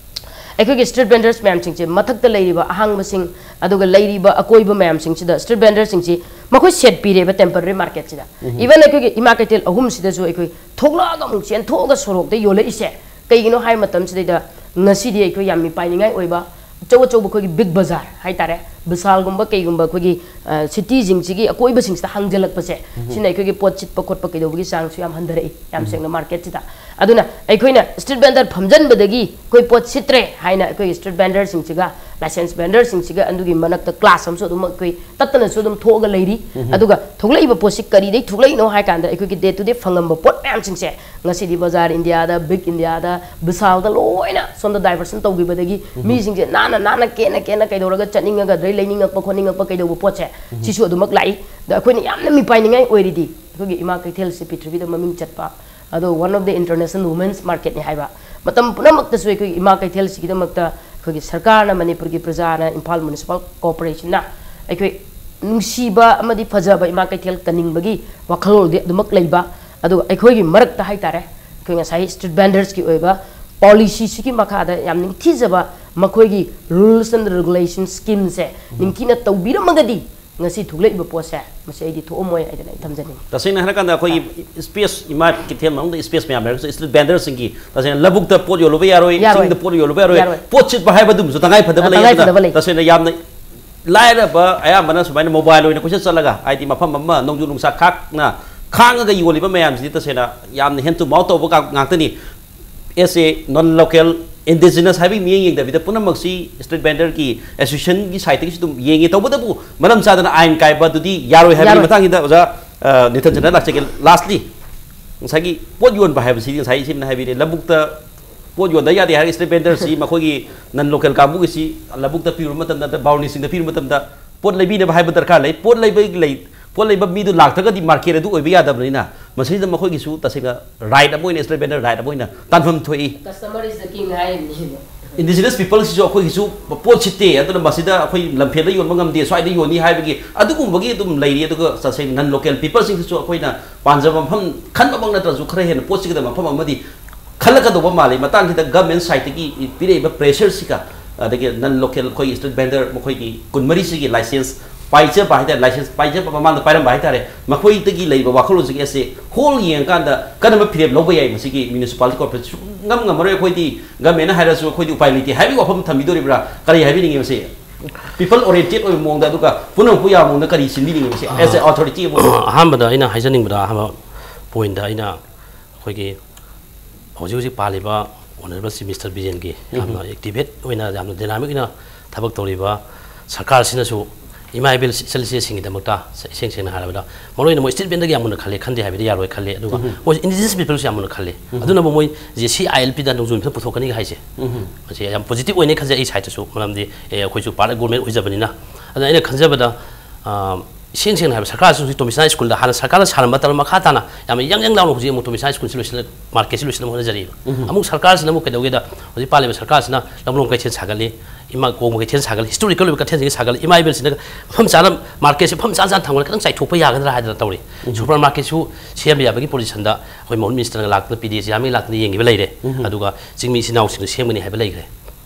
ꯑꯩꯈꯣꯏꯒꯤ street vendors ꯃꯌꯥꯝꯁꯤꯡꯁꯦ, ꯃꯊꯛꯇ ꯂꯩꯔꯤꯕ ꯑꯍꯥꯡꯕꯁꯤꯡ, ꯑꯗꯨꯒ ꯂꯩꯔꯤꯕ ꯑꯀꯣꯏꯕ ꯃꯌꯥꯝꯁꯤꯡꯁꯤꯗ street vendorꯁꯤꯡꯁꯤ ꯃꯈꯣꯏ ꯁꯦꯠ ꯄꯤꯔꯦꯕ temporary marketꯁꯤꯗ꯫ Even ꯑꯩꯈꯣꯏꯒꯤ ꯏꯃꯥ ꯀꯩꯊꯦꯜ ꯑꯍꯨꯝꯁꯤꯗꯁꯨ ꯑꯩꯈꯣꯏ ꯊꯣꯛꯂꯛꯑꯒ ꯑꯃꯨꯛ ꯆꯦꯟꯊꯣꯛꯑꯒ ꯁꯣꯔꯣꯛꯇ ꯌꯣꯜꯂꯛꯏꯁꯦ ꯀꯩꯒꯤꯅꯣ ꯍꯥꯏꯕ ꯃꯇꯝꯁꯤꯗꯩꯗ, ꯉꯁꯤꯗꯤ ꯑꯩꯈꯣꯏ ꯌꯥꯝ ꯃꯤꯄꯥꯏꯅꯤꯡꯉꯥꯏ ꯑꯣꯏꯕ ꯑꯆꯧ ꯑꯆꯧꯕ ꯑꯩꯈꯣꯏꯒꯤ big bazaar ꯍꯥꯏꯇꯥꯔꯦ, ꯕꯤꯁꯥꯜꯒꯨꯝꯕ ꯀꯩꯒꯨꯝꯕ ꯑꯩꯈꯣꯏꯒꯤ, ꯑ, cityꯁꯤꯡꯁꯤꯒꯤ ꯑꯀꯣꯏꯕꯁꯤꯡꯁꯤꯗ ꯍꯥꯡꯖꯜꯂꯛꯄꯁꯦ, ꯁꯤꯅ ꯑꯩꯈꯣꯏꯒꯤ ꯄꯣꯠ ꯁꯤꯠꯄ ꯈꯣꯠꯄ ꯀꯩꯗꯧꯕꯒꯤ ꯆꯥꯡꯁꯨ ꯌꯥꯝ ꯍꯟꯊꯔꯛꯏ, ꯌꯥꯝ ꯁꯦꯡꯅ marketꯁꯤꯗ꯫ ꯑꯗꯨꯅ ꯑꯩꯈꯣꯏꯅ street vendor ꯐꯝꯖꯟꯕꯗꯒꯤ ꯑꯩꯈꯣꯏ ꯄꯣꯠ ꯁꯤꯠꯇ꯭ꯔꯦ ꯍꯥꯏꯅ ꯑꯩꯈꯣꯏꯒꯤ street vendorꯁꯤꯡꯁꯤꯒ, licensed vendorꯁꯤꯡꯁꯤꯒ ꯑꯗꯨꯒꯤ ꯃꯔꯛꯇ clash ꯑꯃꯁꯨ ꯑꯗꯨꯝ ꯑꯩꯈꯣꯏ ꯇꯠꯇꯅꯁꯨ ꯑꯗꯨꯝ ꯊꯣꯛꯑꯒ ꯂꯩꯔꯤ꯫ ꯑꯗꯨꯒ ꯊꯣꯛꯂꯛꯏꯕ ꯄꯣꯠꯁꯤ ꯀꯔꯤꯗꯩ ꯊꯣꯛꯂꯛꯏꯅꯣ ꯍꯥꯏ ꯀꯥꯟꯗ, ꯑꯩꯈꯣꯏꯒꯤ day to day ꯐꯪꯉꯝꯕ ꯄꯣꯠ ꯃꯌꯥꯝꯁꯤꯡꯁꯦ ꯉꯁꯤꯗꯤ ꯕꯖꯥꯔ ꯏꯟꯗꯤꯌꯥꯗ, ꯕꯤꯒ ꯏꯟꯗꯤꯌꯥꯗ, ꯕꯤꯁꯥꯜꯗ ꯂꯣꯏꯅ ꯁꯣꯝꯗ divert ꯇꯧꯈꯤꯕꯗꯒꯤ, ꯃꯤꯁꯤꯡꯁꯦ ꯅꯥꯟꯅ ꯅꯥꯟꯅ ꯀꯦꯅ ꯀꯦꯅ ꯀꯩꯗꯧꯔꯒ ꯆꯠꯅꯤꯡꯉꯒ, ꯑꯗꯩ ꯂꯩꯅꯤꯡꯉꯛꯄ ꯈꯣꯠꯅꯤꯡꯉꯛꯄ ꯀꯩꯗꯧꯕ ꯄꯣꯠꯁꯦ, ꯁꯤꯁꯨ ꯑꯗꯨꯃꯛ ꯂꯥꯛꯏ꯫ ꯑꯗ ꯑꯩꯈꯣꯏꯅ ꯌꯥꯝꯅ ꯃꯤꯄꯥꯏꯅꯤꯡꯉꯥꯏ ꯑꯣꯏꯔꯤꯗꯤ ꯑꯩꯈꯣꯏꯒꯤ ꯏꯃꯥ ꯀꯩꯊꯦꯜꯁꯤ ꯄ꯭ꯔꯤꯊꯤꯕꯤꯗ ꯃꯃꯤꯡ ꯆꯠꯄ, ꯑꯗꯣ one of the international women's marketꯅꯤ ꯍꯥꯏꯕ, ꯃꯇꯝ ꯄꯨꯝꯅꯃꯛꯇꯁꯨ ꯑꯩꯈꯣꯏꯒꯤ ꯏꯃꯥ ꯀꯩꯊꯦꯜꯁꯤꯒꯤꯗꯃꯛꯇ ꯑꯩꯈꯣꯏꯒꯤ ꯁꯔꯀꯥꯔꯅ, ꯃꯅꯤꯄꯨꯔꯒꯤ ꯄ꯭ꯔꯖꯥꯅ, ꯏꯝꯐꯥꯜ Municipal Corporationꯅ ꯑꯩꯈꯣꯏ ꯅꯨꯡꯁꯤꯕ ꯑꯃꯗꯤ ꯐꯖꯕ ꯏꯃꯥ ꯀꯩꯊꯦꯜ ꯀꯟꯅꯤꯡꯕꯒꯤ ꯋꯥꯈꯜꯂꯣꯟꯗꯤ ꯑꯗꯨꯃꯛ ꯂꯩꯕ꯫ ꯑꯗꯨꯒ ꯑꯩꯈꯣꯏꯒꯤ ꯃꯔꯛꯇ ꯍꯥꯏꯇꯥꯔꯦ, ꯑꯩꯈꯣꯏ ꯉꯁꯥꯏ street vendorsꯀꯤ ꯑꯣꯏꯕ policyꯁꯤꯒꯤ ꯃꯈꯥꯗ ꯌꯥꯝ ꯅꯤꯡꯊꯤꯖꯕ ꯃꯈꯣꯏꯒꯤ rules and regulation schemeꯁꯦ ꯅꯤꯡꯊꯤꯅ ꯇꯧꯕꯤꯔꯝꯃꯒꯗꯤ, ꯉꯁꯤ ꯊꯣꯛꯂꯛꯏꯕ ꯄꯣꯠꯁꯦ, ꯃꯁꯤ ꯑꯩꯗꯤ ꯊꯣꯛꯑꯝꯃꯣꯏ ꯍꯥꯏꯗꯅ ꯑꯩ ꯊꯝꯖꯅꯤꯡꯉꯤ꯫ ꯇꯁꯦꯡꯅ ꯍꯥꯏꯔꯀꯥꯟꯗ, ꯑꯩꯈꯣꯏꯒꯤ space, ꯏꯃꯥ ꯀꯩꯊꯦꯜ ꯃꯅꯨꯡꯗ space ꯃꯌꯥꯝ ꯂꯩꯔꯒꯁꯨ, street vendorꯁꯤꯡꯒꯤ, ꯇꯁꯦꯡꯅ ꯂꯧꯕꯨꯛꯇ ꯄꯣꯠ ꯌꯣꯜꯂꯨꯕ ꯌꯥꯔꯣꯏ, ꯌꯥꯔꯣꯏ꯫ ꯆꯤꯡꯗ ꯄꯣꯠ ꯌꯣꯜꯂꯨꯕ ꯌꯥꯔꯣꯏ, ꯌꯥꯔꯣꯏ꯫ ꯄꯣꯠ ꯁꯤꯠꯄ ꯍꯥꯏꯕꯗꯨꯃꯁꯨ ꯇꯉꯥꯏ ꯐꯗꯕ ꯂꯩ꯫ ꯇꯉꯥꯏ ꯑꯗꯨꯅ ꯐꯗꯕ ꯂꯩ꯫ ꯇꯁꯦꯡꯅ ꯌꯥꯝꯅ ꯂꯥꯏꯔꯕ ꯑꯌꯥꯝꯕꯅ ꯁꯨꯃꯥꯏꯅ mobile ꯑꯣꯏꯅ ꯀꯣꯏꯆꯠ ꯆꯠꯂꯒ, ꯍꯥꯏꯗꯤ ꯃꯐꯝ ꯑꯃ ꯅꯣꯡꯖꯨ ꯅꯨꯡꯁꯥ ꯈꯥꯛꯅ ꯈꯥꯡꯉꯒ ꯌꯣꯜꯂꯤꯕ ꯃꯌꯥꯝꯁꯤꯗꯤ ꯇꯁꯦꯡꯅ ꯌꯥꯝꯅ hand to mouth ꯇꯧꯕ ꯉꯥꯛ-, ꯉꯥꯛꯇꯅꯤ꯫ As a non local, indigenous ꯍꯥꯏꯕꯒꯤ ꯃꯤꯠꯌꯦꯡ ꯌꯦꯡꯗꯕꯤꯗ, ꯄꯨꯝꯅꯃꯛꯁꯤ street vendorꯒꯤ associationꯒꯤ sideꯇꯒꯤꯁꯨ ꯑꯗꯨꯝ ꯌꯦꯡꯉꯤ꯫ ꯇꯧꯕꯇꯕꯨ, ꯃꯔꯝ ꯆꯥꯗꯅ ꯑꯥꯏꯟ ꯀꯥꯏꯕꯗꯨꯗꯤ ꯌꯥꯔꯣꯏ ꯍꯥꯏꯕꯒꯤ ꯌꯥꯔꯣꯏ꯫ ꯃꯇꯥꯡꯁꯤꯗ ꯑꯣꯖꯥ, ꯑ, ꯅꯤꯇꯟ ꯁꯟꯅ ꯂꯥꯛꯆꯒꯦ꯫ Lastly, ꯉꯁꯥꯏꯒꯤ ꯄꯣꯠ ꯌꯣꯟꯕ ꯍꯥꯏꯕꯁꯤꯗꯤ, ꯉꯁꯥꯏ ꯏꯆꯦꯝꯅ ꯍꯥꯏꯕꯤꯔꯦ, ꯂꯧꯕꯨꯛꯇ ꯄꯣꯠ ꯌꯣꯟꯗ ꯌꯥꯗꯦ ꯍꯥꯏꯔꯒ street vendorꯁꯤ ꯃꯈꯣꯏꯒꯤ non local ꯀꯥꯡꯕꯨꯒꯤꯁꯤ ꯂꯧꯕꯨꯛꯇ ꯄꯤꯔꯨꯕ ꯃꯇꯝꯗ, ꯅꯠꯇ꯭ꯔꯒ ꯕꯥꯔꯨꯅꯤꯁꯤꯡꯗ ꯄꯤꯔꯨꯕ ꯃꯇꯝꯗ, ꯄꯣꯠ ꯂꯩꯕꯤꯅꯕ ꯍꯥꯏꯕ ꯗꯔꯀꯥꯔ ꯂꯩ꯫ ꯄꯣꯠ ꯂꯩꯕꯒꯤ ꯂꯩ-, ꯄꯣꯠ ꯂꯩꯕ ꯃꯤꯗꯨ ꯂꯥꯛꯇ꯭ꯔꯒꯗꯤ market ꯑꯗꯨ ꯑꯣꯏꯕ ꯌꯥꯗꯕꯅꯤꯅ, ꯃꯁꯤꯗ ꯃꯈꯣꯏꯒꯤꯁꯨ ꯇꯁꯦꯡꯅ right ꯑꯃ ꯑꯣꯏꯅ, street vendor right ꯑꯃ ꯑꯣꯏꯅ ꯇꯥꯟꯐꯝ ꯊꯣꯛꯏ꯫ Customer is the king ꯍꯥꯏꯔꯤꯕꯅꯤ꯫ Indigenous peopleꯁꯤꯁꯨ ꯑꯩꯈꯣꯏꯒꯤꯁꯨ ꯄꯣꯠ ꯁꯤꯠꯇꯦ, ꯑꯗꯨꯅ ꯃꯁꯤꯗ ꯑꯩꯈꯣꯏ ꯂꯝꯐꯦꯜꯗ ꯌꯣꯟꯕ ꯉꯝꯗꯦ, ꯁ꯭ꯋꯥꯏꯗ ꯌꯣꯟꯅꯤ ꯍꯥꯏꯕꯒꯤ ꯑꯗꯨꯒꯨꯝꯕꯒꯤ ꯑꯗꯨꯝ ꯂꯩꯔꯤ꯫ ꯑꯗꯨꯒ ꯇꯁꯦꯡꯅ non local peopleꯁꯤꯡꯗꯁꯨ ꯑꯩꯈꯣꯏꯅ ꯄꯥꯟꯖꯕ ꯃꯐꯝ ꯈꯟꯕꯃꯛ ꯅꯠꯇ꯭ꯔꯁꯨ, ꯈꯔ ꯍꯦꯟꯅ ꯄꯣꯠ ꯁꯤꯠꯀꯗꯕ ꯃꯐꯝ ꯑꯃꯗꯤ ꯈꯜꯂꯛꯀꯗꯧꯕ ꯃꯥꯜꯂꯤ꯫ ꯃꯇꯥꯡꯁꯤꯗ ꯒꯚꯔꯟꯃꯦꯟ ꯁꯥꯏꯠꯇꯒꯤ ꯄꯤꯔꯛꯏꯕ ꯄ꯭ꯔꯦꯁꯔꯁꯤꯒ, ꯑꯗꯒꯤ ꯅꯟ ꯂꯣꯀꯦꯜ ꯑꯩꯈꯣꯏꯒꯤ ꯁ꯭ꯇ꯭ꯔꯤꯠ ꯚꯦꯟꯗꯔ ꯃꯈꯣꯏꯒꯤ ꯀꯨꯟꯃꯔꯤꯁꯤꯒꯤ ꯂꯥꯏꯁꯦꯟꯁ ꯄꯥꯏꯖꯕ ꯍꯥꯏꯇꯥꯔꯦ, ꯂꯥꯏꯁꯦꯟꯁ ꯄꯥꯏꯖꯕ ꯃꯃꯥꯡꯗ ꯄꯥꯏꯔꯝꯕ ꯍꯥꯏꯇꯥꯔꯦ, ꯃꯈꯣꯏꯗꯒꯤ ꯂꯩꯕ ꯋꯥꯈꯜꯂꯣꯟꯁꯤꯡ ꯑꯁꯦ ꯍꯣꯜ ꯌꯦꯡꯉꯀꯥꯟꯗ ꯀꯔꯝꯕ ꯐꯤꯔꯦꯞ ꯂꯧꯕ ꯌꯥꯏ? ꯃꯁꯤꯒꯤ ꯃ꯭ꯌꯨꯅꯤꯁꯤꯄꯥꯂꯤꯇꯤ ꯀꯣꯔꯄꯣꯔꯦꯁꯟ ꯁꯨꯡꯉꯝ ꯉꯝꯃꯔꯣꯏ, ꯑꯩꯈꯣꯏꯗꯤ ꯒꯚꯔꯟꯃꯦꯟꯅ ꯍꯥꯏꯔꯁꯨ ꯑꯩꯈꯣꯏꯗꯤ ꯎꯄꯥꯏ ꯂꯩꯇꯦ ꯍꯥꯏꯕꯒꯤ ꯋꯥꯐꯝ ꯊꯝꯕꯤꯗꯣꯔꯤꯕ꯭ꯔꯥ? ꯀꯔꯤ ꯍꯥꯏꯕꯤꯅꯤꯡꯉꯤ ꯃꯁꯤ? ꯄꯤꯄꯜ ꯑꯣꯔꯤꯌꯦꯟꯇꯦꯠ ꯑꯣꯏꯕ ꯃꯑꯣꯡꯗ, ꯑꯗꯨꯒ ꯄꯨꯝꯅꯃꯛꯄꯨ ꯌꯥꯕ ꯃꯑꯣꯡꯗ ꯀꯔꯤ ꯁꯤꯟꯕꯤꯅꯤꯡꯉꯤ ꯃꯁꯤ, ꯑꯦꯁ ꯑꯦ ꯑꯣꯊꯣꯔꯤꯇꯤ ꯑꯃ ꯑꯣꯏꯅ? ꯑꯍꯥꯟꯕꯗ ꯑꯩꯅ ꯍꯥꯏꯖꯅꯤꯡꯕꯗ, ꯑꯍꯥꯟꯕ ꯄꯣꯏꯟꯗ ꯑꯩꯅ ꯑꯩꯈꯣꯏꯒꯤ ꯍꯧꯖꯤꯛ ꯍꯧꯖꯤꯛ ꯄꯥꯜꯂꯤꯕ ꯑꯣꯅꯔꯦꯕꯜ ꯆꯤꯐ ꯃꯤꯅꯤꯁꯇꯔ ꯕꯤꯔꯦꯟꯒꯤ ꯎꯝ꯫ ꯌꯥꯝꯅ ꯑꯦꯛꯇꯤꯚꯦꯠ ꯑꯣꯏꯅ, ꯌꯥꯝꯅ ꯗꯥꯏꯅꯥꯃꯤꯛ ꯑꯣꯏꯅ ꯊꯕꯛ ꯇꯧꯔꯤꯕ ꯁꯔꯀꯥꯔꯁꯤꯅꯁꯨ ꯏꯃꯥ ꯏꯕꯦꯜ ꯏꯆꯜ ꯏꯆꯦꯁꯤꯡꯒꯤꯗꯃꯛꯇ, ꯏꯁꯦꯡ ꯁꯦꯡꯅ ꯍꯥꯏꯔꯕꯗ, ꯃꯔꯨꯑꯣꯏꯅ ꯃꯣꯏ ꯁ꯭ꯇꯦꯠ ꯕꯦꯡꯗꯒꯤ ꯌꯥꯝ ꯃꯨꯟꯅ ꯈꯜꯂꯦ ꯈꯟꯗꯦ ꯍꯥꯏꯕꯗꯤ ꯌꯥꯔꯣꯏ ꯈꯜꯂꯦ꯫ ꯑꯗꯨꯒ ꯎꯝ꯫ ꯃꯣꯏ ꯏꯟꯗꯤꯖꯤꯅꯁ ꯄꯤꯄꯜꯁꯨ ꯌꯥꯝ ꯃꯨꯟꯅ ꯈꯜꯂꯦ꯫ ꯎꯝ꯫ ꯑꯗꯨꯅꯕꯨ ꯃꯣꯏ ꯖꯦ ꯁꯤ ꯑꯥꯏ ꯑꯦꯜ ꯄꯤꯗ ꯅꯣꯡꯖꯨ ꯅꯨꯃꯤꯠꯇ ꯄꯨꯊꯣꯛꯀꯅꯤ ꯍꯥꯏꯁꯦ, ꯎꯝ꯫ ꯃꯁꯤ ꯌꯥꯝ ꯄꯣꯖꯤꯇꯤꯚ ꯑꯣꯏꯅ ꯈꯟꯖꯩ ꯑꯩ ꯁꯥꯏꯠꯇꯁꯨ꯫ ꯃꯔꯝꯗꯤ, ꯑꯦ, ꯑꯩꯈꯣꯏꯁꯨ ꯄꯥꯔꯠ ꯒꯣꯔꯃꯦꯟ ꯑꯣꯏꯖꯕꯅꯤꯅ꯫ ꯑꯗꯨꯅ ꯑꯩꯅ ꯈꯟꯖꯕꯗ, ꯑ, ꯏꯁꯦꯡ ꯁꯦꯡꯅ ꯍꯥꯏꯕ, ꯁꯔꯀꯥꯔꯁꯨ ꯍꯧꯖꯤꯛ ꯇꯣꯃꯤꯁꯥꯅꯥ ꯁ꯭ꯀꯨꯜꯗ ꯍꯥꯟꯅ ꯁꯔꯀꯥꯔꯅ ꯁꯥꯔꯝꯕ ꯇꯔꯝ ꯃꯈꯥ ꯇꯥꯅ ꯌꯥꯝꯅ ꯌꯥꯡ ꯌꯥꯡ ꯂꯥꯎꯅ ꯍꯧꯖꯤꯛ ꯑꯃꯨꯛ ꯇꯣꯃꯤꯁꯥꯅꯥ ꯁ꯭ꯀꯨꯜꯁꯤ ꯂꯣꯏꯁꯤꯜꯂ, ꯃꯥꯔꯀꯦꯠꯁꯤ ꯂꯣꯏꯁꯤꯟꯅꯕ ꯍꯣꯠꯅꯖꯔꯤꯕ꯫ ꯎꯝ꯫ ꯑꯃꯨꯛ ꯁꯔꯀꯥꯔꯁꯤꯅ ꯑꯃꯨꯛ ꯀꯩꯗꯧꯒꯦꯗ, ꯍꯧꯖꯤꯛ ꯄꯥꯜꯂꯤꯕ ꯁꯔꯀꯥꯔꯁꯤꯅ ꯂꯝꯂꯣꯡ ꯀꯩꯊꯦꯜ ꯁꯥꯒꯠꯂꯤ, ꯏꯃꯥ ꯀꯣꯡꯕ ꯀꯩꯊꯦꯜ ꯁꯥꯒꯠꯂꯤ, ꯍꯤꯁꯇꯣꯔꯤꯀꯦꯜ ꯑꯣꯏꯕ ꯀꯩꯊꯦꯜꯁꯤꯡꯁꯤ ꯁꯥꯒꯠꯂꯤ, ꯏꯃꯥ ꯏꯕꯦꯜꯁꯤꯅ ꯃꯐꯝ ꯆꯥꯅ ꯃꯥꯔꯀꯦꯠꯁꯦ ꯃꯐꯝ ꯆꯥ ꯆꯥꯅ ꯊꯝꯒꯅ ꯈꯤꯇꯪ ꯆꯥꯏꯊꯣꯛꯄ ꯌꯥꯒꯗ꯭ꯔꯥ ꯍꯥꯏꯗꯅ ꯇꯧꯔꯤ꯫ ꯎꯝ꯫ ꯁꯨꯄꯔ ꯃꯥꯔꯀꯦꯠꯁꯨ ꯁꯦꯝꯕ ꯌꯥꯕꯒꯤ ꯄꯣꯖꯤꯁꯟꯗ ꯑꯩꯈꯣꯏ ꯃꯣꯍꯟ ꯃꯤꯅꯤꯁꯇꯔꯅ ꯂꯥꯛꯇꯅ, ꯄꯤ ꯗꯤ ꯑꯦ ꯆꯤꯌꯥꯔꯃꯦꯟ ꯂꯥꯛꯇꯅ ꯌꯦꯡꯈꯤꯕ ꯂꯩꯔꯦ꯫ ꯎꯝ꯫ ꯑꯗꯨꯒ ꯆꯤꯡꯃꯤ ꯏꯆꯤꯟ ꯏꯅꯥꯎꯁꯤꯡꯗꯨ ꯁꯦꯝꯒꯅꯤ ꯍꯥꯏꯕ ꯂꯩꯈ꯭ꯔꯦ꯫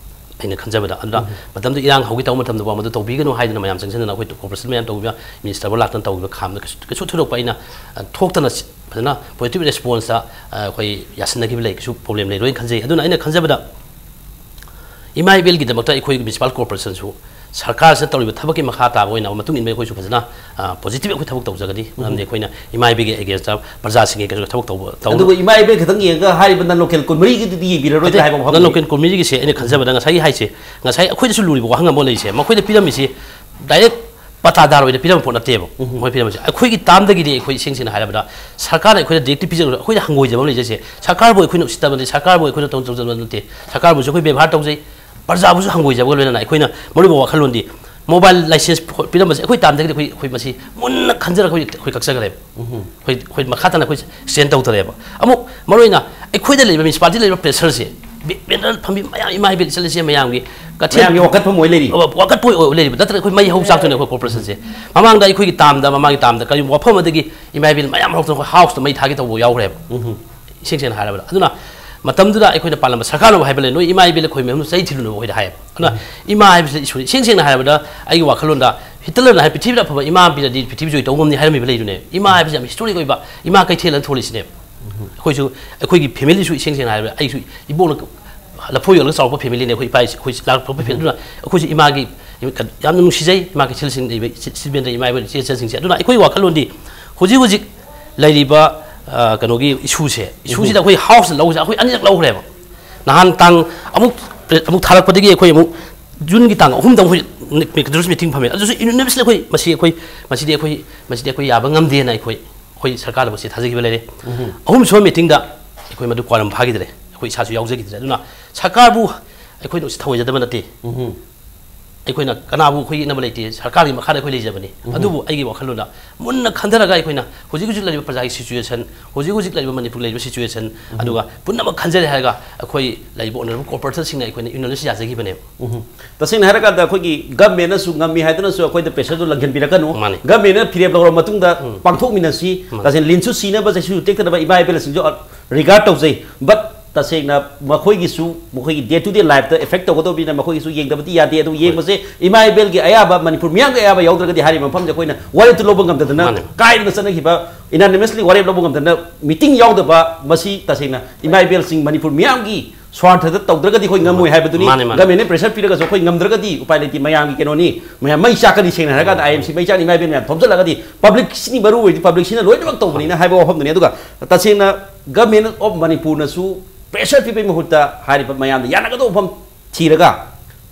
ꯑꯩꯅ ꯈꯟꯖꯕꯗ꯫ ꯑꯗꯨꯅ ꯎꯝ꯫ ꯃꯇꯝꯗꯨ ꯏꯔꯥꯡ ꯍꯧꯒꯦ ꯇꯧꯕ ꯃꯇꯝꯗ ꯃꯗꯨ ꯇꯧꯕꯤꯒꯅꯨ ꯍꯥꯏꯗꯅ ꯃꯌꯥꯝ ꯆꯪꯁꯤꯟꯗꯅ ꯑꯩꯈꯣꯏ ꯀꯣꯔꯄꯣꯔꯦꯁꯟ ꯃꯌꯥꯝ ꯇꯧꯕꯤꯕ, ꯃꯤꯅꯤꯁꯇꯔꯕꯨ ꯂꯥꯛꯇꯅ ꯇꯧꯕꯤꯕ ꯈꯥꯝꯗ ꯀꯩꯁꯨ, ꯀꯩꯁꯨ ꯊꯣꯏꯗꯣꯛꯄ ꯑꯩꯅ, ꯑ, ꯊꯣꯛꯇꯅ ꯁꯤ-, ꯐꯖꯅ ꯄꯣꯖꯤꯇꯤꯚ ꯔꯦꯁꯄꯣꯟꯁꯇ, ꯑ, ꯑꯩꯈꯣꯏ ꯌꯥꯁꯤꯟꯅꯈꯤꯕ ꯂꯩ, ꯀꯩꯁꯨ ꯄ꯭ꯔꯣꯕ꯭ꯂꯦꯝ ꯂꯩꯔꯣꯏꯅ ꯈꯟꯖꯩ꯫ ꯑꯗꯨꯅ ꯑꯩꯅ ꯈꯟꯖꯕꯗ ꯏꯃꯥ ꯏꯕꯦꯜꯒꯤꯗꯃꯛꯇ ꯑꯩꯈꯣꯏ ꯃ꯭ꯌꯨꯅꯤꯁꯤꯄꯥꯜ ꯀꯣꯔꯄꯣꯔꯦꯁꯟꯁꯨ ꯁꯔꯀꯥꯔꯁꯤꯅ ꯇꯧꯔꯤꯕ ꯊꯕꯛꯀꯤ ꯃꯈꯥ ꯇꯥꯕ ꯑꯣꯏꯅ ꯃꯇꯨꯡ ꯏꯟꯕ ꯑꯩꯈꯣꯏꯁꯨ ꯐꯖꯅ, ꯑ, ꯄꯣꯖꯤꯇꯤꯚ ꯑꯩꯈꯣꯏ ꯊꯕꯛ ꯇꯧꯖꯒꯅꯤ꯫ ꯎꯝ꯫ ꯃꯔꯝꯗꯤ ꯑꯩꯈꯣꯏꯅ ꯏꯃꯥ ꯏꯕꯦꯜꯒꯤ ꯑꯦꯒꯦꯟꯁꯇ ꯄ꯭ꯔꯖꯥꯁꯤꯡꯒꯤ ꯀꯩꯅꯣ ꯊꯕꯛ ꯇꯧꯕ, ꯇꯧꯕ ꯑꯗꯨꯒ ꯏꯃꯥ ꯏꯕꯦꯜ ꯈꯛꯇꯪ ꯌꯦꯡꯉꯒ ꯍꯥꯏꯔꯤꯕ ꯅꯟ ꯂꯣꯀꯦꯜ ꯀꯨꯟꯃꯔꯤꯒꯤꯗꯨꯗꯤ ꯌꯦꯡꯕꯤꯔꯔꯣꯏꯗ꯭ꯔꯥ ꯍꯥꯏꯕ ꯋꯥꯐꯝ ꯅꯟ ꯂꯩ? ꯂꯣꯀꯦꯜ ꯀꯨꯟꯃꯔꯤꯒꯤꯁꯦ ꯑꯩꯅ ꯈꯟꯖꯕꯗ ꯉꯁꯥꯏꯒꯤ ꯍꯥꯏꯁꯦ, ꯉꯁꯥꯏ ꯑꯩꯈꯣꯏꯗꯁꯨ ꯂꯨꯔꯤꯕ ꯋꯥꯍꯪ ꯑꯃ ꯂꯩꯔꯤꯁꯦ, ꯃꯈꯣꯏꯗ ꯄꯤꯔꯝꯃꯤꯁꯦ ꯗꯥꯏꯔꯦꯛ ꯄꯇꯥꯗꯥꯔ ꯑꯣꯏꯅ ꯄꯤꯔꯝꯕ ꯄꯣꯠ ꯅꯠꯇꯦꯕ꯫ ꯎꯝ꯫ ꯃꯣꯏ ꯄꯤꯔꯝꯃꯤꯁꯦ ꯑꯩꯈꯣꯏꯒꯤ ꯇꯥꯝꯗꯒꯤꯗꯤ, ꯑꯩꯈꯣꯏ ꯏꯁꯦꯡ ꯁꯦꯡꯅ ꯍꯥꯏꯔꯕꯗ ꯁꯔꯀꯥꯔꯅ ꯑꯩꯈꯣꯏꯗ ꯗꯤꯔꯦꯛꯇꯤꯞ ꯄꯤꯖꯔꯒꯁꯨ ꯑꯩꯈꯣꯏꯗ ꯍꯪꯒꯣꯏꯖꯕ ꯑꯃ ꯂꯩꯖꯩꯁꯦ, ꯁꯔꯀꯥꯔꯕꯨ ꯑꯩꯈꯣꯏꯅ ꯎꯁꯤꯠꯇꯕ ꯅꯠꯇꯦ, ꯁꯔꯀꯥꯔꯕꯨ ꯑꯩꯈꯣꯏꯅ ꯇꯧ-, ꯇꯧꯖꯕ ꯅꯠꯇꯦ, ꯁꯔꯀꯥꯔꯕꯨꯁꯨ ꯑꯩꯈꯣꯏ ꯕꯦꯕꯥꯔ ꯇꯧꯖꯩ, ꯄ꯭ꯔꯖꯥꯕꯨꯁꯨ ꯍꯪꯒꯣꯏꯖꯕꯒ ꯂꯣꯏꯅꯅ ꯑꯩꯈꯣꯏꯅ ꯃꯔꯨꯑꯣꯏꯕ ꯋꯥꯈꯜꯂꯣꯟꯗꯤ ꯃꯣꯕꯥꯏꯜ ꯂꯥꯏꯁꯦꯟꯁ ꯄꯤꯔꯝꯕꯁꯦ ꯑꯩꯈꯣꯏ ꯇꯥꯝꯗꯒꯤꯗꯤ ꯑꯩꯈꯣꯏ, ꯑꯩꯈꯣꯏ ꯃꯁꯤ ꯃꯨꯟꯅ ꯈꯟꯖꯔꯒ ꯑꯩꯈꯣꯏ, ꯑꯩꯈꯣꯏ ꯀꯛꯆꯈ꯭ꯔꯦꯕ꯫ ꯎꯝ꯫ ꯑꯩꯈꯣꯏ, ꯑꯩꯈꯣꯏ ꯃꯈꯥ ꯇꯥꯅ ꯑꯩꯈꯣꯏ ꯁ꯭ꯇꯦꯟ ꯇꯧꯗꯔꯦꯕ꯫ ꯑꯃꯨꯛ ꯃꯔꯨꯑꯣꯏꯅ ꯑꯩꯈꯣꯏꯗ ꯂꯩꯔꯤꯕ ꯃ꯭ꯌꯨꯅꯤꯁꯤꯄꯥꯂꯤꯇꯤ ꯂꯩꯔꯤꯕ ꯄ꯭ꯔꯦꯁꯔꯁꯦ, ꯕꯦ-, ꯕꯦꯅꯔ ꯐꯝꯕꯤ ꯃꯌꯥꯝ, ꯏꯃꯥ ꯏꯕꯦꯜ ꯏꯆꯜ ꯏꯆꯦ ꯃꯌꯥꯝꯒꯤ ꯀꯩꯊꯦꯜ ꯃꯌꯥꯝꯒꯤ ꯋꯥꯀꯠꯐꯝ ꯑꯣꯏ ꯂꯩꯔꯤ꯫ ꯋꯥꯀꯠꯄ ꯑꯣꯏ, ꯑꯣꯏ ꯂꯩꯔꯤꯕ ꯅꯠꯇ꯭ꯔꯒ ꯑꯩꯈꯣꯏ ꯃꯩ ꯍꯧ ꯆꯥꯛꯇꯣꯏꯅꯦ ꯑꯩꯈꯣꯏ ꯀꯣꯔꯄꯣꯔꯦꯁꯟꯁꯦ꯫ ꯃꯃꯥꯡꯗ ꯑꯩꯈꯣꯏꯒꯤ ꯇꯥꯝꯗ, ꯃꯃꯥꯡꯒꯤ ꯇꯥꯝꯗ ꯀꯔꯤꯒꯨꯝꯕ ꯋꯥꯐꯝ ꯑꯃꯗꯒꯤ ꯏꯃꯥ ꯏꯕꯦꯜ ꯃꯌꯥꯝ ꯍꯧꯔꯛꯇꯅ ꯑꯩꯈꯣꯏ ꯍꯥꯎꯁꯇ ꯃꯩ ꯊꯥꯒꯦ ꯇꯧꯕ ꯌꯥꯎꯈ꯭ꯔꯦꯕ꯫ ꯎꯝ꯫ ꯏꯁꯦꯡ ꯁꯦꯡꯅ ꯍꯥꯏꯔꯕꯗ꯫ ꯑꯗꯨꯅ ꯃꯇꯝꯗꯨꯗ ꯑꯩꯈꯣꯏꯅ ꯄꯥꯜꯂꯝꯕ ꯁꯔꯀꯥꯔꯅꯕꯨ ꯍꯥꯏꯕ ꯂꯩ, "ꯅꯣꯏ ꯏꯃꯥ ꯏꯕꯦꯜ ꯑꯩꯈꯣꯏ ꯃꯌꯥꯝꯗꯨ ꯆꯩ ꯊꯤꯜꯂꯨꯅꯕ" ꯑꯩꯈꯣꯏꯗ ꯍꯥꯏꯌꯦꯕ꯫ ꯑꯗꯨꯅ ꯏꯃꯥ ꯍꯥꯏꯕꯁꯤꯗ ꯏꯁꯣꯔ, ꯏꯁꯦꯡ ꯁꯦꯡꯅ ꯍꯥꯏꯔꯕꯗ, ꯑꯩꯒꯤ ꯋꯥꯈꯜꯂꯣꯟꯗ ꯍꯤꯠꯂꯔꯅ ꯍꯥꯏ, "ꯄ꯭ꯔꯤꯊꯤꯕꯤꯗ ꯑꯐꯕ ꯏꯃꯥ ꯑꯃ ꯄꯤꯔꯗꯤ ꯄ꯭ꯔꯤꯊꯤꯕꯤ ꯖꯣꯏ ꯇꯧꯕ ꯉꯝꯅꯤ" ꯍꯥꯏꯔꯝꯃꯤꯕ ꯂꯩꯗꯨꯅꯦ꯫ ꯏꯃꯥ ꯍꯥꯏꯕꯁꯤ ꯌꯥꯝ ꯍꯤꯁꯇꯣꯔꯤꯛ ꯑꯣꯏꯕ, ꯏꯃꯥ ꯀꯩꯊꯦꯜ ꯑꯅ ꯊꯣꯜꯂꯤꯁꯤꯅꯦꯕ꯫ ꯑꯩꯈꯣꯏꯁꯨ, ꯑꯩꯈꯣꯏꯒꯤ ꯐꯦꯃꯤꯂꯤꯁꯨ ꯏꯁꯦꯡ ꯁꯦꯡꯅ ꯍꯥꯏꯔꯕꯗ, ꯑꯩꯁꯨ ꯏꯕꯣꯛꯅ ꯂꯐꯣꯏ ꯌꯣꯜꯂꯒ ꯆꯥꯎꯔꯛꯄ ꯐꯦꯃꯤꯂꯤꯅꯦ ꯑꯩꯈꯣꯏ ꯏꯄꯥ ꯏꯁꯤ-, ꯑꯩꯈꯣꯏ ꯂꯥꯛꯄ ꯐꯦꯃꯤꯂꯤ꯫ ꯑꯗꯨꯅ ꯑꯩꯈꯣꯏꯁꯨ ꯏꯃꯥꯒꯤ ꯌꯥꯝꯅ ꯅꯨꯡꯁꯤꯖꯩ, ꯏꯃꯥ ꯀꯩꯊꯦꯜꯁꯤꯡ ꯂꯩꯕ ꯏꯆꯦ-, ꯏꯆꯦ ꯕꯦꯟꯗ꯭ꯔ, ꯏꯃꯥ ꯏꯕꯦꯟ, ꯏꯆꯦ ꯏꯆꯟꯁꯤꯡꯁꯦ꯫ ꯑꯗꯨꯅ ꯑꯩꯈꯣꯏ ꯋꯥꯈꯜꯂꯣꯟꯗꯤ ꯍꯧꯖꯤꯛ ꯍꯧꯖꯤꯛ ꯂꯩꯔꯤꯕ, ꯑ, ꯀꯩꯅꯣꯒꯤ ꯏꯁꯨꯁꯦ, ꯏꯁꯨꯁꯤꯗ ꯑꯩꯈꯣꯏ ꯍꯥꯎꯁꯇ ꯂꯧꯁꯦ, ꯑꯩꯈꯣꯏ ꯑꯅꯤꯔꯛ ꯂꯧꯈ꯭ꯔꯦꯕ꯫ ꯅꯍꯥꯟ ꯇꯥꯡ ꯑꯃꯨꯛ, ꯑꯃꯨꯛ ꯊꯥꯔꯛꯄꯗꯒꯤ ꯑꯩꯈꯣꯏ ꯑꯃꯨꯛ ꯖꯨꯟꯒꯤ ꯇꯥꯡ ꯑꯍꯨꯝꯗ ꯑꯃꯨꯛ ꯀꯟꯗꯣꯂꯦꯟꯁ ꯃꯤꯇꯤꯡ ꯐꯝꯃꯦ꯫ ꯑꯗꯨꯁꯨ unanimously ꯑꯩꯈꯣꯏ ꯃꯁꯤ ꯑꯩꯈꯣꯏ, ꯃꯁꯤꯗꯤ ꯑꯩꯈꯣꯏ, ꯃꯁꯤꯗꯤ ꯑꯩꯈꯣꯏ ꯌꯥꯕ ꯉꯝꯗꯦꯅ ꯑꯩꯈꯣꯏ, ꯑꯩꯈꯣꯏ ꯁꯔꯀꯥꯔꯗ ꯃꯁꯤ ꯊꯥꯖꯈꯤꯕ ꯂꯩꯔꯦ꯫ ꯑꯍꯨꯝꯁꯨꯕ ꯃꯤꯇꯤꯡꯗ ꯑꯩꯈꯣꯏ ꯃꯗꯨ ꯀ꯭ꯋꯥꯔꯝ ꯐꯥꯈꯤꯗ꯭ꯔꯦ, ꯑꯩꯈꯣꯏ ꯏꯁꯥꯁꯨ ꯌꯥꯎꯖꯈꯤꯗ꯭ꯔꯦ꯫ ꯑꯗꯨꯅ ꯁꯔꯀꯥꯔꯕꯨ ꯑꯩꯈꯣꯏꯅ ꯊꯧꯑꯣꯏꯖꯗꯕ ꯅꯠꯇꯦ꯫ ꯑꯩꯈꯣꯏꯅ ꯀꯅꯥꯕꯨ ꯑꯩꯈꯣꯏ ꯌꯦꯛꯅꯕ ꯂꯩꯇꯦ, ꯁꯔꯀꯥꯔꯒꯤ ꯃꯈꯥꯗ ꯑꯩꯈꯣꯏ ꯂꯩꯖꯕꯅꯤ꯫ ꯑꯗꯨꯕꯨ ꯑꯩꯒꯤ ꯋꯥꯈꯜꯂꯣꯟꯗ ꯃꯨꯟꯅ ꯈꯟꯊꯔꯒ ꯑꯩꯈꯣꯏꯅ ꯍꯧꯖꯤꯛ ꯍꯧꯖꯤꯛ ꯂꯩꯔꯤꯕ ꯄ꯭ꯔꯖꯥꯒꯤ situation, ꯍꯧꯖꯤꯛ ꯍꯧꯖꯤꯛ ꯂꯩꯔꯤꯕ ꯃꯅꯤꯄꯨꯔ ꯂꯩꯔꯤꯕ situation, ꯑꯗꯨꯒ ꯄꯨꯝꯅꯃꯛ ꯈꯟꯖꯔꯦ ꯍꯥꯏꯔꯒ ꯑꯩꯈꯣꯏ ꯂꯩꯔꯤꯕ honourable corporatorꯁꯤꯡꯅ ꯑꯩꯈꯣꯏꯅ unanimously ꯌꯥꯖꯈꯤꯕꯅꯦꯕ꯫ ꯎꯝ꯫ ꯇꯁꯦꯡꯅ ꯍꯥꯏꯔꯀꯥꯟꯗ ꯑꯩꯈꯣꯏꯒꯤ ꯒꯚꯔꯟꯃꯦꯟꯅꯁꯨ ꯉꯝꯃꯤ ꯍꯥꯏꯗꯨꯅꯁꯨ ꯑꯩꯈꯣꯏꯗ pressureꯗꯨ ꯂꯪꯁꯤꯟꯕꯤꯔꯛꯀꯅꯨ꯫ ꯃꯥꯅꯤ꯫ ꯒꯚꯔꯟꯃꯦꯟꯅ ꯐꯤꯔꯦꯞ ꯂꯧꯔꯕ ꯃꯇꯨꯡꯗ ꯎꯝ꯫ ꯄꯥꯡꯊꯣꯛꯃꯤꯟꯅꯁꯤ꯫ ꯃꯥꯅꯤ꯫ ꯇꯁꯦꯡꯅ ꯂꯤꯟꯁꯨ ꯁꯤꯅꯕ ꯆꯩꯁꯨ ꯇꯦꯛꯇꯅꯕ ꯏꯃꯥ ꯏꯕꯦꯜꯁꯤꯡꯁꯨ regard ꯇꯧꯖꯩ꯫ But ꯇꯁꯦꯡꯅ ꯃꯈꯣꯏꯒꯤꯁꯨ ꯃꯈꯣꯏꯒꯤ day to day lifeꯇ effect ꯇꯧꯒꯗꯧꯕꯅꯤꯅ ꯃꯈꯣꯏꯒꯤꯁꯨ ꯌꯦꯡꯗꯕꯗꯤ ꯌꯥꯗꯦ꯫ ꯑꯗꯨ ꯍꯣꯏ꯫ ꯌꯦꯡꯕꯁꯦ ꯏꯃꯥ ꯏꯕꯦꯜꯒꯤ ꯑꯌꯥꯕ, ꯃꯅꯤꯄꯨꯔ ꯃꯤꯌꯥꯝꯒꯤ ꯑꯌꯥꯕ ꯌꯥꯎꯗ꯭ꯔꯒꯗꯤ ꯍꯥꯏꯔꯤꯕ ꯃꯐꯝꯁꯦ ꯑꯩꯈꯣꯏꯅ ꯋꯥꯔꯦꯞꯇꯨ ꯂꯧꯕ ꯉꯝꯗꯗꯅ ꯃꯥꯅꯦ꯫ ꯀꯥꯏꯗꯅ ꯆꯠꯅꯈꯤꯕ, unanimously ꯋꯥꯔꯦꯞ ꯂꯧꯕ ꯉꯝꯗꯅ ꯃꯤꯇꯤꯡ ꯌꯥꯎꯗꯕ, ꯃꯁꯤ ꯇꯁꯦꯡꯅ ꯏꯃꯥ ꯏꯕꯦꯜꯁꯤꯡ ꯃꯅꯤꯄꯨꯔ ꯃꯤꯌꯥꯝꯒꯤ ꯁ꯭ꯋꯥꯔꯊꯗ ꯇꯧꯗ꯭ꯔꯒꯗꯤ ꯑꯩꯈꯣꯏ ꯉꯝꯃꯣꯏ ꯍꯥꯏꯕꯗꯨꯅꯤ꯫ ꯃꯥꯅꯦ, ꯃꯥꯅꯦ꯫ ꯒꯚꯔꯟꯃꯦꯟꯅ pressure ꯄꯤꯔꯒꯁꯨ ꯑꯩꯈꯣꯏ ꯉꯝꯗ꯭ꯔꯒꯗꯤ ꯎꯄꯥꯏ ꯂꯩꯇꯦ꯫ ꯃꯌꯥꯝꯒꯤ ꯀꯩꯅꯣꯅꯤ, ꯃꯌꯥꯝ ꯃꯩ ꯆꯥꯛꯀꯅꯤ꯫ ꯁꯦꯡꯅ ꯍꯥꯏꯔꯀꯥꯟꯗ IMC ꯃꯩ ꯆꯥꯛꯅꯤ, ꯏꯃꯥ ꯏꯕꯦꯜ ꯃꯌꯥꯝ ꯊꯣꯝꯖꯤꯜꯂꯒꯗꯤ publicꯁꯤꯅꯤ ꯃꯔꯨ ꯑꯣꯏꯔꯤꯗꯤ, publicꯁꯤꯅ ꯂꯣꯏꯅꯃꯛ ꯇꯧꯕꯅꯤꯅ ꯍꯥꯏꯕ ꯋꯥꯐꯝꯗꯨꯅꯤ꯫ ꯑꯗꯨꯒ ꯇꯁꯦꯡꯅ Government of ꯃꯅꯤꯄꯨꯔꯅꯁꯨ pressure ꯄꯤꯕꯒꯤ ꯃꯍꯨꯠꯇ ꯍꯥꯏꯔꯤꯕ ꯃꯌꯥꯝꯅ ꯌꯥꯅꯒꯗꯧꯕ ꯃꯐꯝ ꯊꯤꯔꯒ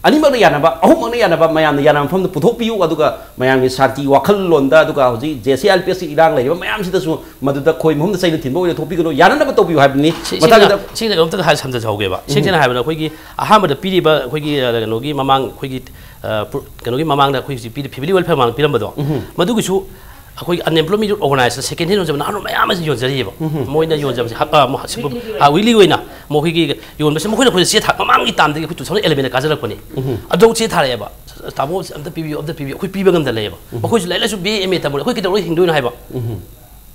ꯑꯅꯤꯃꯛꯅ ꯌꯥꯅꯕ, ꯑꯍꯨꯝꯃꯛꯅ ꯌꯥꯅꯕ, ꯃꯌꯥꯝꯅ ꯌꯥꯅꯕ ꯃꯐꯝꯗ ꯄꯨꯊꯣꯛꯄꯤꯌꯨ꯫ ꯑꯗꯨꯒ ꯃꯌꯥꯝꯒꯤ ꯁꯥꯟꯇꯤ ꯋꯥꯈꯜꯂꯣꯟꯗ, ꯑꯗꯨꯒ ꯍꯧꯖꯤꯛ JCRPSꯀꯤ ꯏꯔꯥꯡ ꯂꯩꯔꯤꯕ ꯃꯌꯥꯝꯁꯤꯗꯁꯨ ꯃꯗꯨꯗ ꯈꯣꯏ ꯃꯍꯨꯝꯗ ꯆꯩꯅ ꯊꯤꯟꯕ ꯑꯣꯏꯅ ꯊꯣꯛꯄꯤꯒꯅꯨ, ꯌꯥꯅꯅꯕ ꯇꯧꯕꯤꯌꯨ ꯍꯥꯏꯕꯅꯤ꯫ ꯁꯤ-, ꯁꯤꯒꯤꯗ, ꯃꯊꯪꯗ ꯁꯤꯒꯤꯗ ꯀꯩꯅꯣꯝꯇꯒ ꯍꯥꯏ ꯁꯝꯖꯍꯧꯒꯦꯕ꯫ ꯏꯁꯦꯡ ꯎꯝ꯫ ꯁꯦꯡꯅ ꯍꯥꯏꯕꯗ ꯑꯩꯈꯣꯏꯒꯤ ꯑꯍꯥꯟꯕꯗ ꯄꯤꯔꯤꯕ ꯑꯩꯈꯣꯏꯒꯤ, ꯑ, ꯀꯩꯅꯣꯒꯤ ꯃꯃꯥꯡ, ꯑꯩꯈꯣꯏꯒꯤ, ꯑ, ꯄ꯭ꯔꯣ-, ꯀꯩꯅꯣꯒꯤ ꯃꯃꯥꯡꯗ ꯑꯩꯈꯣꯏ ꯍꯧꯖꯤꯛ ꯄꯤꯔꯤ family welfare ꯃꯃꯥꯡꯗ ꯄꯤꯔꯝꯕꯗꯣ, ꯎꯝ꯫ ꯃꯗꯨꯒꯤꯁꯨ ꯑꯩꯈꯣꯏꯒꯤ unemployment organization second hand ꯌꯣꯟꯖꯕ ꯅꯍꯥꯔꯣꯜ ꯃꯌꯥꯝ ꯑꯃꯁꯨ ꯌꯣꯟꯖꯔꯤꯑꯕ꯫ ꯎꯝ꯫ ꯃꯣꯏꯅ ꯌꯣꯟꯖꯕꯁꯦ ꯍꯞ-, ꯑ, ꯃꯣ-, ꯁꯤꯕꯨ-, ꯑ, weekly ꯑꯣꯏꯅ ꯃꯈꯣꯏꯒꯤ ꯌꯣꯟꯕꯁꯦ ꯃꯈꯣꯏꯅ ꯑꯩꯈꯣꯏꯗ ꯆꯦ ꯊꯥ-, ꯃꯃꯥꯡꯒꯤ termꯗꯒꯤ ꯑꯩꯈꯣꯏ two thousand elevenꯗ ꯀꯥꯖꯔꯛꯄꯅꯤ꯫ ꯎꯝ꯫ ꯑꯗꯨ ꯆꯦ ꯊꯥꯔꯛꯑꯦꯕ꯫ "ꯇꯥꯃꯣ ꯑꯝꯇ ꯄꯤꯕꯤꯌꯨ, ꯑꯝꯇ ꯄꯤꯕꯤꯌꯨ", ꯑꯩꯈꯣꯏ ꯄꯤꯕ ꯉꯝꯗ ꯂꯩꯌꯦꯕ꯫ ꯎꯝ꯫ ꯃꯈꯣꯏꯁꯨ ꯂꯥꯏꯔꯤꯛ ꯂꯥꯏꯁꯨ BA, MA ꯇꯝꯕ, ꯑꯩꯈꯣꯏ ꯀꯩꯗꯧꯔꯒ ꯍꯤꯡꯗꯣꯏꯅꯣ ꯍꯥꯏꯕ? ꯎꯝ꯫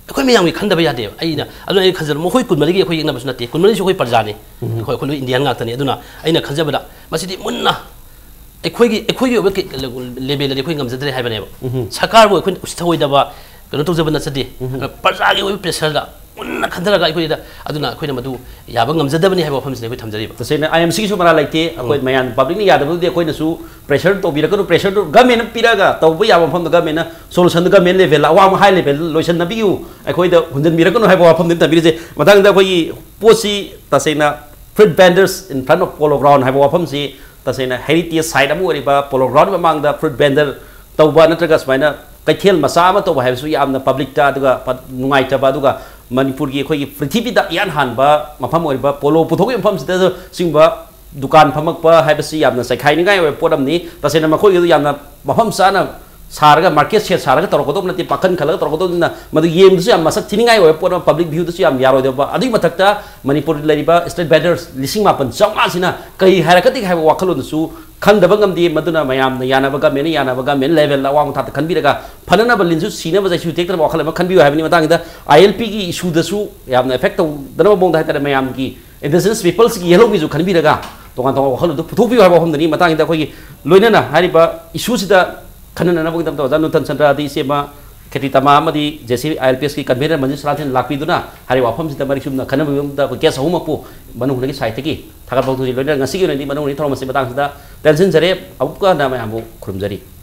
ꯑꯩꯈꯣꯏ ꯃꯌꯥꯝꯒꯤ ꯈꯟꯗꯕ ꯌꯥꯗꯦꯕ꯫ ꯑꯩꯅ ꯑꯗꯨꯅ ꯑꯩꯅ ꯈꯟꯖꯕ, ꯃꯈꯣꯏ ꯀꯨꯟꯃꯔꯤꯒꯤ ꯑꯩꯈꯣꯏ ꯌꯦꯛꯅꯕꯁꯨ ꯅꯠꯇꯦ, ꯀꯨꯟꯃꯔꯤꯁꯨ ꯑꯩꯈꯣꯏ ꯄ꯭ꯔꯖꯥꯅꯤ, ꯑꯩꯈꯣꯏ ꯑꯩꯈꯣꯏ ꯂꯣꯏ ꯏꯟꯗꯤꯌꯥꯟ ꯉꯥꯛꯇꯅꯤ꯫ ꯑꯗꯨꯅ ꯑꯩꯅ ꯈꯟꯖꯕꯗ ꯃꯁꯤꯗꯤ ꯃꯨꯟꯅ ꯑꯩꯈꯣꯏꯒꯤ ꯑꯩꯈꯣꯏꯒꯤ ꯑꯣꯏꯕ ꯂꯦꯕꯦꯜꯗꯗꯤ ꯑꯩꯈꯣꯏ ꯉꯝꯖꯗ꯭ꯔꯦ ꯍꯥꯏꯕꯅꯦꯕ꯫ ꯎꯝ꯫ ꯁꯔꯀꯥꯔꯕꯨ ꯑꯩꯈꯣꯏꯅ ꯎꯁꯤꯠ ꯊꯑꯣꯏꯗꯕ ꯀꯩꯅꯣ ꯇꯧꯖꯕ ꯅꯠꯆꯗꯦ꯫ ꯎꯝ꯫ ꯑꯗꯨꯅ ꯄ꯭ꯔꯖꯥꯒꯤ ꯑꯣꯏꯕ ꯄ꯭ꯔꯦꯁꯔꯗ ꯃꯨꯟꯅ ꯈꯟꯊꯔꯒ ꯑꯩꯈꯣꯏꯗ, ꯑꯗꯨꯅ ꯑꯩꯈꯣꯏꯅ ꯃꯗꯨ ꯌꯥꯕ ꯉꯝꯖꯗꯕꯅꯤ ꯍꯥꯏꯕ ꯋꯥꯐꯝꯁꯤꯅ ꯑꯩꯈꯣꯏ ꯊꯝꯖꯔꯤꯕ꯫ ꯇꯁꯦꯡꯅ ꯑꯥꯏ ꯑꯦꯝ ꯁꯤꯒꯤꯁꯨ ꯃꯔꯥ ꯂꯩꯇꯦ꯫ ꯑꯩꯈꯣꯏ ꯎꯝ꯫ ꯃꯌꯥꯝ ꯄꯕ꯭ꯂꯤꯛꯅ ꯌꯥꯗꯕꯗꯨꯗꯤ ꯑꯩꯈꯣꯏꯅꯁꯨ ꯄ꯭ꯔꯦꯁꯔ ꯇꯧꯕꯤꯔꯛꯀꯅꯨ꯫ ꯄ꯭ꯔꯦꯁꯔꯗꯨ ꯒꯃꯦꯟꯅ ꯄꯤꯔꯛꯑꯒ ꯇꯧꯕ ꯌꯥꯕ ꯃꯐꯝꯗ ꯒꯃꯦꯟꯅ ꯁꯣꯂꯨꯁꯟꯗꯨ ꯒꯃꯦꯟ ꯂꯦꯚꯦꯜꯗ, ꯑꯋꯥꯡꯕ ꯍꯥꯏ ꯂꯦꯚꯦꯜꯗ ꯂꯣꯏꯁꯤꯟꯅꯕꯤꯌꯨ, ꯑꯩꯈꯣꯏꯗ ꯍꯨꯟꯖꯤꯟꯕꯤꯔꯛꯀꯅꯨ ꯍꯥꯏꯕ ꯋꯥꯐꯝꯗꯨ ꯊꯝꯕꯤꯔꯤꯁꯦ꯫ ꯃꯊꯪꯗ ꯑꯩꯈꯣꯏꯒꯤ ꯄꯣꯠꯁꯤ ꯇꯁꯦꯡꯅ fruit vendors in front of Polo Ground ꯍꯥꯏꯕ ꯋꯥꯐꯝꯁꯤ ꯇꯁꯦꯡꯅ heritage site ꯑꯃ ꯑꯣꯏꯔꯤꯕ Polo Ground ꯃꯃꯥꯡꯗ fruit vendor ꯇꯧꯕ ꯅꯠꯇ꯭ꯔꯒ ꯁꯨꯃꯥꯏꯅ ꯀꯩꯊꯦꯜ ꯃꯆꯥ ꯑꯃ ꯇꯧꯕ ꯍꯥꯏꯕꯁꯨ ꯌꯥꯝꯅ ꯄꯕ꯭ꯂꯤꯛꯇ ꯑꯗꯨꯒ ꯄ-, ꯅꯨꯡꯉꯥꯏꯇꯕ, ꯑꯗꯨꯒ ꯃꯅꯤꯄꯨꯔꯒꯤ ꯑꯩꯈꯣꯏꯒꯤ ꯄ꯭ꯔꯤꯊꯤꯕꯤꯗ ꯏꯍꯥꯟ ꯍꯥꯟꯕ ꯃꯐꯝ ꯑꯣꯏꯔꯤꯕ ꯄꯣꯂꯣ ꯄꯨꯊꯣꯛꯏꯕ ꯃꯐꯝꯁꯤꯗ ꯁꯤꯒꯨꯝꯕ ꯗꯨꯀꯥꯟ ꯐꯝꯃꯛꯄ ꯍꯥꯏꯕꯁꯤ ꯌꯥꯝꯅ ꯆꯩꯈꯥꯏꯅꯤꯡꯉꯥꯏ ꯑꯣꯏꯕ ꯄꯣꯠ ꯑꯃꯅꯤ꯫ ꯇꯁꯦꯡꯅ ꯃꯈꯣꯏꯒꯤꯗꯨ ꯌꯥꯝꯅ ꯃꯐꯝ ꯆꯥꯅ ꯁꯥꯔꯒ market shed ꯁꯥꯔꯒ ꯇꯧꯔꯛꯀꯗꯧꯕ ꯅꯠꯇꯦ, ꯄꯥꯈꯟ ꯈꯜꯂꯒ ꯇꯧꯔꯛꯀꯗꯧꯕꯅꯤꯅ ꯃꯗꯨ ꯌꯦꯡꯕꯗꯁꯨ ꯌꯥꯝ ꯃꯁꯛ ꯊꯤꯅꯤꯡꯉꯥꯏ ꯑꯣꯏꯕ ꯄꯣꯠ ꯑꯃ, ꯄꯕ꯭ꯂꯤꯛ ꯚ꯭ꯌꯨꯗꯁꯨ ꯌꯥꯝ ꯌꯥꯔꯣꯏꯗꯕ꯫ ꯑꯗꯨꯒꯤ ꯃꯊꯛꯇ ꯃꯅꯤꯄꯨꯔꯗ ꯂꯩꯔꯤꯕ street vendors ꯂꯤꯁꯤꯡ ꯃꯥꯄꯟ ꯆꯥꯝꯃꯉꯥꯁꯤꯅ ꯀꯔꯤ ꯍꯥꯏꯔꯛꯀꯗꯒꯦ ꯍꯥꯏꯕ ꯋꯥꯈꯜꯂꯣꯟꯗꯨꯁꯨ ꯈꯟꯗꯕ ꯉꯝꯗꯦ꯫ ꯃꯗꯨꯅ ꯃꯌꯥꯝꯅ ꯌꯥꯅꯕ, ꯒꯃꯦꯟꯅ ꯌꯥꯅꯕ, ꯒꯃꯦꯟ ꯂꯦꯚꯦꯜꯗ ꯑꯋꯥꯡꯕ ꯊꯥꯛꯇ ꯈꯟꯕꯤꯔꯒ ꯐꯅꯅꯕ ꯂꯤꯟꯁꯨ ꯁꯤꯅꯕ ꯆꯩꯁꯨ ꯇꯦꯛꯇꯅꯕ ꯋꯥꯈꯜ ꯑꯃ ꯈꯟꯕꯤꯌꯨ ꯍꯥꯏꯕꯅꯤ꯫ ꯃꯇꯥꯡꯁꯤꯗ ꯑꯥꯏ ꯑꯦꯜ ꯄꯤꯒꯤ ꯏꯁꯨꯗꯁꯨ ꯌꯥꯝꯅ ꯑꯦꯐꯦꯛ ꯇꯧꯗꯅꯕ ꯃꯑꯣꯡꯗ ꯍꯥꯏꯇꯥꯔꯦ, ꯃꯌꯥꯝꯒꯤ indigenous peopleꯁꯀꯤ ꯌꯦꯜꯍꯧꯒꯤꯁꯨ ꯈꯟꯕꯤꯔꯒ ꯇꯣꯉꯥꯟ ꯇꯣꯉꯥꯟꯕ ꯋꯥꯈꯜꯂꯣꯟꯗꯨ ꯄꯨꯊꯣꯛꯄꯤꯌꯨ ꯍꯥꯏꯕ ꯋꯥꯐꯝꯗꯅꯤ꯫ ꯃꯇꯥꯡꯁꯤꯗ ꯑꯩꯈꯣꯏꯒꯤ ꯂꯣꯏꯅꯅ ꯍꯥꯏꯔꯤꯕ ꯏꯁꯨꯁꯤꯗ ꯈꯟꯅꯅꯕꯒꯤꯗꯃꯛꯇ ꯑꯣꯖꯥ ꯅꯨꯡꯊꯪ ꯆꯟꯗ꯭ꯔ ꯑꯗꯩ ꯏꯆꯦꯃ ꯈꯦꯇ꯭ꯔꯤ ꯇꯃꯥ ꯑꯃꯗꯤ J C I L P ꯑꯦꯁꯀꯤ convener Manju ꯁꯂꯥꯊꯦꯟ ꯂꯥꯛꯄꯤꯗꯨꯅ ꯍꯥꯏꯔꯤꯕ ꯋꯥꯐꯝꯁꯤꯗ ꯃꯔꯤꯛ ꯆꯨꯝꯅ ꯈꯟꯅꯕꯒꯤꯗꯃꯛꯇ ꯑꯩꯈꯣꯏ ꯒꯦꯁ ꯑꯍꯨꯝꯃꯛꯄꯨ ꯃꯅꯨꯡ ꯍꯨꯠꯅꯒꯤ ꯁꯥꯏꯠꯇꯒꯤ ꯊꯥꯒꯠ ꯐꯣꯡꯗꯣꯛꯆꯔꯤ꯫ ꯂꯣꯏꯅꯅ ꯉꯁꯤꯒꯤ ꯑꯣꯏꯅꯗꯤ ꯃꯅꯨꯡ ꯍꯨꯠꯅꯒꯤ ꯊꯧꯔꯝ ꯑꯁꯤ ꯃꯇꯥꯡꯁꯤꯗ ꯇꯦꯟꯁꯤꯟꯖꯔꯦ꯫ ꯑꯃꯨꯛꯀ ꯍꯟꯅ ꯃꯌꯥꯝꯕꯨ ꯈꯨꯔꯨꯝꯖꯔꯤ꯫